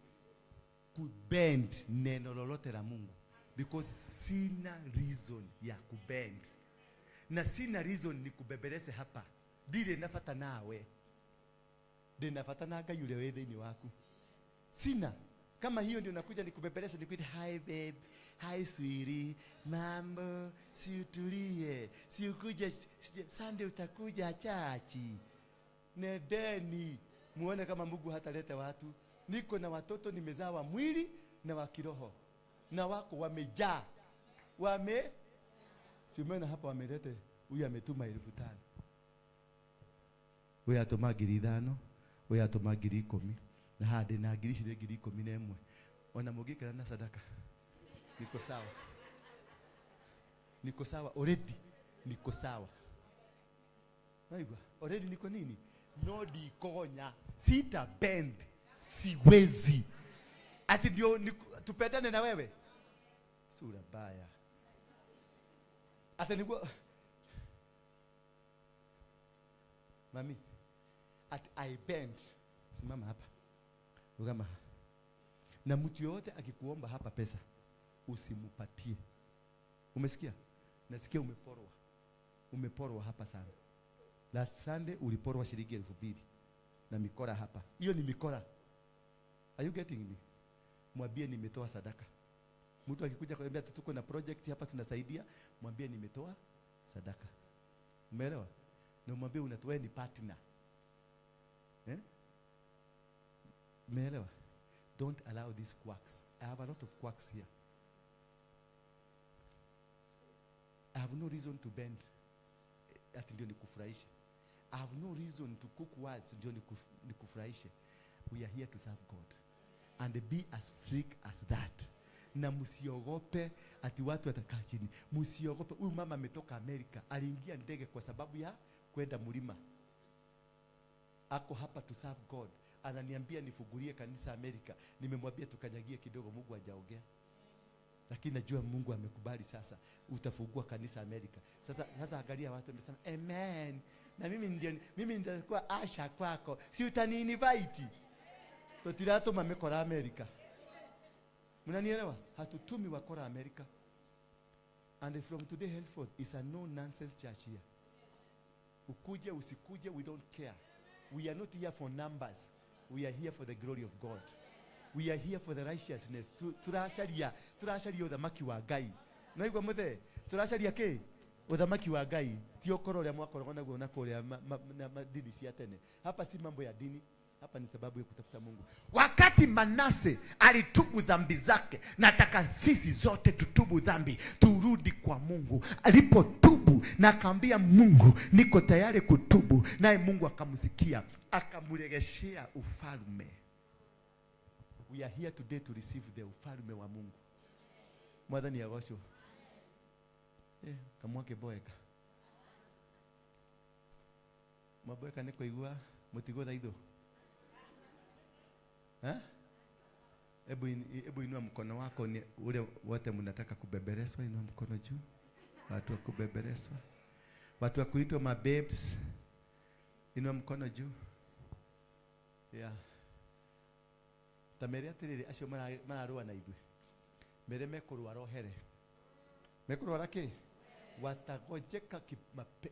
kubend neno lolote la Mungu because sina reason ya kubend. Na sina reason ni kubebelese hapa. Ndire nafata nawe. Ndire nafata na Ngai yule wĩ thĩinĩ waku. Sina. Kama hiyo ndio nakuja nikubebelese nikuite hi babe, hi sweetie, mambo, si utulie, si ukuje Sunday utakuja chachi. Nendeni muone kama Mungu hataleta watu. Niko na watoto nimezaa wa mwili na wa kiroho. Na wako wamejaa. Wame si umeona hapa wamelete huyu ametuma 5,000. Huyu atuma 5,000, huyu atuma 10,000. Na hadi na 10,011. Ona mugikira na sadaka. Niko sawa. Niko sawa already. Niko sawa. Naigua already niko nini? No dikonya. Sita bend. Siwezi. Ati ndio tupendane na wewe. Sura baya. Ati niko Mami. Ati I bend. Simama hapa. Rugama. Na mtu yote akikuomba hapa pesa usimupatie. Umesikia? Nasikia umeporwa. Umeporwa hapa sana. Last Sunday uliporwa shilingi 2,000 na mikora hapa. Hiyo ni mikora. Are you getting me? Mwambie nimetoa sadaka. Mtu akikuja kwambia tuko na project hapa tunasaidia, mwambie nimetoa sadaka. Umeelewa? Na mwambie unatoa ni partner. Eh? Umeelewa? Don't allow these quacks. I have a lot of quacks here. I have no reason to bend. Ati ndio nikufurahishe. I have no reason to cook words ndio nikufurahishe. We are here to serve God. And be as strict as that. Na msiogope ati watu watakaa chini. Msiogope. Huyu mama ametoka Amerika. Aliingia ndege kwa sababu ya kwenda mlima. Ako hapa to serve God. Ananiambia nifungulie kanisa Amerika. Nimemwambia tukanyagie kidogo, Mungu hajaongea. Lakini najua Mungu amekubali sasa utafungua kanisa Amerika. Sasa angalia watu wamesema amen. Na mimi nitakuwa asha kwako. Si utani invite. Tutiratuma mikora Amerika. Mnanielewa? Hatutumi wakora Amerika. And from today henceforth it's a no nonsense church here. Ukuje usikuje, we don't care. We are not here for numbers. We are here for the glory of God. We are here for the righteousness. Turacaria uthamaki wa Ngai. Naigua muthe, turacaria ki? Uthamaki wa Ngai. Ti okoro uria mwakoragwo naguo na kuria dini cia tene. Hapa si mambo ya dini. Hapa ni sababu ya kutafuta Mungu. Wakati Manase alitubu dhambi zake, nataka sisi zote tutubu dhambi, turudi kwa Mungu. Alipotubu na akaambia Mungu, niko tayari kutubu, naye Mungu akamsikia, akamregeshea ufalme. We are here today to receive the ufalme wa Mungu. Mwathani agocwo. Kamwake boeka. Maboeka nĩ kũigua mũtigũtha ithũ. Ebu inua mkono wako, ni ule wote mnataka kubebereswa, inua mkono juu. Watu wa kubebereswa. Watu wa kuitwa mababes, inua mkono juu. Yeah. Ta mere atiriri acio mararũa na ithuĩ. Mere mekũrwara ohere. Mekũrwara kĩ? Watagojeka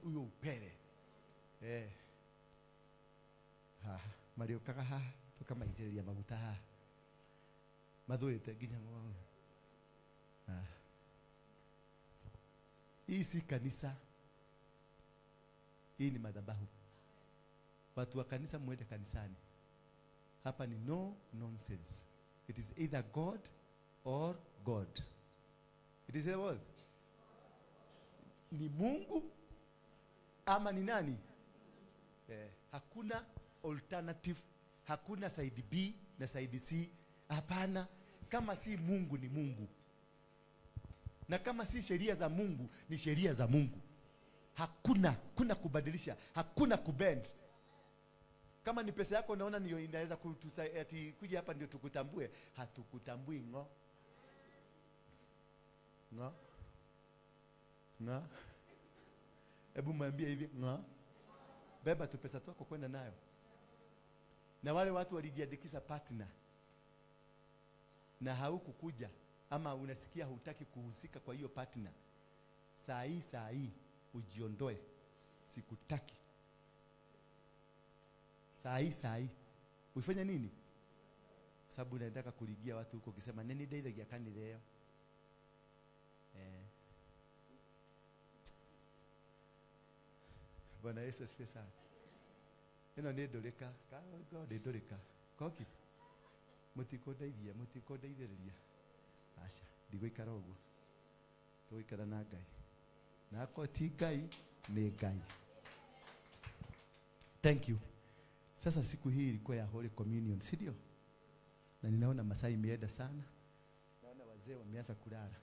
huyo upere. Haha, marĩũkaga haha tukamaitĩrĩria maguta haha. Mathũĩte nginya ng'ong'o. Hii si kanisa. Hii ni madhabahu. Watu wa kanisa muende kanisani. Hapa ni no nonsense. It is either God or God. It is either what? Ni Mungu ama ni nani? Hakuna alternative. Hakuna side B na side C. Hapana. Kama si Mungu ni Mungu. Na kama si sheria za Mungu ni sheria za Mungu. Hakuna, kuna kubadilisha, hakuna kubend. Kama ni pesa yako naona niyo inaweza kutusaidia kuja hapa ndio tukutambue, hatukutambui ngo. Ngo. Ngo. Hebu mwambie hivi, ngo. Beba tu pesa twako kwenda nayo. Na wale watu walijiandikisha partner na haukukuja ama unasikia hutaki kuhusika kwa hiyo partner, saa hii ujiondoe. Sikutaki. Saa hii ufanye nini? Sababu unataka kuligia watu huko ukisema nini ndeithagia kanitha ĩyo. Bwana Yesu asifiwe sana. Ĩno nĩ ndũrĩka, nĩ ndũrĩka. Koki. Mũtikũndeithia, mũtikũndeithĩrĩria. Aca, ndigũikara ũguo. Tũgũikara na Ngai. Na akorwo ti Ngai, nĩ Ngai. Thank you. Sasa siku hii ilikuwa ya Holy Communion, si ndio? Na ninaona masaa imeenda sana. Naona wazee wameanza kulala.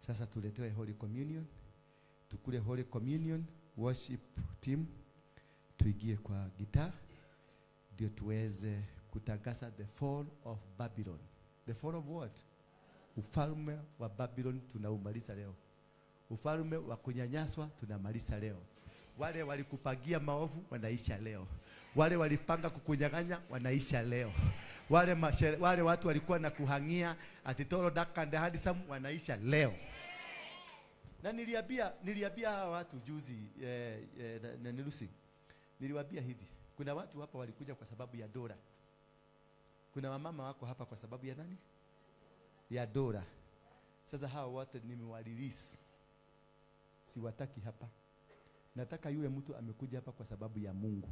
Sasa tuletewe Holy Communion. Tukule Holy Communion, worship team. Tuingie kwa gitaa ndio tuweze kutangaza the fall of Babylon. The fall of what? Ufalme wa Babylon tunaumaliza leo. Ufalme wa kunyanyaswa tunamaliza leo. Wale walikupangia maovu wanaisha leo. Wale walipanga kukunyang'anya wanaisha leo. Wale watu walikuwa na kuhangia ati toro dark and handsome wanaisha leo. Na niliambia hawa watu juzi na nilusi. Niliwaambia hivi, kuna watu hapa walikuja kwa sababu ya Dora. Kuna wamama wako hapa kwa sababu ya nani? Ya Dora. Sasa hawa wote nimewarelease. Siwataki hapa. Nataka yule mtu amekuja hapa kwa sababu ya Mungu.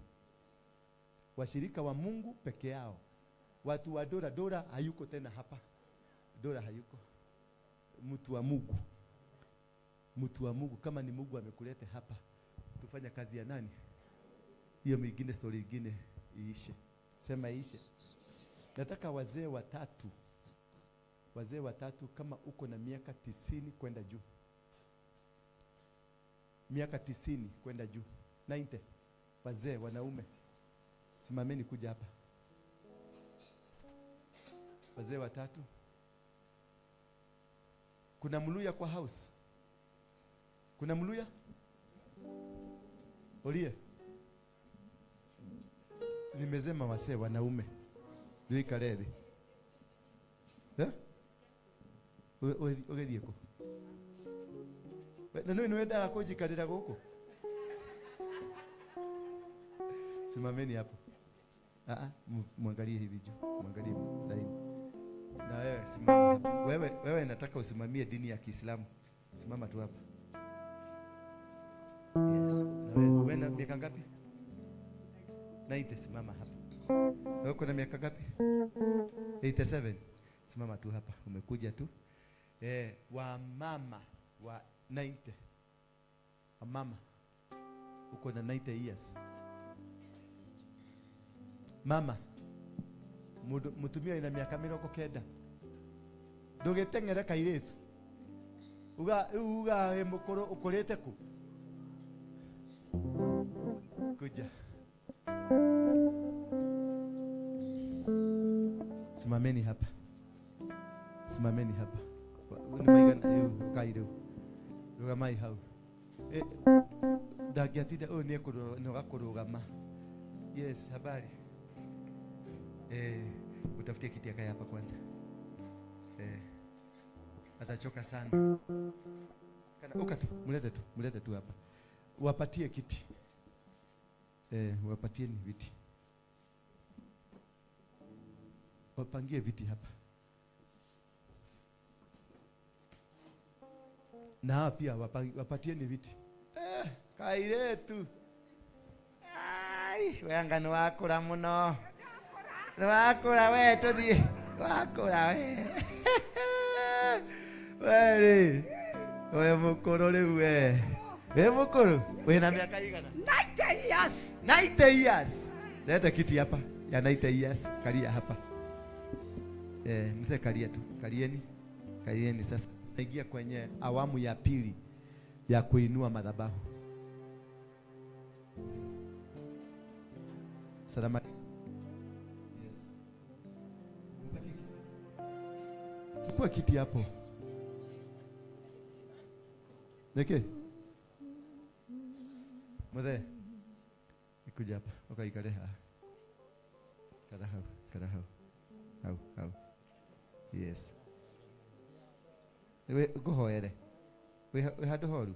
Washirika wa Mungu peke yao. Watu wa Dora, Dora hayuko tena hapa. Dora hayuko. Mtu wa Mungu. Mtu wa Mungu, kama ni Mungu amekuleta hapa, tufanya kazi ya nani? Hiyo mingine, story nyingine iishe. Sema iishe. Nataka wazee watatu. Wazee watatu kama uko na miaka 90 kwenda juu. Miaka 90 kwenda juu. 90. Wazee wanaume. Simameni kuja hapa. Wazee watatu. Kuna Mluya kwa house? Kuna Mluya? Olie. Nimesema wasee wanaume. Ndio thi. Eh? Ũgĩthiĩ kũ? Na nĩ wendaga kũnjikarĩra gũkũ? Simameni hapo. Mwangalie hivi juu. Mwangalie laini. Na wewe simama. Wewe nataka usimamie dini ya Kiislamu. Simama tu hapa. Yes. Na wewe na miaka ngapi? 90, simama hapa. Wewe uko na miaka ngapi? 87. Simama tu hapa. Umekuja tu. Wa mama wa 90. Wa mama. Uko na 90 years. Mama. Mutumia ina miaka 90. Ndũgĩteng'ere kairĩtu. Uga uga mũkũrũ ũkũrĩte kũ? Kuja. Simameni hapa. Simameni hapa. Ni maigana yu kairĩu. Rũgamai hau. Ndangĩatinda ũyũ nĩegũkũrũgama. Yes, habari. Utafutie kiti akae hapa kwanza. Atachoka sana. Kana uka tu, mlete tu hapa. Wapatie kiti. Wapatieni viti. Wapangie viti hapa. Na hapa pia wapatieni viti. Kairetu. Ai, we anga nĩwakũra mũno. Nĩwakũra we tũthiĩ. Wakũra we. We rĩ. We mũkũrũ rĩu we. We mũkũrũ. Wĩna miaka igana? 90 years. 90 years. Leta kiti hapa ya 90 years. Kalia hapa. Mzee kalia tu. Kalieni. Kalieni sasa. Naingia kwenye awamu ya pili ya kuinua madhabahu. Salama. Yes. Chukua kiti hapo. Neke. Mzee. Ikuja hapa. Ukaikale ha. Kada hau, kada hau. Hau, hau. Yes. We nguhoere. We handu horu.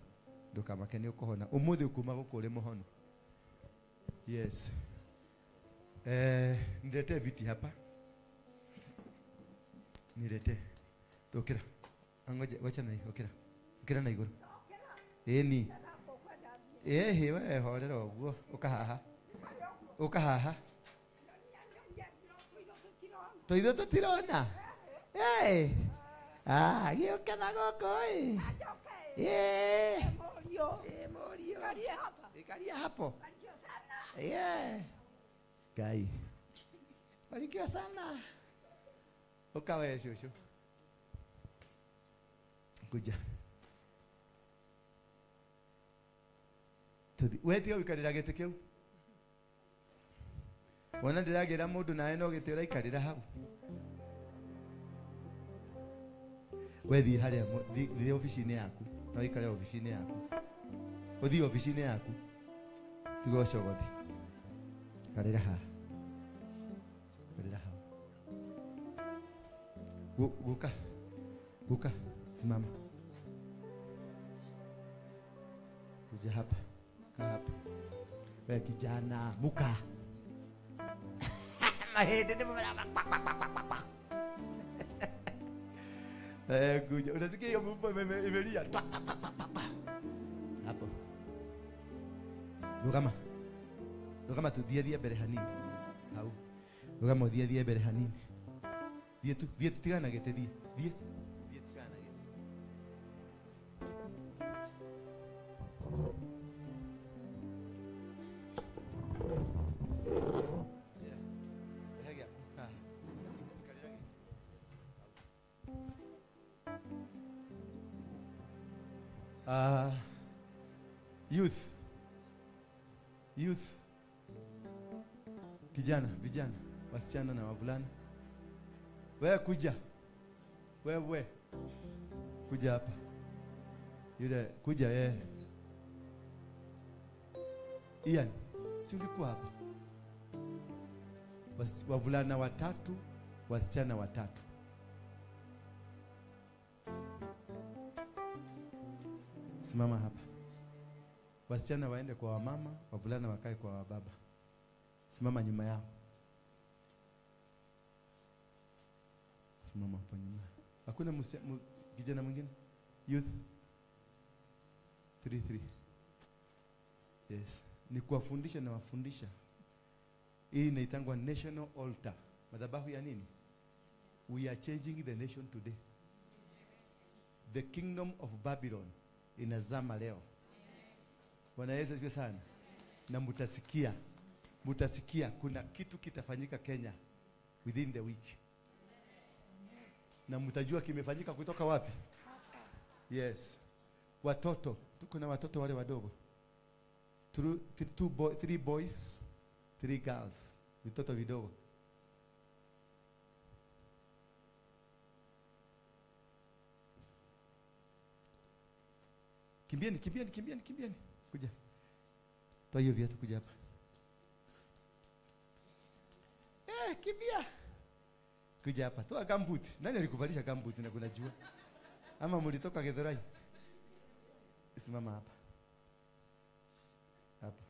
Ndukamake ni ukuhona. Umuthi ukuma guku uri muhono. Yes. Niletee viti hapa. Niletee. Tokera. Angoje, wacha na hiyo, okera. Okera na iguru. Eni. He we horera uguo. Uka haha. Uka haha. Toitho tutirona. Eh. Ah, gioka na goko eh. Eh. Morio. Eh, Morio. Karia hapa. Karia hapo. Barikiwa sana. Yeah. Gai. Barikiwa sana. Ukawe shushu. Kuja. Tuthi. We tiga gũikarĩra gĩtĩ kĩu. Wona ndĩragĩra mũndũ nawe no gĩtĩ ũraikarĩra hau. We thiĩ harĩa, thiĩ obici-inĩ yaku. Na ũikare obici-inĩ yaku. Ũthiĩ obici-inĩ yaku. Tiga ũcogothi. Karĩra haha. Karĩra hau. Guka. Guka. Simama. Kuja hapa. Kaa hapa. We kijana, muka. Mahindi ni mwana. Kuja. Unasikia hiyo mfupa imelia. Hapo. Rugama. Rugama tu thiĩ mbere hanini. Hau. Rugama ũthiĩ thiĩ mbere hanini. Thiĩ tu, thiĩ tu tigana gĩtĩ thiĩ. Thiĩ. Thiĩ tigana gĩtĩ. Youth. Youth. Kijana, vijana, wasichana na wavulana. Wewe kuja. Wewe. Kuja hapa. Yule kuja yeye. Ian, si ulikuwa hapa? Wavulana watatu, wasichana watatu. Simama hapa. Wasichana waende kwa wamama, wavulana wakae kwa wababa. Simama nyuma yao. Simama hapo nyuma. Hakuna kijana mwingine? Youth 3 3. Yes. Ni kuwafundisha na wafundisha. Hii inaitangwa National Altar. Madhabahu ya nini? We are changing the nation today. The kingdom of Babylon inazama leo. Bwana Yesu asifiwe sana. Na mutasikia. Mutasikia kuna kitu kitafanyika Kenya within the week. Na mtajua kimefanyika kutoka wapi? Yes. Watoto, tuko na watoto wale wadogo. 3 boys, 3 girls. Vitoto vidogo. Kimbieni, kimbieni, kimbieni, kimbieni. Kuja. Toa hiyo viatu, kuja hapa. Kimbia. Kuja hapa. Toa gumboot. Nani alikuvalisha gumboot na kuna jua? Ama mlitoka Githurai? Simama hapa. Hapa.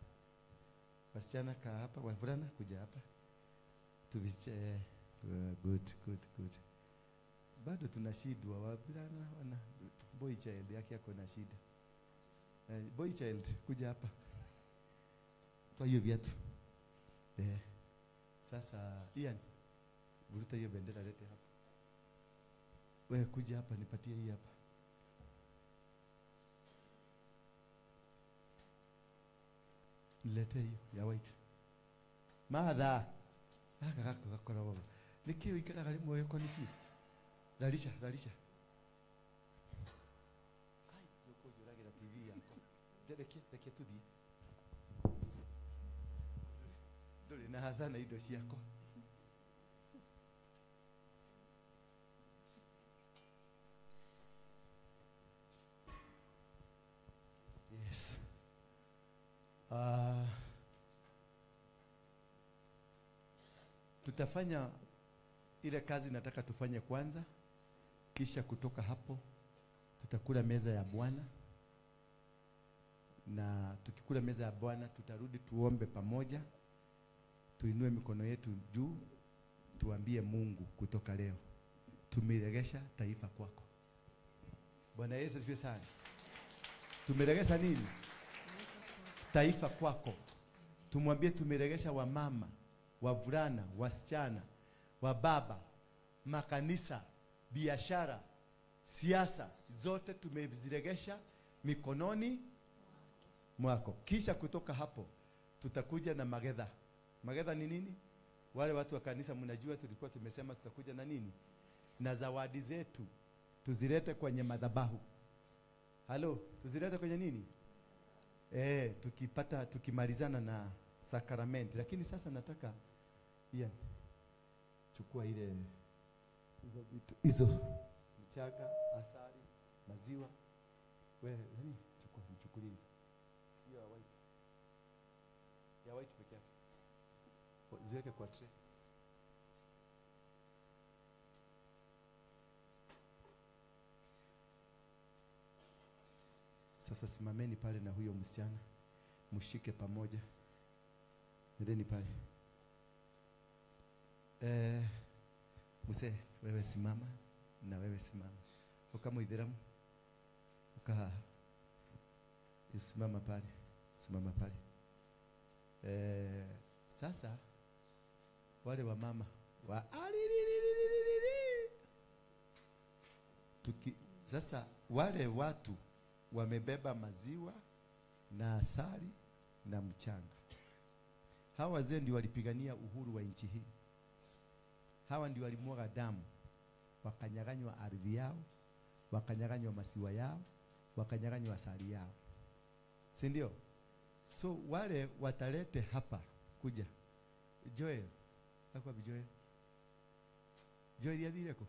Wasichana kaa hapa, wavulana kuja hapa. Tuviche. Good, good, good. Bado tunashidwa wavulana wana boy child yake yako na shida. Boy child kuja hapa. Toa hiyo viatu. Sasa Ian, vuruta hiyo bendera lete hapa. Wewe kuja hapa nipatie hii hapa. Nilete hiyo ya white. Mother. Aka kako kakora baba. Nikio ikara kali moyo confused. Lalisha, lalisha. Ai, yoko juragira TV yako. Dereke, reke tuthi. Nduri na hatha na indo ciako. Yes. Tutafanya ile kazi nataka tufanye kwanza, kisha kutoka hapo tutakula meza ya Bwana, na tukikula meza ya Bwana tutarudi tuombe pamoja, tuinue mikono yetu juu, tuambie Mungu kutoka leo tumeregesha taifa kwako. Bwana Yesu asifiwe sana. Tumeregesha nini? Taifa kwako. Tumwambie tumeregesha wamama, wavulana, wasichana, wababa, makanisa, biashara, siasa, zote tumeziregesha mikononi mwako. Kisha kutoka hapo tutakuja na magetha. Magetha ni nini? Wale watu wa kanisa mnajua tulikuwa tumesema tutakuja na nini? Na zawadi zetu tuzilete kwenye madhabahu. Halo, tuzilete kwenye nini? Tukipata, tukimalizana na sakramenti. Lakini sasa nataka Ian, chukua ile hizo vitu hizo, mchanga, asali, maziwa. Wewe nani? Chukua, mchukulie hizo. Hiyo ya white. Ya white peke yake. Ziweke kwa tray. Sasa simameni pale na huyo msichana, mshike pamoja. Nendeni pale. Muse, wewe simama na wewe simama. Uka muithiramu. Uka simama pale. Simama pale. Sasa wale wa mama wa sasa wale watu wamebeba maziwa na asali na mchanga. Hawa wazee ndio walipigania uhuru wa nchi hii. Hawa ndio walimwaga damu, wakanyang'anywa ardhi yao, wakanyang'anywa maziwa yao, wakanyang'anywa asali yao. Si ndio? So wale watalete hapa kuja. Joel, hapo Joel. Joel yathire kũ?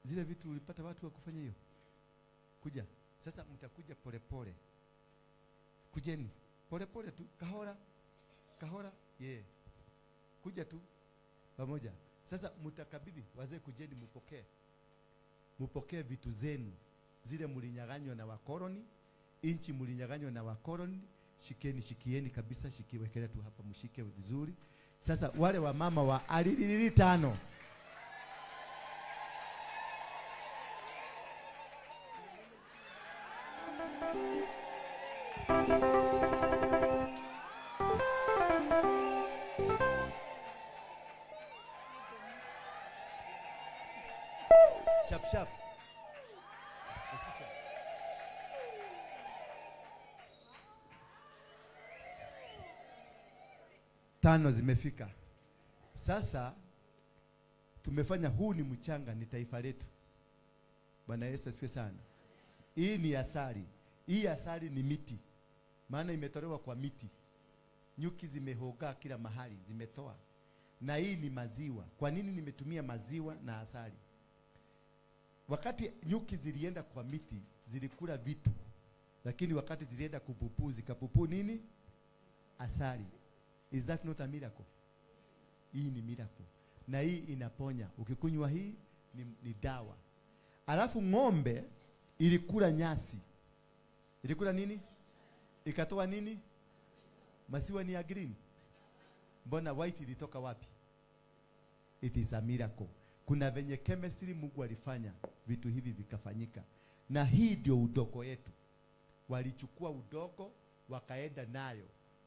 Zile vitu ulipata watu wa kufanya hiyo? Kuja. Sasa mtakuja polepole. Kujeni polepole tu, kahora kahora, yeah. Kuja tu pamoja. Sasa mtakabidhi wazee, kujeni mupokee. Mupokee vitu zenu zile mlinyang'anywa na wakoloni, inchi mlinyang'anywa na wakoloni. Shikeni, shikieni kabisa, shikiwekelea tu hapa, mshike vizuri. Sasa wale wa mama wa alilili 5. Chap chap. Tano zimefika. Sasa tumefanya, huu ni mchanga, ni taifa letu. Bwana Yesu asifiwe sana. Hii ni asali. Hii asali ni miti. Maana imetolewa kwa miti. Nyuki zimehoga kila mahali, zimetoa. Na hii ni maziwa. Kwa nini nimetumia maziwa na asali? Wakati nyuki zilienda kwa miti, zilikula vitu. Lakini wakati zilienda kupupu, zikapupu nini? Asali. Is that not a miracle? Hii ni miracle. Na hii inaponya. Ukikunywa hii ni dawa. Alafu ng'ombe ilikula nyasi. Ilikula nini? Ikatoa nini? Maziwa ni ya green. Mbona white ilitoka wapi? It is a miracle. Kuna venye chemistry Mungu alifanya vitu hivi vikafanyika. Na hii ndio udongo yetu. Walichukua udongo wakaenda nayo,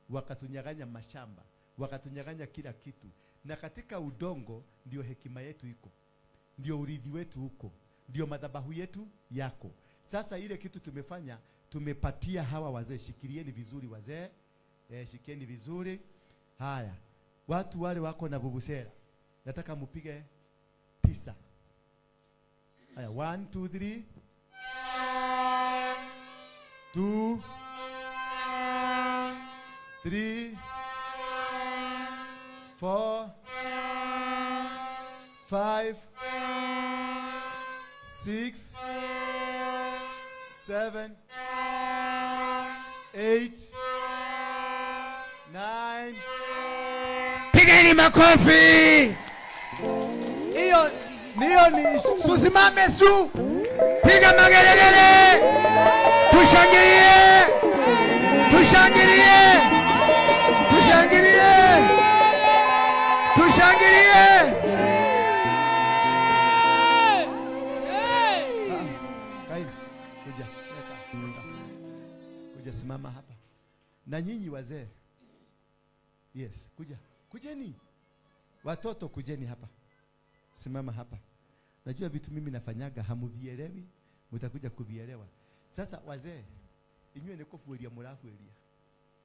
wakatunyang'anya mashamba, wakatunyang'anya kila kitu. Na katika udongo ndio hekima yetu iko, ndio urithi wetu huko, ndio madhabahu yetu yako. Sasa ile kitu tumefanya, tumepatia hawa wazee. Shikilieni vizuri wazee, shikieni vizuri. Haya, watu wale wako na vuvuzela, nataka mupige 9. Haya, 1 2 3 2 3 4 5 6 7 8 9. Pigeni makofi. Hiyo niyo ni susimame su. Piga magelegele. Tushangilie. Tushangilie. Tushangilie. Tushangilie. Kaini, kuja. Kuja simama hapa. Na nyinyi wazee. Yes, kuja. Kujeni. Watoto kujeni hapa. Simama hapa. Najua vitu mimi nafanyaga hamuvielewi, mtakuja kuvielewa. Sasa wazee, inywe ni kufueria murafueria.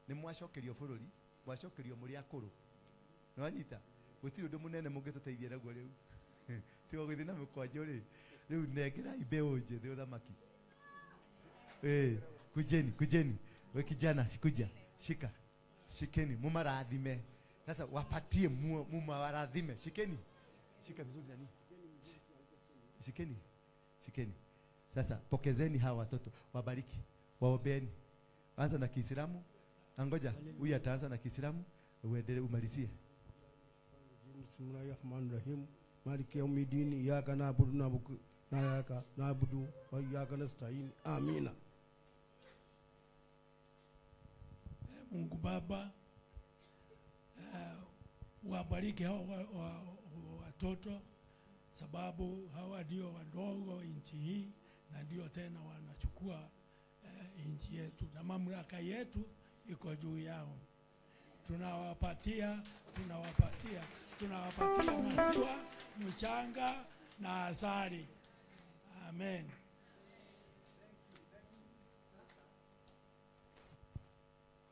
Ni mwacokerio bururi, mwacokerio muri akuru. Nwanyita, gutiri undu munene mungituteithia naguo riu. Tiga guthii na mukwanjo ri. Riu nengera mbeũ njĩthĩ uthamaki. Kujeni, kujeni. We kijana, kuja. Shika. Shikeni, mumarathime. Sasa wapatie mumarathime. Shikeni. Shika vizuri nani? Shikeni. Shikeni. Sasa pokezeni hawa watoto, wabariki, waombeni. Anza na Kiislamu. Angoja, huyu ataanza na Kiislamu, uendelee umalizie. Bismillahirrahmanirrahim. Maliki yaumiddin, iyyaka na'budu wa iyyaka na'budu wa iyyaka nasta'in. Amina. Mungu Baba, wabariki hawa watoto, sababu hawa ndio wadogo nchi hii na ndio tena wanachukua nchi yetu na mamlaka yetu iko juu yao. Tunawapatia, tunawapatia, tunawapatia maziwa, mchanga na asali. Amen.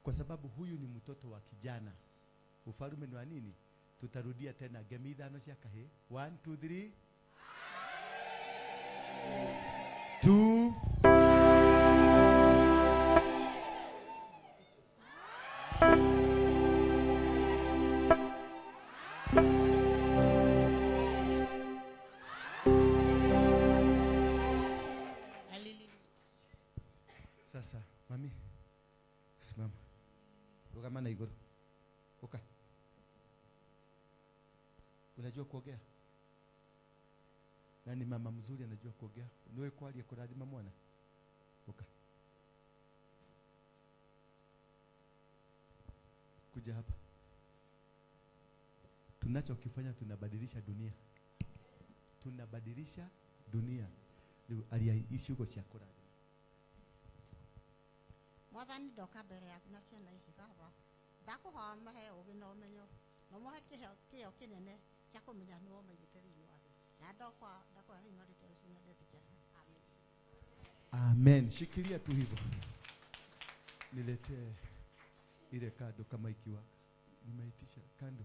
Kwa sababu huyu ni mtoto wa kijana. Ufalume ni wa nini? Tutarudia tena ngemi ithano cia kahĩ. 1 2 3 2 Sasa mami, simama. Ruka na igoro. Uka. Unajua kuogea? Nani mama mzuri anajua kuogea? Niwe kwali kurathima mwana. Uka. Kuja hapa. Tunachokifanya tunabadilisha dunia. Tunabadilisha dunia. Aliishi huko cha kurathima. Mwathani ndoka mbere yaku na ciana ici baba ndakuhoya mahe ũgĩ na ũmenyo na ũmahe kĩheo kĩnene kĩa kũmenya nĩwe ũmaigĩte thĩinĩ wa thĩ na ndakwa thĩinĩ wa rĩtwa Yesu na ndetĩkia. Amen. Amen. Shikilia tu hivyo. Niletee ile kando kama ikiwaka. Nimeitisha kando.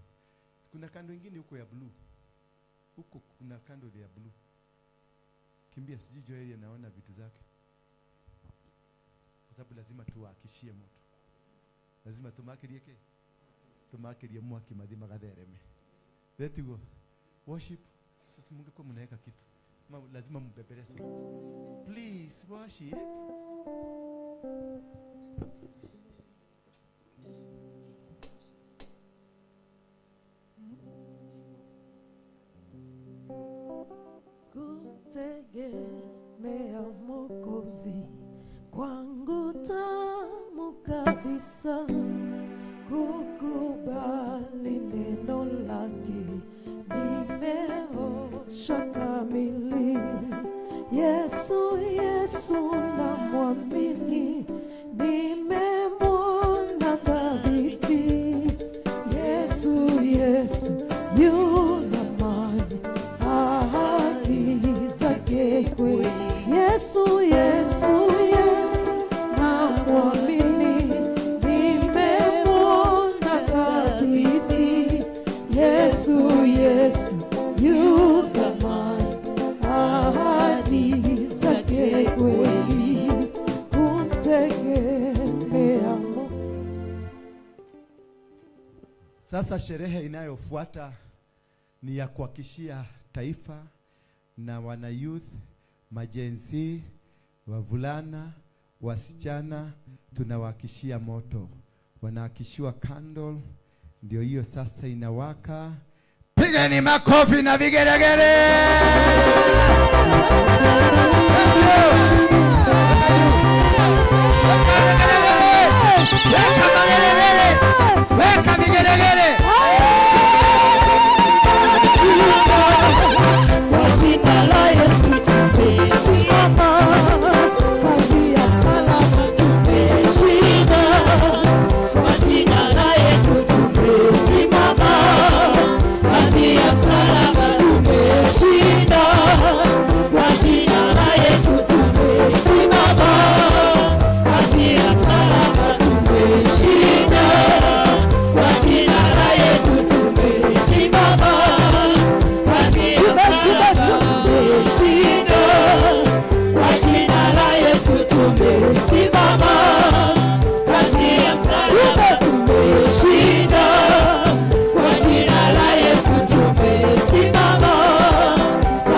Kuna kando ingine huko ya blue. Huko kuna kando ya blue. Kimbia, sijui Joel anaona vitu zake. Kwa sababu lazima tuwakishie moto. Lazima tumakirie ke. Tumakirie mwaki madhima gathereme. Let's go. Worship. Sasa mungekuwa mnaweka kitu. Lazima mbebeleswe. Please worship. Kutegemea Mwokozi kwangu tamu kabisa, kukubali neno lake nimeoshwa kamili. Yesu, Yesu namwamini, nimemwona thabiti. Yesu, Yesu yunamani ahadi zake kweli. Yesu, Yesu, Yesu namwamini, nimemwona thabiti. Yesu, Yesu yunamani ahadi zake kweli. Kumtegemea. Sasa sherehe inayofuata ni ya kuhakikishia taifa na wana youth, majenzi, wavulana, wasichana, tunawakishia moto. Wanahakishiwa candle, ndio hiyo sasa inawaka. Pigeni makofi na vigelegele. Weka magelegele. Weka vigelegele. Kwa jina la Yesu tumesimama, kazi ya msalaba tumeshinda. Kwa jina la Yesu tumesimama, kazi ya msalaba tumeshinda. Kwa jina la Yesu tumesimama, kazi ya msalaba tumeshinda. Kwa jina la Yesu tumesimama, kazi ya msalaba tumeshinda. Kwa jina la Yesu tumesimama, kazi ya msalaba tumeshinda. Kwa jina la Yesu tumesimama,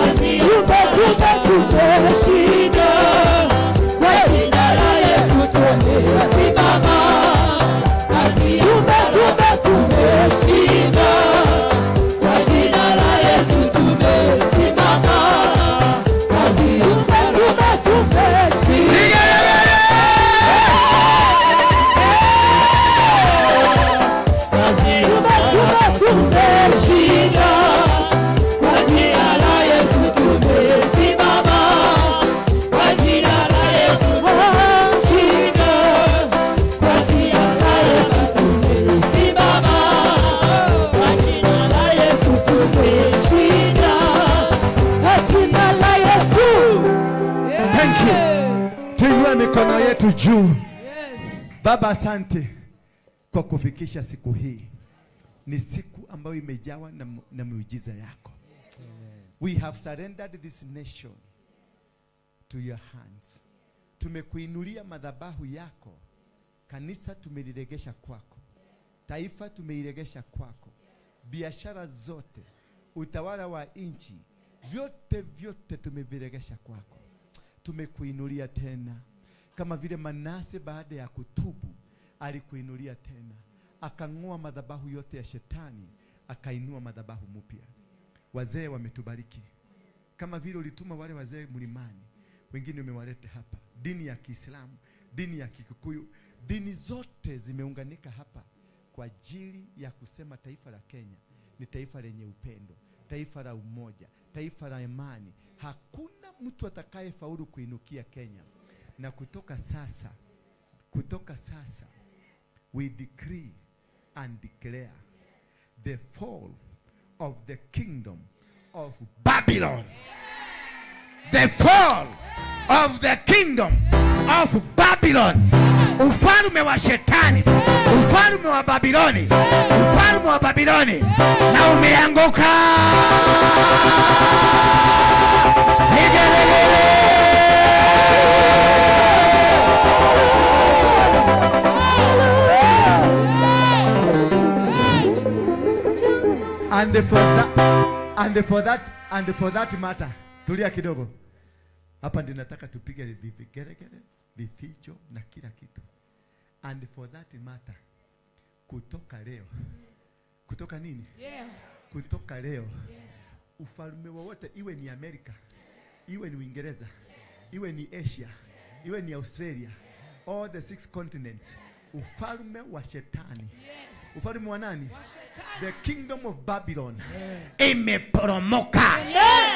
kazi ya msalaba tumeshinda. Kwa jina la Yesu tumesimama, kazi ya msalaba tumeshinda. Kwa jina la Yesu tumesimama, kazi ya msalaba tumeshinda. Kazi ya msalaba tumeshinda. Kwa jina la Yesu tumesimama, kwa jina la Yesu tumeshinda. Kwa jina la Yesu tumesimama, kwa jina la Yesu tumeshinda. Kwa jina la Yesu. Thank you. Tuinue mikono yetu juu. Baba, asante kwa kufikisha siku hii. Ni siku ambayo imejawa na miujiza yako. We have surrendered this nation to your hands. Tumekuinulia madhabahu yako. Kanisa tumeliregesha kwako. Taifa tumeiregesha kwako. Biashara zote, utawala wa nchi, vyote vyote tumeviregesha kwako. Tumekuinulia tena. Kama vile Manase baada ya kutubu alikuinulia tena, akang'oa madhabahu yote ya shetani, akainua madhabahu mpya. Wazee wametubariki. Kama vile ulituma wale wazee mlimani, wengine umewaleta hapa. Dini ya Kiislamu, dini ya Kikuyu, dini zote zimeunganika hapa kwa ajili ya kusema taifa la Kenya ni taifa lenye upendo, taifa la umoja, taifa la amani. Hakuna mtu atakayefaulu kuinukia Kenya. Na kutoka sasa, we decree and declare the fall of the kingdom of Babylon. The fall of the kingdom of Babylon. Ufalme wa shetani, ufalme wa Babiloni, ufalme wa Babiloni, na umeanguka. And for that matter, tulia kidogo. Hapa ndio nataka tupige vigeregere, vificho na kila kitu. And for that matter, kutoka leo. Kutoka nini? Yeah. Kutoka leo. Yes. Ufalme wowote, iwe ni Amerika, iwe ni Uingereza, iwe ni Asia, iwe ni Australia, all the 6 continents, ufalme wa shetani. Yes. Ufalme wa nani? Wa shetani. The kingdom of Babylon. Yes. Imeporomoka. Yes.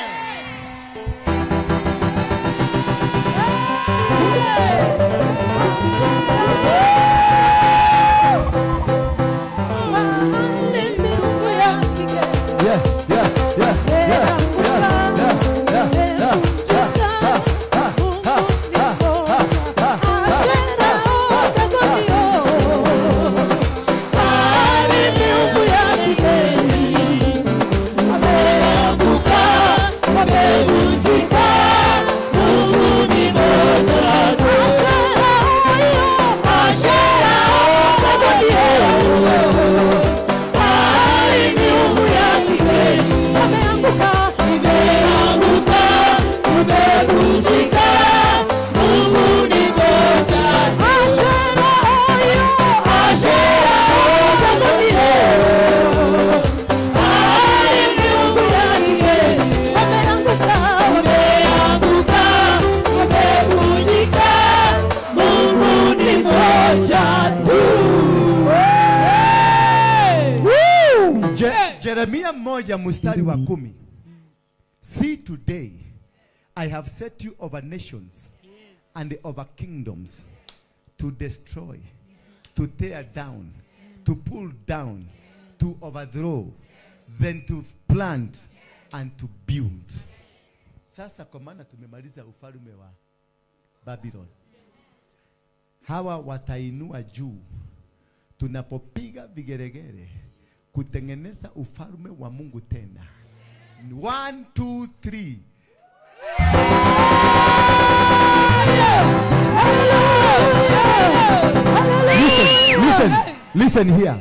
Jeremia 1:10. See, today I have set you over nations and over kingdoms to destroy, to tear down, to pull down, to overthrow, then to plant and to build. Sasa kwa maana tumemaliza ufalme wa Babylon. Hawa watainua juu tunapopiga vigeregere kutengeneza ufalme wa Mungu tena. 1, 2, 3. Listen, listen, listen here.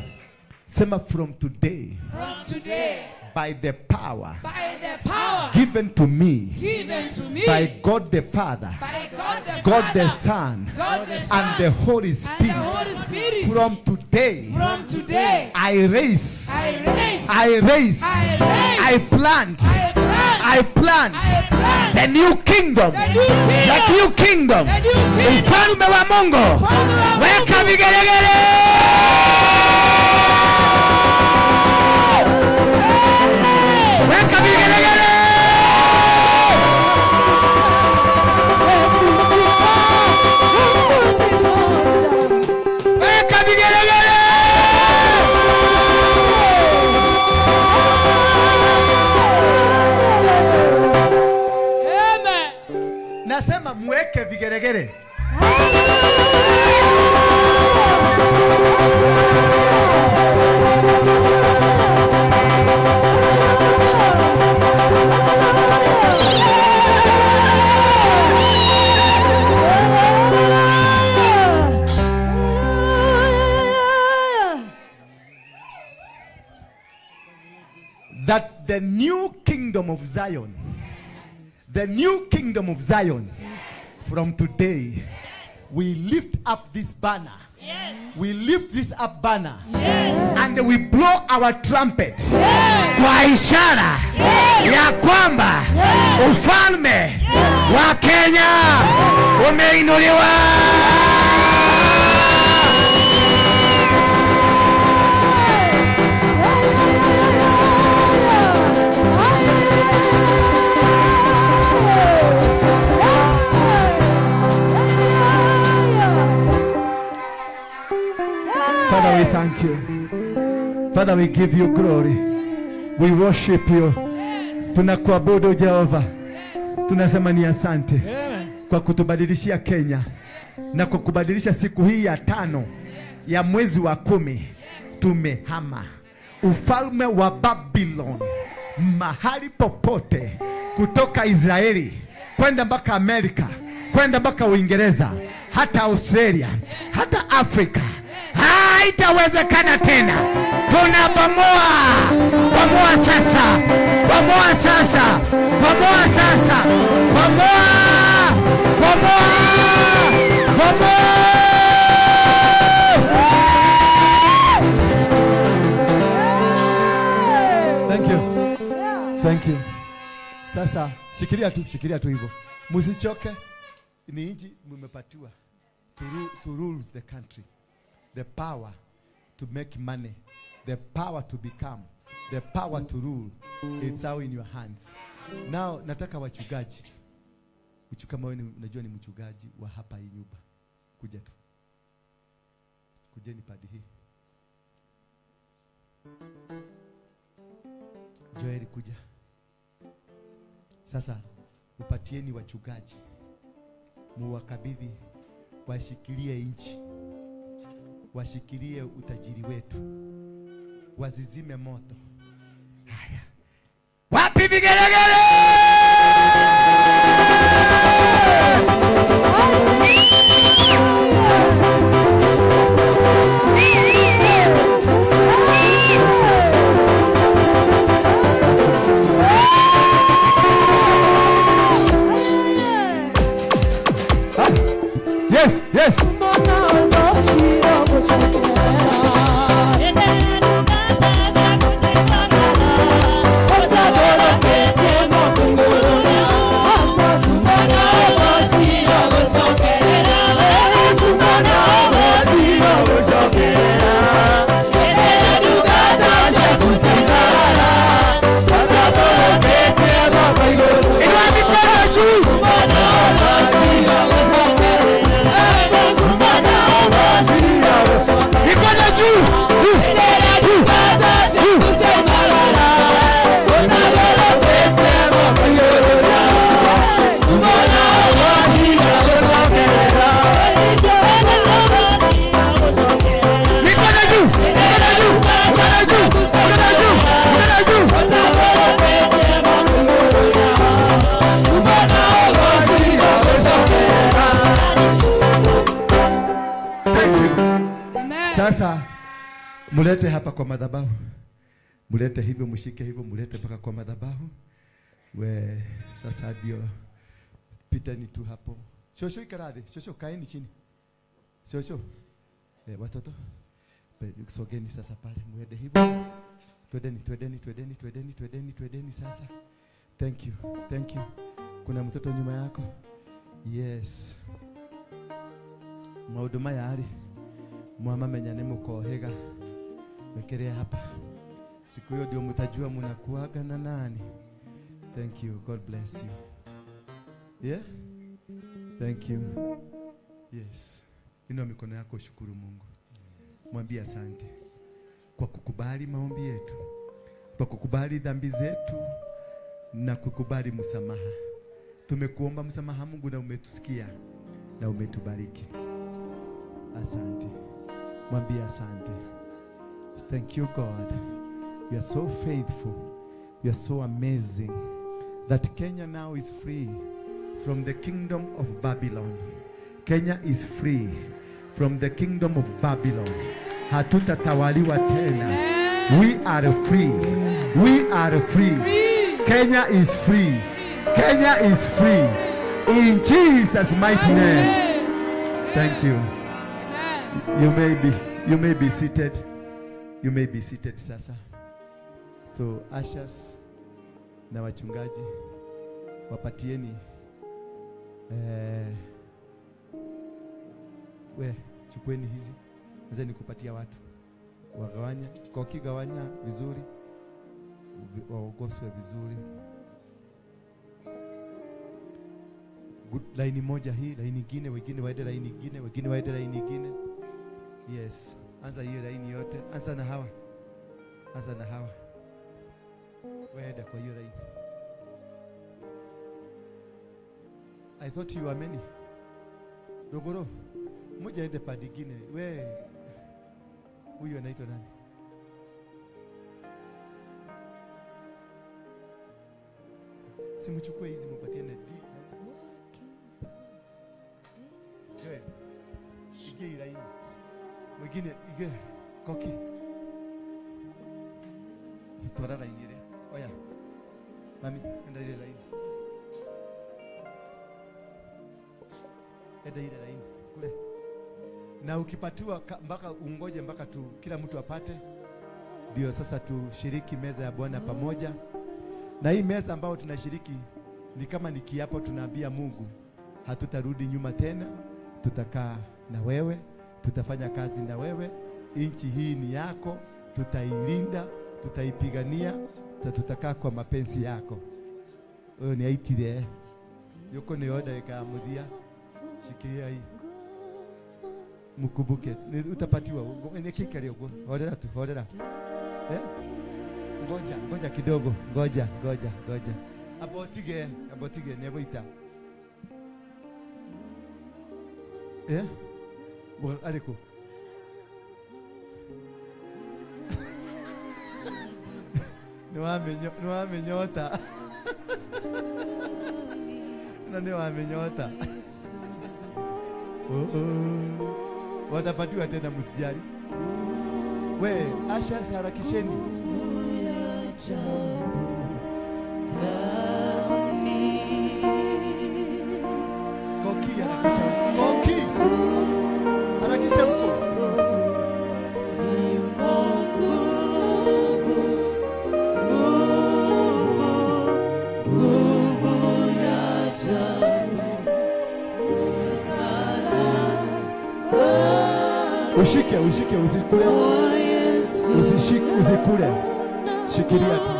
Sema, from today. From today. By the power. By the power. Given to me. Given to me. By God the Father. By God the God Father, the Son. God the Son. And the Holy Spirit. And the Holy Spirit. From today. From today. I raise. I raise. I raise. I raise. I plant. I plant. I plant. I plant. The new kingdom. The new kingdom. The new kingdom. The new kingdom. Ufalme wa Mungu. Weka vigelegele. Weka vigelegele. Weka vigelegele. Amen. Nasema mweke vigelegele. That the new kingdom of Zion, the new kingdom of Zion, from today, We lift up this banner. Yes. We lift this up banner. Yes. And we blow our trumpet. Yes. Kwa ishara ya kwamba ufalme wa Kenya umeinuliwa. Father, we thank you. Father, we give you glory. We worship you. Tunakuabudu Jehova. Tunasema ni asante kwa kutubadilishia Kenya na kwa kubadilisha siku hii ya 5 ya mwezi wa 10. Tumehama ufalme wa Babylon mahali popote, kutoka Israeli kwenda mpaka Amerika, kwenda mpaka Uingereza, hata Australia, hata Afrika. Haitawezekana tena. Tunabomoa. Bomoa sasa. Bomoa sasa. Bomoa sasa. Bomoa. Bomoa. Bomoa. Thank you. Thank you. Sasa shikilia tu hivyo. Msichoke. Ni nchi mmepatiwa to rule the country. The power to make money, the power to become, the power to rule, it's all in your hands. Now, nataka wachungaji. Kama wewe unajua ni mchungaji wa hapa hii nyumba, kuja tu. Kujeni padi hii. Joel kuja. Sasa upatieni wachungaji, muwakabidhi, washikilie nchi, washikilie utajiri wetu, wazizime moto. Haya. Wapi vigelegele? Yes, yes. Sasa mulete hapa kwa madhabahu. Mulete hivyo, mshike hivyo, mulete mpaka kwa madhabahu. We sasa ndio piteni tu hapo. Shosho ikarade, shosho kaeni chini. Shosho. Watoto. Sogeni sasa pale muende hivyo. Twendeni, twendeni, twendeni, twendeni, twendeni, twendeni sasa. Thank you. Thank you. Kuna mtoto nyuma yako? Yes. Maundu maya ri mwamamenya ni mukohiga. Wekelea hapa. Siku hiyo ndio mtajua mnakuaga na nani. Thank you. God bless you. Yeah? Thank you. Yes. Inua mikono yako, shukuru Mungu. Mwambie asante kwa kukubali maombi yetu, kwa kukubali dhambi zetu na kukubali msamaha. Tumekuomba msamaha Mungu na umetusikia na umetubariki. Asante. Mwambie asante. Thank you God. You are so faithful. You are so amazing. That Kenya now is free from the kingdom of Babylon. Kenya is free from the kingdom of Babylon. Hatutatawaliwa tena. We are free. We are free. Kenya is free. Kenya is free. In Jesus' mighty name. Thank you. You may be seated. You may be seated sasa. So ushers na wachungaji wapatieni, we chukueni hizi, anzeni kupatia watu, wagawanya kwa kigawanya vizuri, waogoswe vizuri. Good, laini moja hii, laini nyingine, wengine waende laini nyingine, wengine waende laini nyingine. Yes, anza hiyo laini yote, anza na hawa. Anza na hawa. Waenda kwa hiyo laini. I thought you were many. Dogoro, mmoja aende pande nyingine. We, huyu anaitwa nani? Simchukue hizi mpatiane D. Joel, ige hii laini. Mwingine ige koki. Twara laini ile. Oya. Mami, enda ile laini. Enda ile laini kule. Na ukipatiwa mpaka ungoje mpaka tu kila mtu apate, ndio sasa tushiriki meza ya Bwana pamoja. Na hii meza ambayo tunashiriki ni kama ni kiapo, tunaambia Mungu hatutarudi nyuma tena, tutakaa na wewe, tutafanya kazi na wewe, nchi hii ni yako, tutailinda, tutaipigania, tutakaa kwa mapenzi yako. Huyo ni aitire. Yuko ni oda ikamudia. Shikilia hii. Mkumbuke, utapatiwa. Nekikali huko. Hodera tu, hodera. Eh? Ngoja, ngoja kidogo. Ngoja, ngoja, ngoja. Abotige, abotige neboita. Eh? Ariko. Niwamenyota. Na niwamenyota. Oh. Watapatiwa tena, msijali. We, ushers harakisheni. Koki harakisha. Koki. Harakisha huko. Ushike, ushike, usikule. Usishike, usikule. Shikilia tu.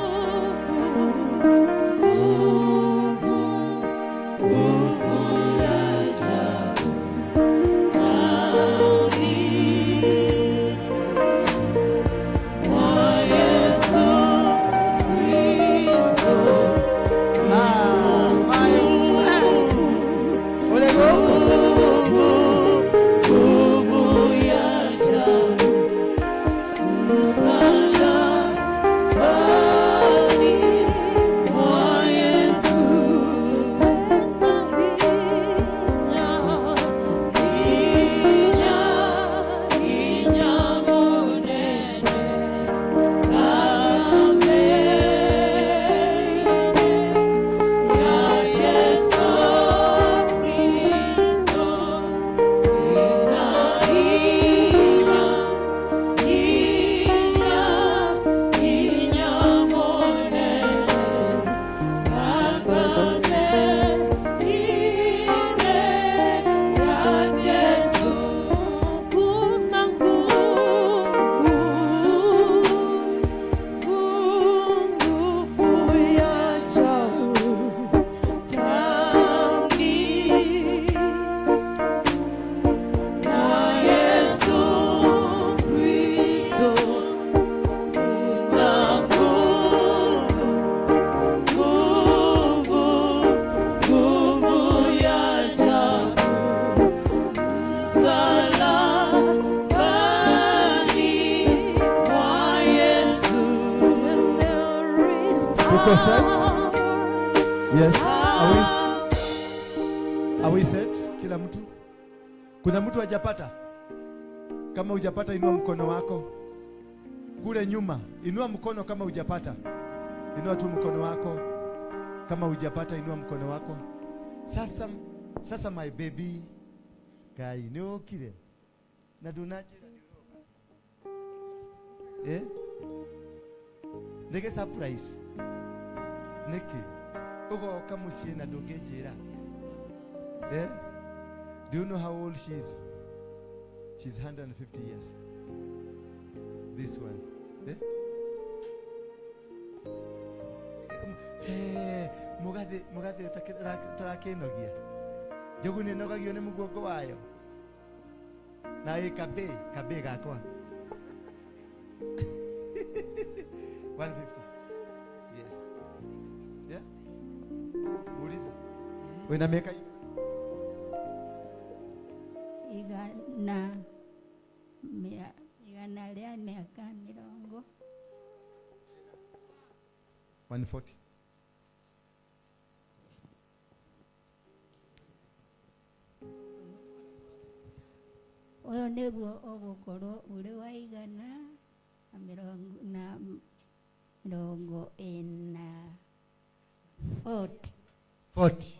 Tuko set? Yes, are we? Are we set? Kila mtu? Kuna mtu hajapata? Kama hujapata inua mkono wako. Kule nyuma, inua mkono kama hujapata. Inua tu mkono wako. Kama hujapata inua mkono wako. Sasa, sasa my baby, Ngai nĩ ũkire na ndũnanjĩra nĩ ũroka. Eh? Nĩgĩ surprise. Nĩkĩ? Ũgoka mũciĩ na ndũngĩnjĩra. Eh? Do you know how old she is? She's 150 years. This one. Eh? Hey, mugathe mugathe tarakĩnogia. Njogu nĩ nogagio nĩ mũguongo wayo. Na ĩ kabe, kabe gakwa. 150. Yes. Yeah? Muulize. Wena miaka igana igana rĩa mĩaka mĩrongo 140. Ũyũ nĩguo ũgũkorwo ũrĩ wa igana na mĩrongo na mĩrongo ĩna 40. 40.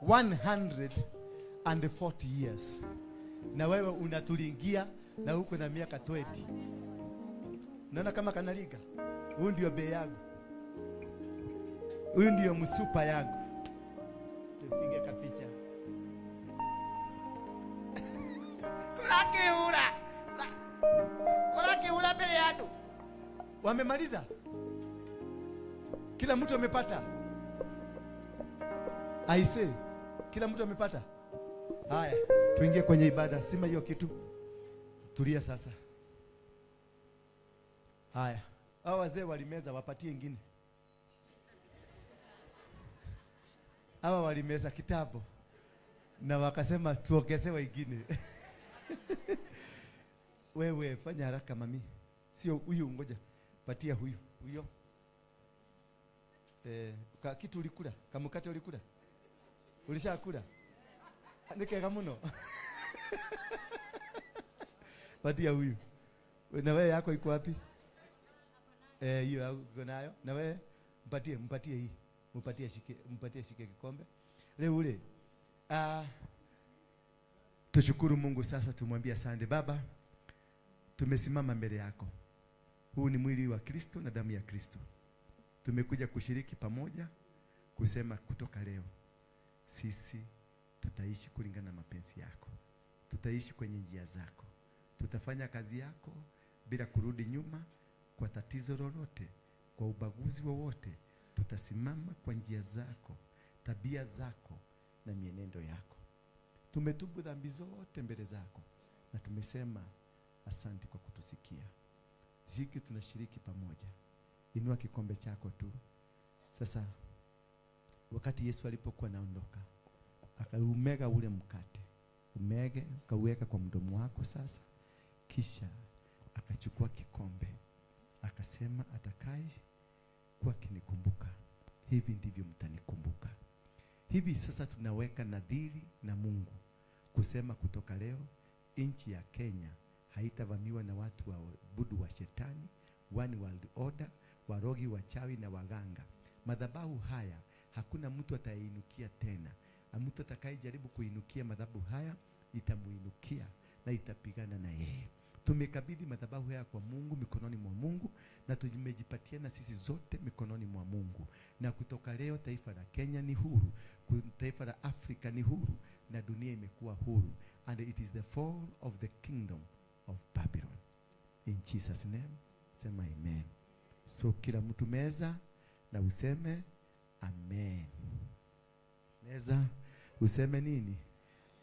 140 years. Na wewe unatulingia na huko na miaka 20. Unaona kama kanaliga? Huyu ndio bei yangu. Huyu ndio msupa yangu. Tupige kapicha. Kurakihura. Kurakihura mbele ya andu. Wamemaliza? Kila mtu amepata? I say, kila mtu amepata? Haya, tuingie kwenye ibada. Sima hiyo kitu. Tulia sasa. Haya, hao wazee walimeza, wapatie ingine. Hawa walimeza kitabu na wakasema tuongeze wengine. Wewe fanya haraka mami. Sio huyu, ngoja. Patia huyu, huyo. Kitu ulikula, kamukate ulikula. Ulishakula? Nikega muno. Patia huyu. Na wewe yako iko wapi? Hiyo uko nayo. Na wewe mpatie, mpatie hii. Mpatie shike, mpatie shike kikombe. Leo ule. Tushukuru Mungu sasa, tumwambie asante Baba. Tumesimama mbele yako. Huu ni mwili wa Kristo na damu ya Kristo. Tumekuja kushiriki pamoja kusema kutoka leo sisi tutaishi kulingana na mapenzi yako. Tutaishi kwenye njia zako. Tutafanya kazi yako bila kurudi nyuma kwa tatizo lolote, kwa ubaguzi wowote. Tutasimama kwa njia zako, tabia zako na mienendo yako. Tumetubu dhambi zote mbele zako na tumesema asante kwa kutusikia. Ziki tunashiriki pamoja. Inua kikombe chako tu. Sasa wakati Yesu alipokuwa anaondoka, akaumega ule mkate. Umege, ukauweka kwa mdomo wako sasa. Kisha akachukua kikombe. Akasema atakaye kuwa kinikumbuka, hivi ndivyo mtanikumbuka. Hivi sasa tunaweka nadhiri na Mungu kusema kutoka leo nchi ya Kenya haitavamiwa na watu waabudu wa shetani, one world order, warogi, wachawi na waganga. Madhabahu haya hakuna mtu atainukia tena. Mtu atakayejaribu kuinukia madhabahu haya itamuinukia na itapigana na yeye. Tumekabidhi madhabahu haya kwa Mungu, mikononi mwa Mungu, na tumejipatia na sisi zote mikononi mwa Mungu. Na kutoka leo taifa la Kenya ni huru, taifa la Afrika ni huru, na dunia imekuwa huru. And it is the fall of the kingdom of Babylon. In Jesus name, sema amen. So kila mtu meza na useme amen. Meza useme nini?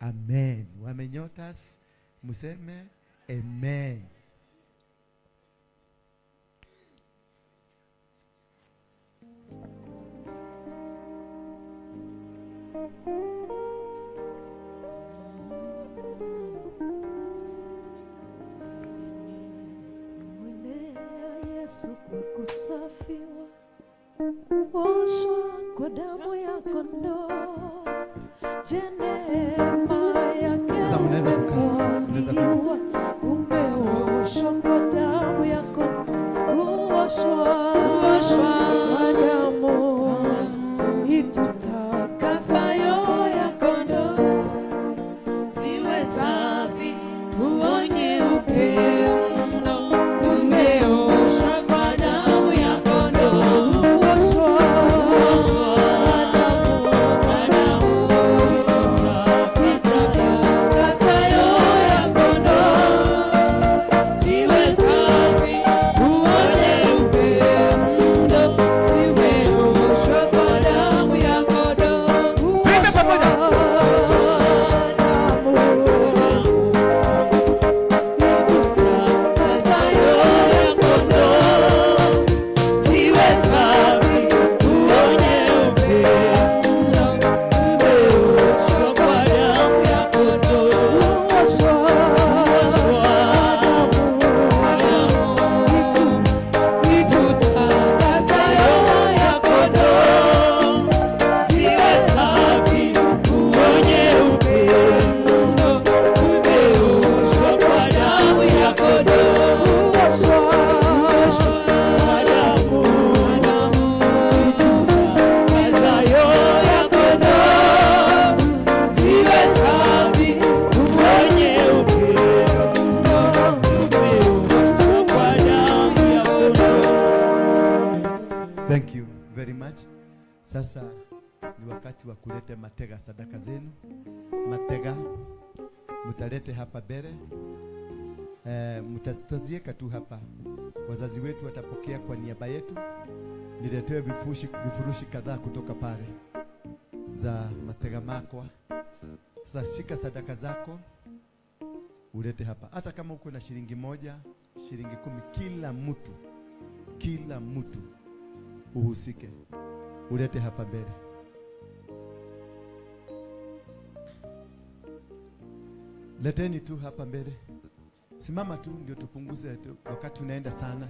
Amen. Wamenyotas museme amen. Yesu kwa kusafiwa, oshwa kwa damu ya kondoo. Je, neema yake umeponyiwa, umeoshwa kwa damu ya kondoo, kuoshwa kwa damu itutakasayo ya kondoo. Sasa ni wakati wa kuleta matega sadaka zenu. Matega mtalete hapa mbele. Mtatazieka tu hapa. Wazazi wetu watapokea kwa niaba yetu. Niletewe vifurushi kadhaa kutoka pale za matega makwa. Sasa shika sadaka zako ulete hapa. Hata kama uko na shilingi 1, shilingi 10, kila mtu uhusike. Ulete hapa mbele. Leteni tu hapa mbele. Simama tu ndio tupunguze tu, wakati unaenda sana.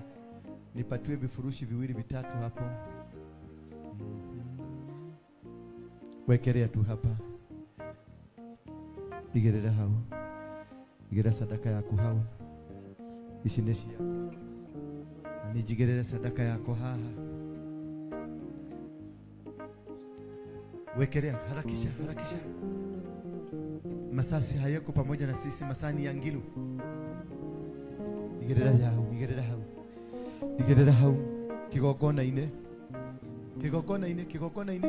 Nipatiwe vifurushi 2 3 hapo. Wekelea tu hapa. Igerera hao. Igerera sadaka yako hao. Ishineshi yako. Nijigerere sadaka yako haha. Wekelea, harakisha, harakisha. Masasi hayako pamoja na sisi, masani ya Ngilu. Igerera hao, igerera hao. Igerera hao. Kigongona ine. Kigongona ine, kigongona ine.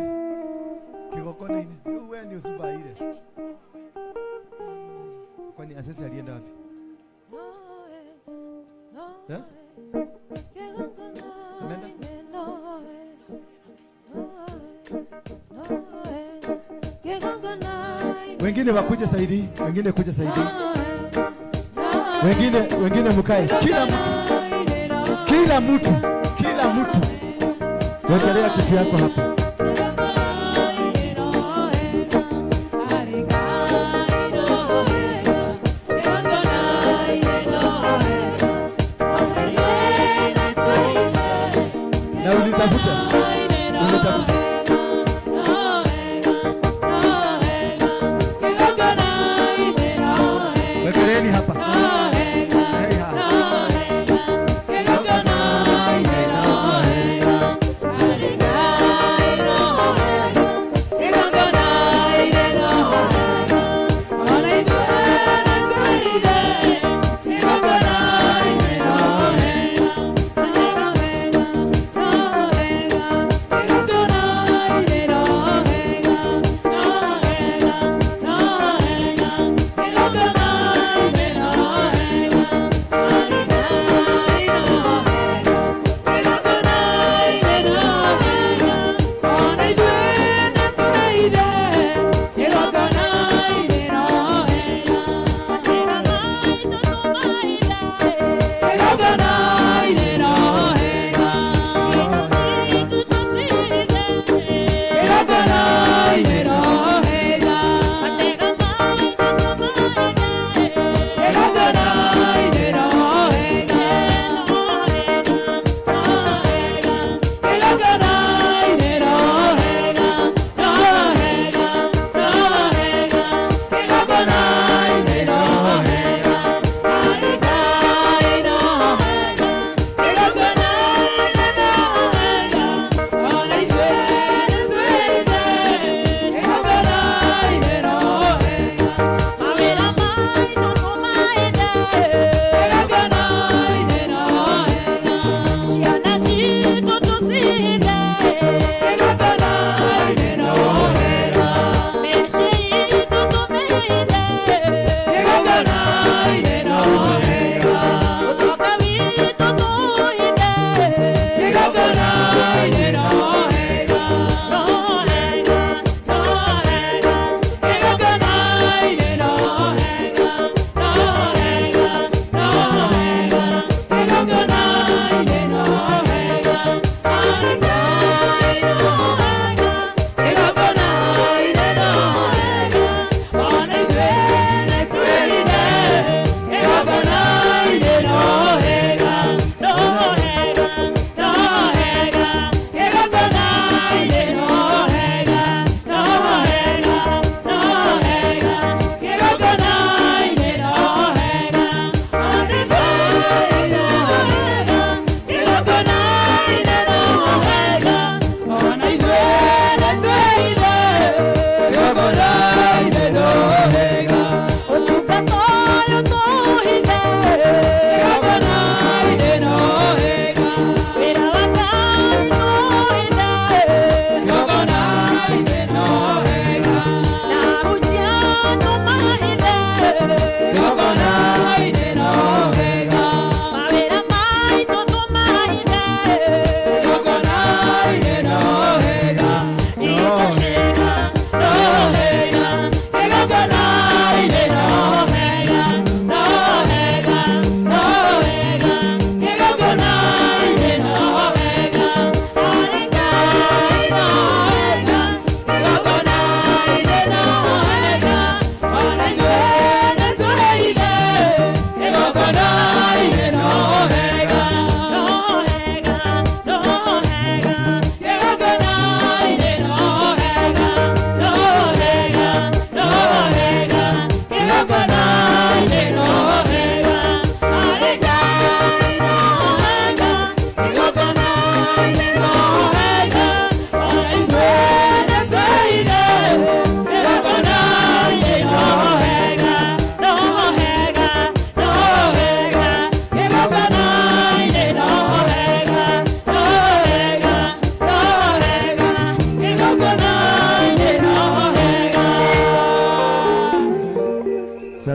Kigongona ine. Wewe ni usubaire. Kwani asesi alienda wapi? Eh? Ameenda? Wengine wakuje saidi, wengine kuja saidi. Wengine mkae. Kila mtu. Kila mtu, kila mtu. Wekelea kitu yako hapa. Na ulitafuta. Ulitafuta. Wekeleni hapa. Hey, ha.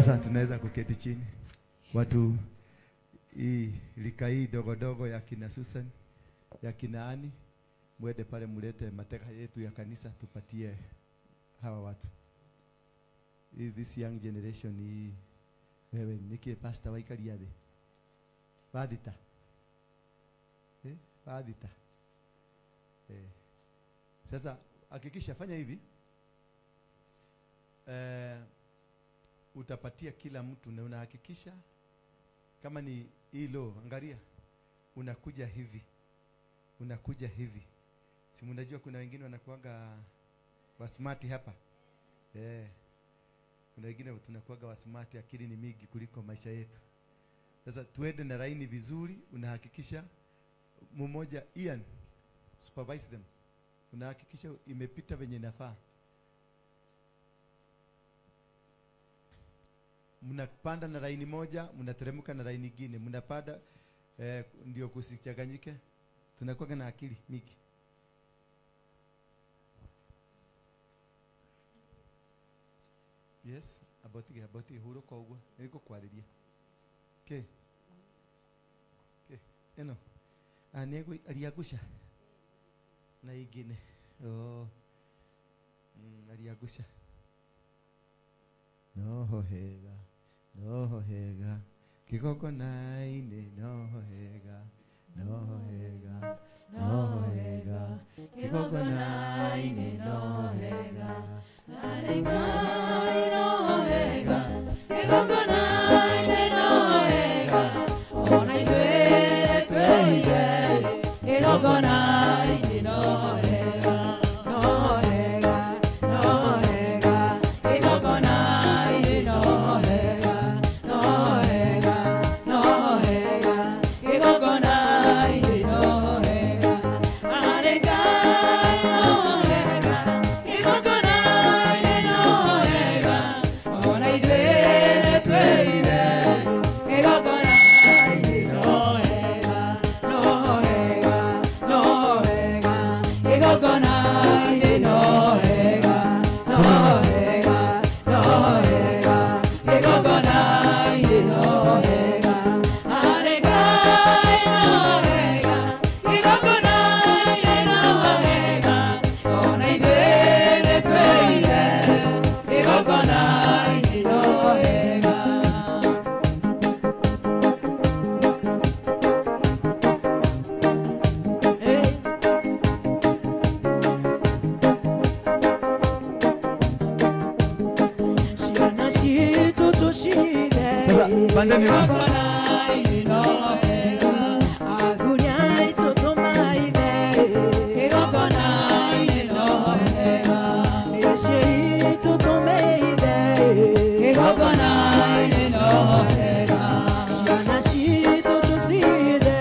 Sasa tunaweza kuketi chini. Watu hii lika hii dogo dogo ya kina Susan, ya kina Ani, mwende pale mulete mateka yetu ya kanisa tupatie hawa watu. This young generation hii, wewe niki pastor waikaria thĩ. Bathita. Bathita. Sasa hakikisha fanya hivi. Utapatia kila mtu na unahakikisha kama ni hilo, angalia, unakuja hivi. Unakuja hivi. Si mnajua kuna wengine wanakuaga wasmart hapa. Kuna wengine tunakuaga wasmart, akili ni mingi kuliko maisha yetu. Sasa tuende na laini vizuri, unahakikisha mmoja Ian supervise them. Unahakikisha imepita venye inafaa. Mnapanda na laini moja, mnateremka na laini nyingine, mnapanda ndio kusichanganyike. Tunakuwa na akili mingi. Yes, about huro kwa ugwo, niko kwariria. Ke. Ke, eno. Anego aliagusha. Na ingine. Oh. Aliagusha. No hega. No hega. Kigoko naine no hega. No hega. No hega. Kigoko naine no hega. Arengai no hega. Kigoko naine no hega. Ona itwe tweire. Kigoko naine no hega. No hega. No hega. Kigoko naine no hega. No hega. No hega. Kigoko naine no hega. Arengai no hega. Kigoko naine no hega. Ona itwe tweire. Kigoko naine no hega. No hega. No hega. Kigoko naine no hega. No hega. No hega. Kigoko naine no hega. Arengai no hega. Kigoko naine no hega. Ona itwe tweire. Kigoko naine no hega. Ciana citũ tũcithe. Sasa pandeni huko. Athuri aitũ tũmaithe. Mĩciĩ itũ tũmĩithe. Ciana citũ tũcithe.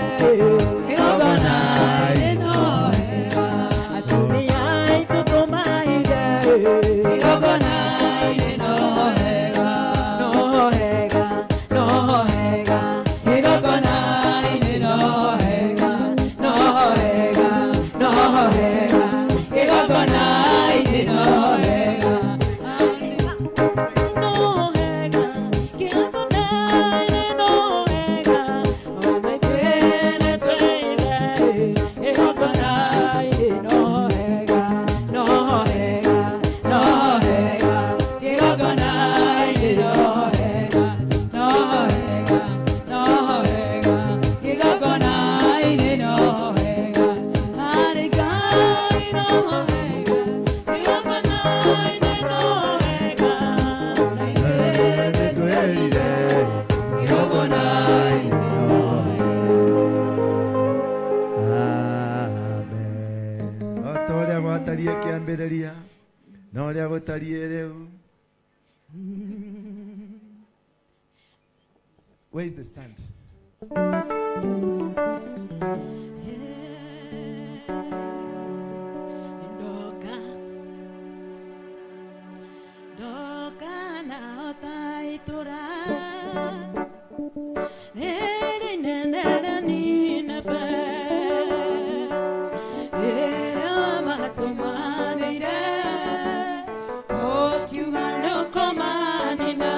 Atumia aitũ tũmaithe. No hega, no hega, kĩgongona-inĩ no hega, no hega, no hega, kĩgongona-inĩ no hega. No hega, kĩgongona-inĩ no hega, ona ithuĩ tweire, kĩgongona-inĩ no hega, no hega, no hega, kĩgongona-inĩ no hega, no hega, no hega, kĩgongona-inĩ no hega, Arengai no hega, kĩgongona-inĩ no hega, ona ithuĩ tweire, kĩgongona-inĩ no Amen. O ta ũrĩa gwatariĩ kĩambĩrĩria, na ũrĩa gũtariĩ rĩu. Where is the stand? Ndoka ndoka na otaitura nere nene nina fe era matumanire okiuga no komanina.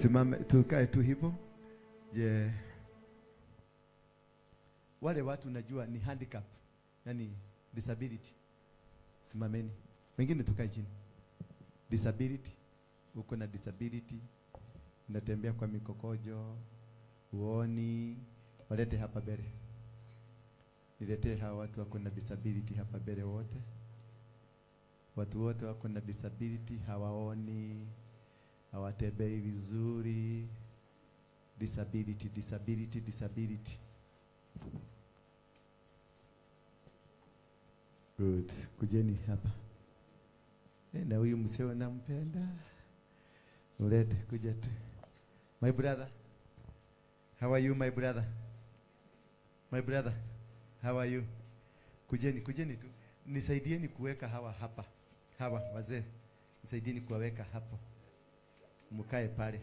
Tusimame, tukae tu hivyo. Je, wale watu najua ni handicap, yani disability. Simameni. Wengine tukae chini. Disability, uko na disability, unatembea kwa mikokojo, uoni, walete hapa mbele. Niletee hawa watu wako na disability hapa mbele wote. Watu wote wako na disability, hawaoni, hawatembei vizuri. Disability, disability, disability. Good. Kujeni hapa. Na huyu mseo nampenda. Ulete, kuja tu. My brother. How are you, my brother? My brother, how are you? Kujeni, kujeni tu. Nisaidieni kuweka hawa hapa. Hawa wazee. Nisaidieni kuwaweka hapo. Mkae pale.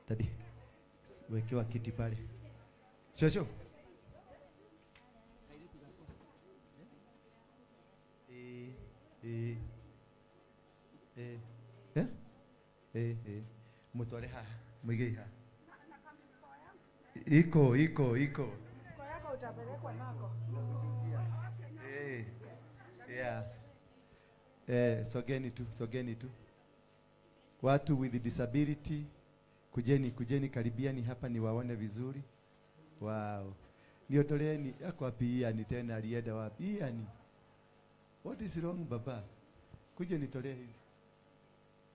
Tadi. Wekewa kiti pale. Shosho. Mutware haha, mwigei haha. Iko, iko, iko. Kwa yako utapelekwa nako. Yeah. Sogeni tu, sogeni tu. Watu with disability, kujeni, kujeni, karibiani hapa niwaone vizuri. Wow. Niotoleeni, yako wapi Iani tena, alienda wapi? Iani. What is wrong, baba? Kuja nitolee hizi.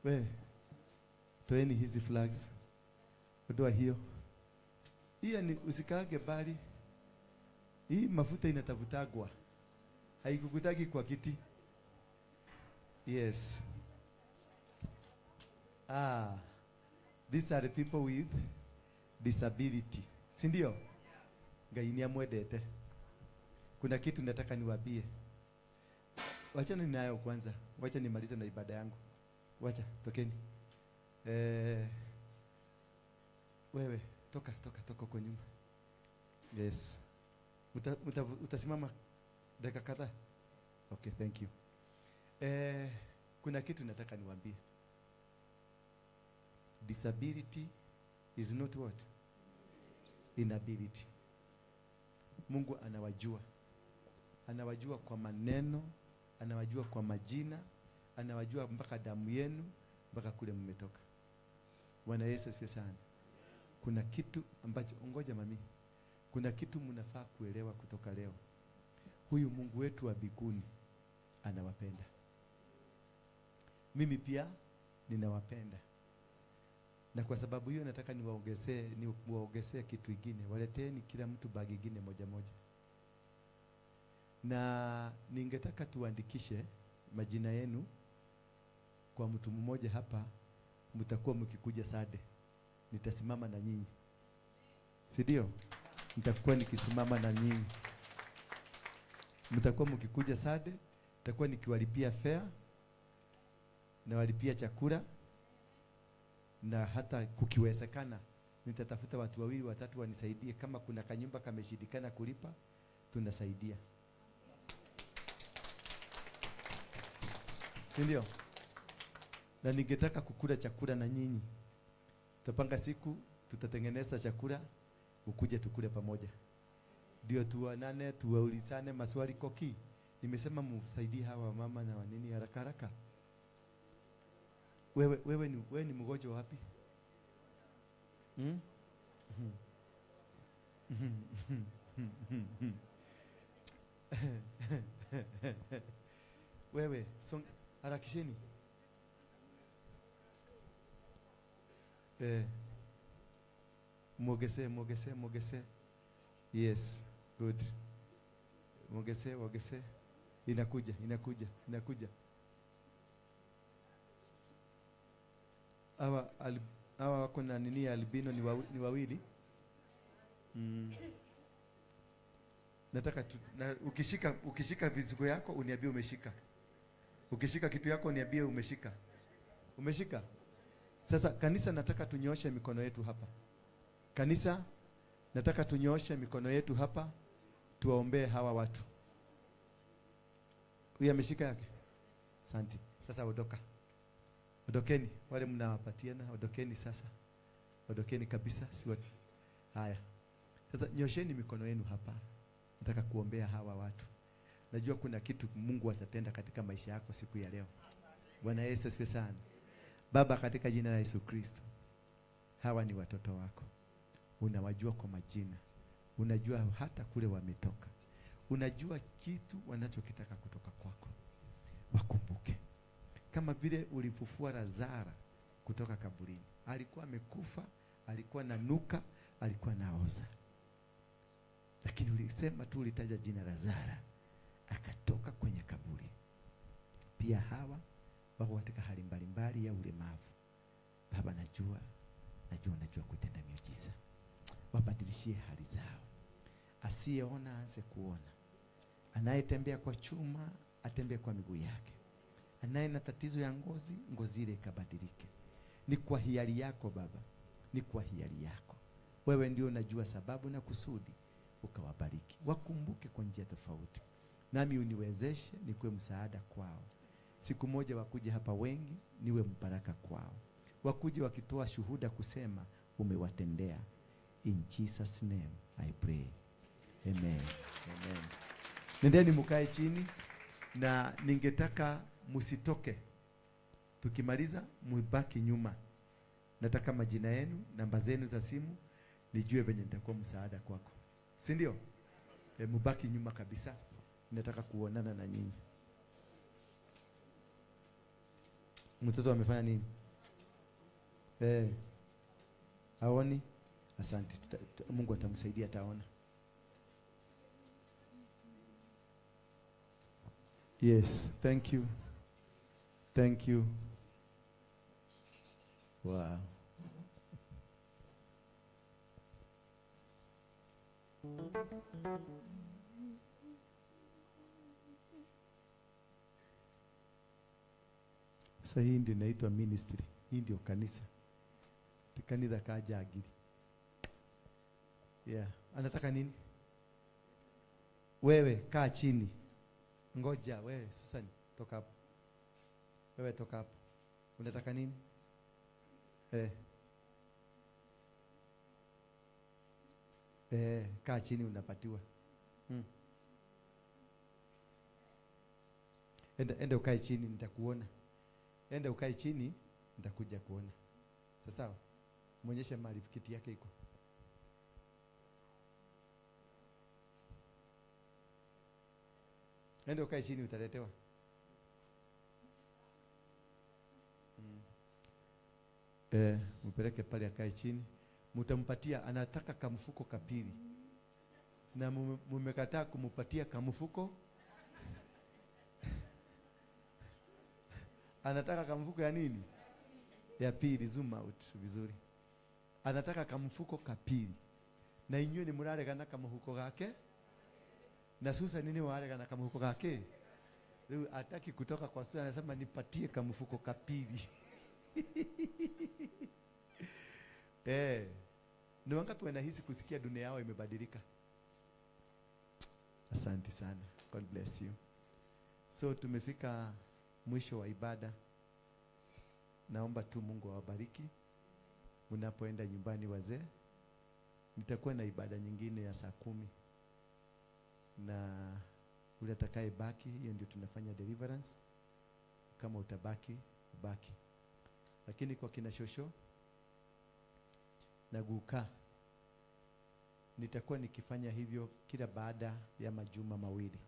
We, toeni hizi flags. Ondoa hiyo. Iani, usikaage bali. Hii mafuta inatafutagwa. Haikukutaki kwa kiti. Yes. Ah, these are the people with disability. Si ndio? Ngai ni amwendete. Kuna kitu nataka niwaambie. Wacha ninayo kwanza. Wacha nimalize na ibada yangu. Wacha, tokeni. Wewe, toka, toka, toka kwa nyuma. Yes. Utasimama dakika kadhaa. Okay, thank you. Kuna kitu nataka niwaambie. Disability is not what? Inability. Mungu anawajua. Anawajua kwa maneno, anawajua kwa majina, anawajua mpaka damu yenu, mpaka kule mmetoka. Bwana Yesu asifiwe sana. Kuna kitu ambacho, ngoja mami, kuna kitu mnafaa kuelewa kutoka leo. Huyu Mungu wetu wa mbinguni anawapenda. Mimi pia ninawapenda. Na kwa sababu hiyo nataka niwaongezee kitu kingine. Waleteni kila mtu bagi nyingine moja moja. Na ningetaka tuandikishe majina yenu kwa mtu mmoja hapa. Mtakuwa mkikuja Sade, nitasimama na nyinyi. Si ndio? Nitakuwa nikisimama na nyinyi. Mtakuwa mkikuja Sade, nitakuwa nikiwalipia fare, nawalipia chakula, na hata kukiwezekana nitatafuta watu wawili watatu wanisaidie. Kama kuna kanyumba kameshindikana kulipa, tunasaidia. Si ndio? Na ningetaka kukula chakula na nyinyi. Tutapanga siku, tutatengeneza chakula, ukuje tukule pamoja. Ndio tuonane, tuwaulizane maswali koki. Nimesema msaidie hawa mama na wanini haraka haraka. Wewe ni mgonjwa wapi? Wewe, harakisheni. Mwogese, mwogese, mwogese. Yes, good. Mwogese, mwogese. Inakuja, inakuja, inakuja. Hawa wako na nini albino ni wawili. Nataka tu, na ukishika vizuko yako uniambie umeshika. Ukishika kitu yako uniambie umeshika. Umeshika? Sasa kanisa, nataka tunyooshe mikono yetu hapa. Kanisa, nataka tunyooshe mikono yetu hapa, tuwaombee hawa watu. Huyu ameshika yake? Asante. Sasa ondoka. Ondokeni, wale mnawapatiana, ondokeni sasa. Ondokeni kabisa, si haya. Sasa nyosheni mikono yenu hapa. Nataka kuombea hawa watu. Najua kuna kitu Mungu atatenda katika maisha yako siku ya leo. Bwana Yesu asifiwe sana. Baba, katika jina la Yesu Kristo, hawa ni watoto wako. Unawajua kwa majina. Unajua hata kule wametoka. Unajua kitu wanachokitaka kutoka kwako. Wakumbuke. Kama vile ulifufua Lazaro kutoka kaburini. Alikuwa amekufa, alikuwa nanuka, alikuwa naoza. Lakini ulisema tu, ulitaja jina Lazaro, akatoka kwenye kaburi. Pia hawa wako katika hali mbalimbali ya ulemavu. Baba, najua kutenda miujiza. Wabadilishie hali zao. Asiyeona aanze kuona. Anayetembea kwa chuma atembee kwa miguu yake. Anaye na tatizo ya ngozi, ngozi ile ikabadilike. Ni kwa hiari yako Baba, ni kwa hiari yako. Wewe ndio unajua sababu na kusudi, ukawabariki. Wakumbuke kwa njia tofauti. Nami uniwezeshe nikuwe msaada kwao. Siku moja wakuje hapa wengi, niwe mbaraka kwao. Wakuje wakitoa shuhuda kusema umewatendea. In Jesus name I pray. Amen. Amen. Nendeni mkae chini, na ningetaka msitoke. Tukimaliza mbaki nyuma. Nataka majina yenu, namba zenu za simu, nijue venye nitakuwa msaada kwako. Si ndio? Mbaki nyuma kabisa. Nataka kuonana na nyinyi. Mtoto amefanya nini? Haoni? Asante. Mungu atamsaidia, ataona. Yes, thank you. Thank you. Wow. Sasa hii ndio inaitwa ministry. Hii ndio kanisa. Kanisa kaja agiri. Yeah, anataka nini? Wewe kaa chini. Ngoja wewe Susan, toka hapo. Wewe toka hapo. Unataka nini? Kaa chini unapatiwa. Enda ukae chini nitakuona. Enda ukae chini nitakuja kuona. Sasa muonyeshe mahali kiti yake iko. Enda ukae chini utaletewa. Mpeleke pale akae chini. Mtampatia, anataka kamfuko kapili. Na mumekataa kumupatia kamfuko. Anataka kamfuko ya nini? Ya pili, zoom out vizuri. Anataka kamfuko kapili. Na inywe ni muraregana kamfuko gake? Na Susan nini waregana kamfuko gake? Leo ataki kutoka kwa Susan, anasema nipatie kamfuko kapili. Ni wangapi wanahisi kusikia dunia yao imebadilika? Asante sana. God bless you. So tumefika mwisho wa ibada. Naomba tu Mungu awabariki. Mnapoenda nyumbani wazee, nitakuwa na ibada nyingine ya saa 10. Na ule atakayebaki, hiyo ndio tunafanya deliverance. Kama utabaki, ubaki. Lakini kwa kina shosho na guka, nitakuwa nikifanya hivyo kila baada ya majuma mawili.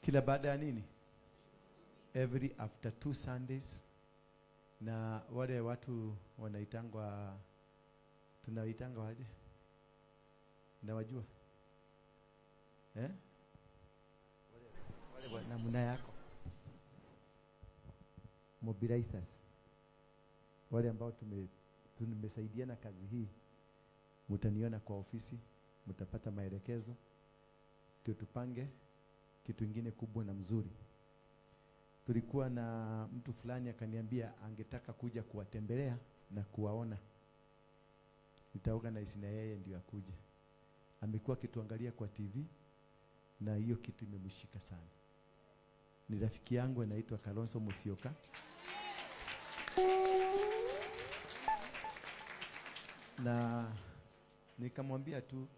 Kila baada ya nini? Every after 2 Sundays. Na wale watu wanaitangwa, tunaitangwa aje? Unawajua? Wale namna yako. Mobilizers. Wale ambao tumesaidiana kazi hii, mtaniona kwa ofisi, mtapata maelekezo, ndio tupange kitu kingine kubwa na mzuri. Tulikuwa na mtu fulani akaniambia angetaka kuja kuwatembelea na kuwaona. Nitaorganize na yeye ndio akuje. Amekuwa akituangalia kwa TV na hiyo kitu imemshika sana. Ni rafiki yangu anaitwa Kalonzo Musyoka. Na nikamwambia tu,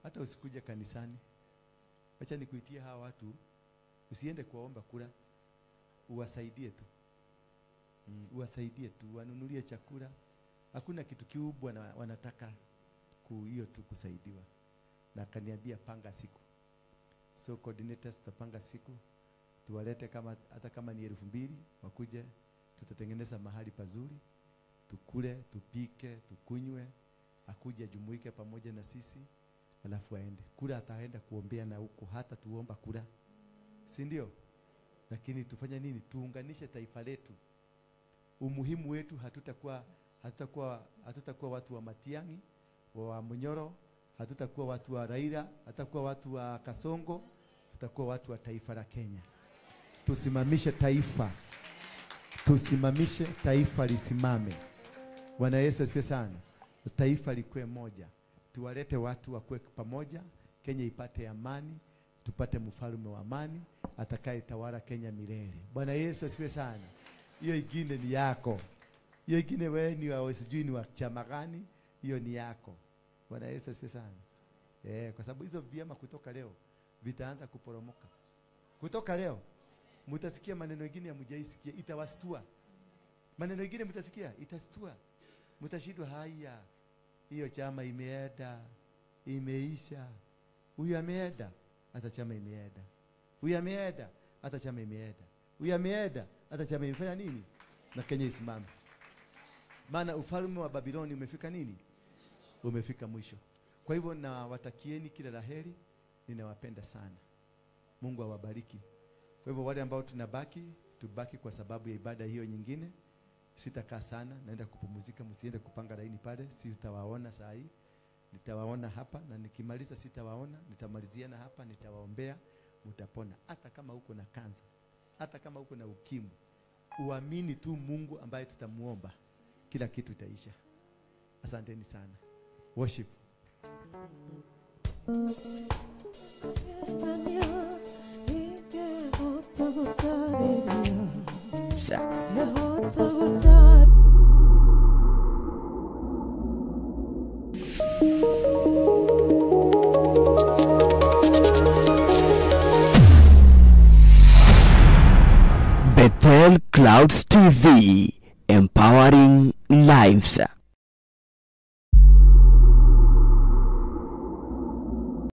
hata usikuje kanisani, acha nikuitie hawa watu, usiende kuwaomba kura, uwasaidie tu. Uwasaidie tu, wanunulie chakula. Hakuna kitu kikubwa na wanataka hiyo tu kusaidiwa. Na akaniambia panga siku. So coordinators tutapanga siku, tuwalete kama hata kama ni 2000 wakuje, tutatengeneza mahali pazuri, tukule, tupike, tukunywe, akuje jumuike pamoja na sisi, alafu aende. Kura ataenda kuombea na huko, hata tuomba kura. Si ndio? Lakini tufanye nini? Tuunganishe taifa letu. Umuhimu wetu, hatutakuwa watu wa Matiang'i, wa Munyoro, hatutakuwa watu wa Raila, hatutakuwa watu wa Kasongo, tutakuwa watu wa taifa la Kenya. Tusimamishe taifa. Tusimamishe taifa lisimame. Bwana Yesu asifiwe sana. Taifa likuwe moja. Tuwalete watu wakuwe pamoja, Kenya ipate amani, tupate mfalme wa amani atakayetawala Kenya milele. Bwana Yesu asifiwe sana. Hiyo ingine ni yako. Hiyo ingine wewe ni wa sijui ni wa chama gani, hiyo ni yako. Bwana Yesu asifiwe sana. Kwa sababu hizo vyama kutoka leo vitaanza kuporomoka. Kutoka leo mtasikia maneno mengine hamjaisikia, itawastua. Maneno mengine mtasikia, itastua. Mtashindwa, haya, hiyo chama imeenda, imeisha. Huyu ameenda, hata chama imeenda. Huyu ameenda, hata chama imeenda. Huyu ameenda, hata chama imefanya nini? Na Kenya isimame. Maana ufalme wa Babiloni umefika nini? Umefika mwisho. Kwa hivyo nawatakieni kila laheri, ninawapenda sana. Mungu awabariki. Kwa hivyo wale ambao tunabaki, tubaki kwa sababu ya ibada hiyo nyingine. Sitakaa sana, naenda kupumzika, msiende kupanga laini pale, sitawaona saa hii. Nitawaona hapa na nikimaliza sitawaona, nitamalizia na hapa, nitawaombea, mtapona. Hata kama uko na kansa, hata kama uko na ukimwi, uamini tu Mungu ambaye tutamuomba, kila kitu itaisha. Asanteni sana. Worship. Bethel Clouds TV, empowering lives.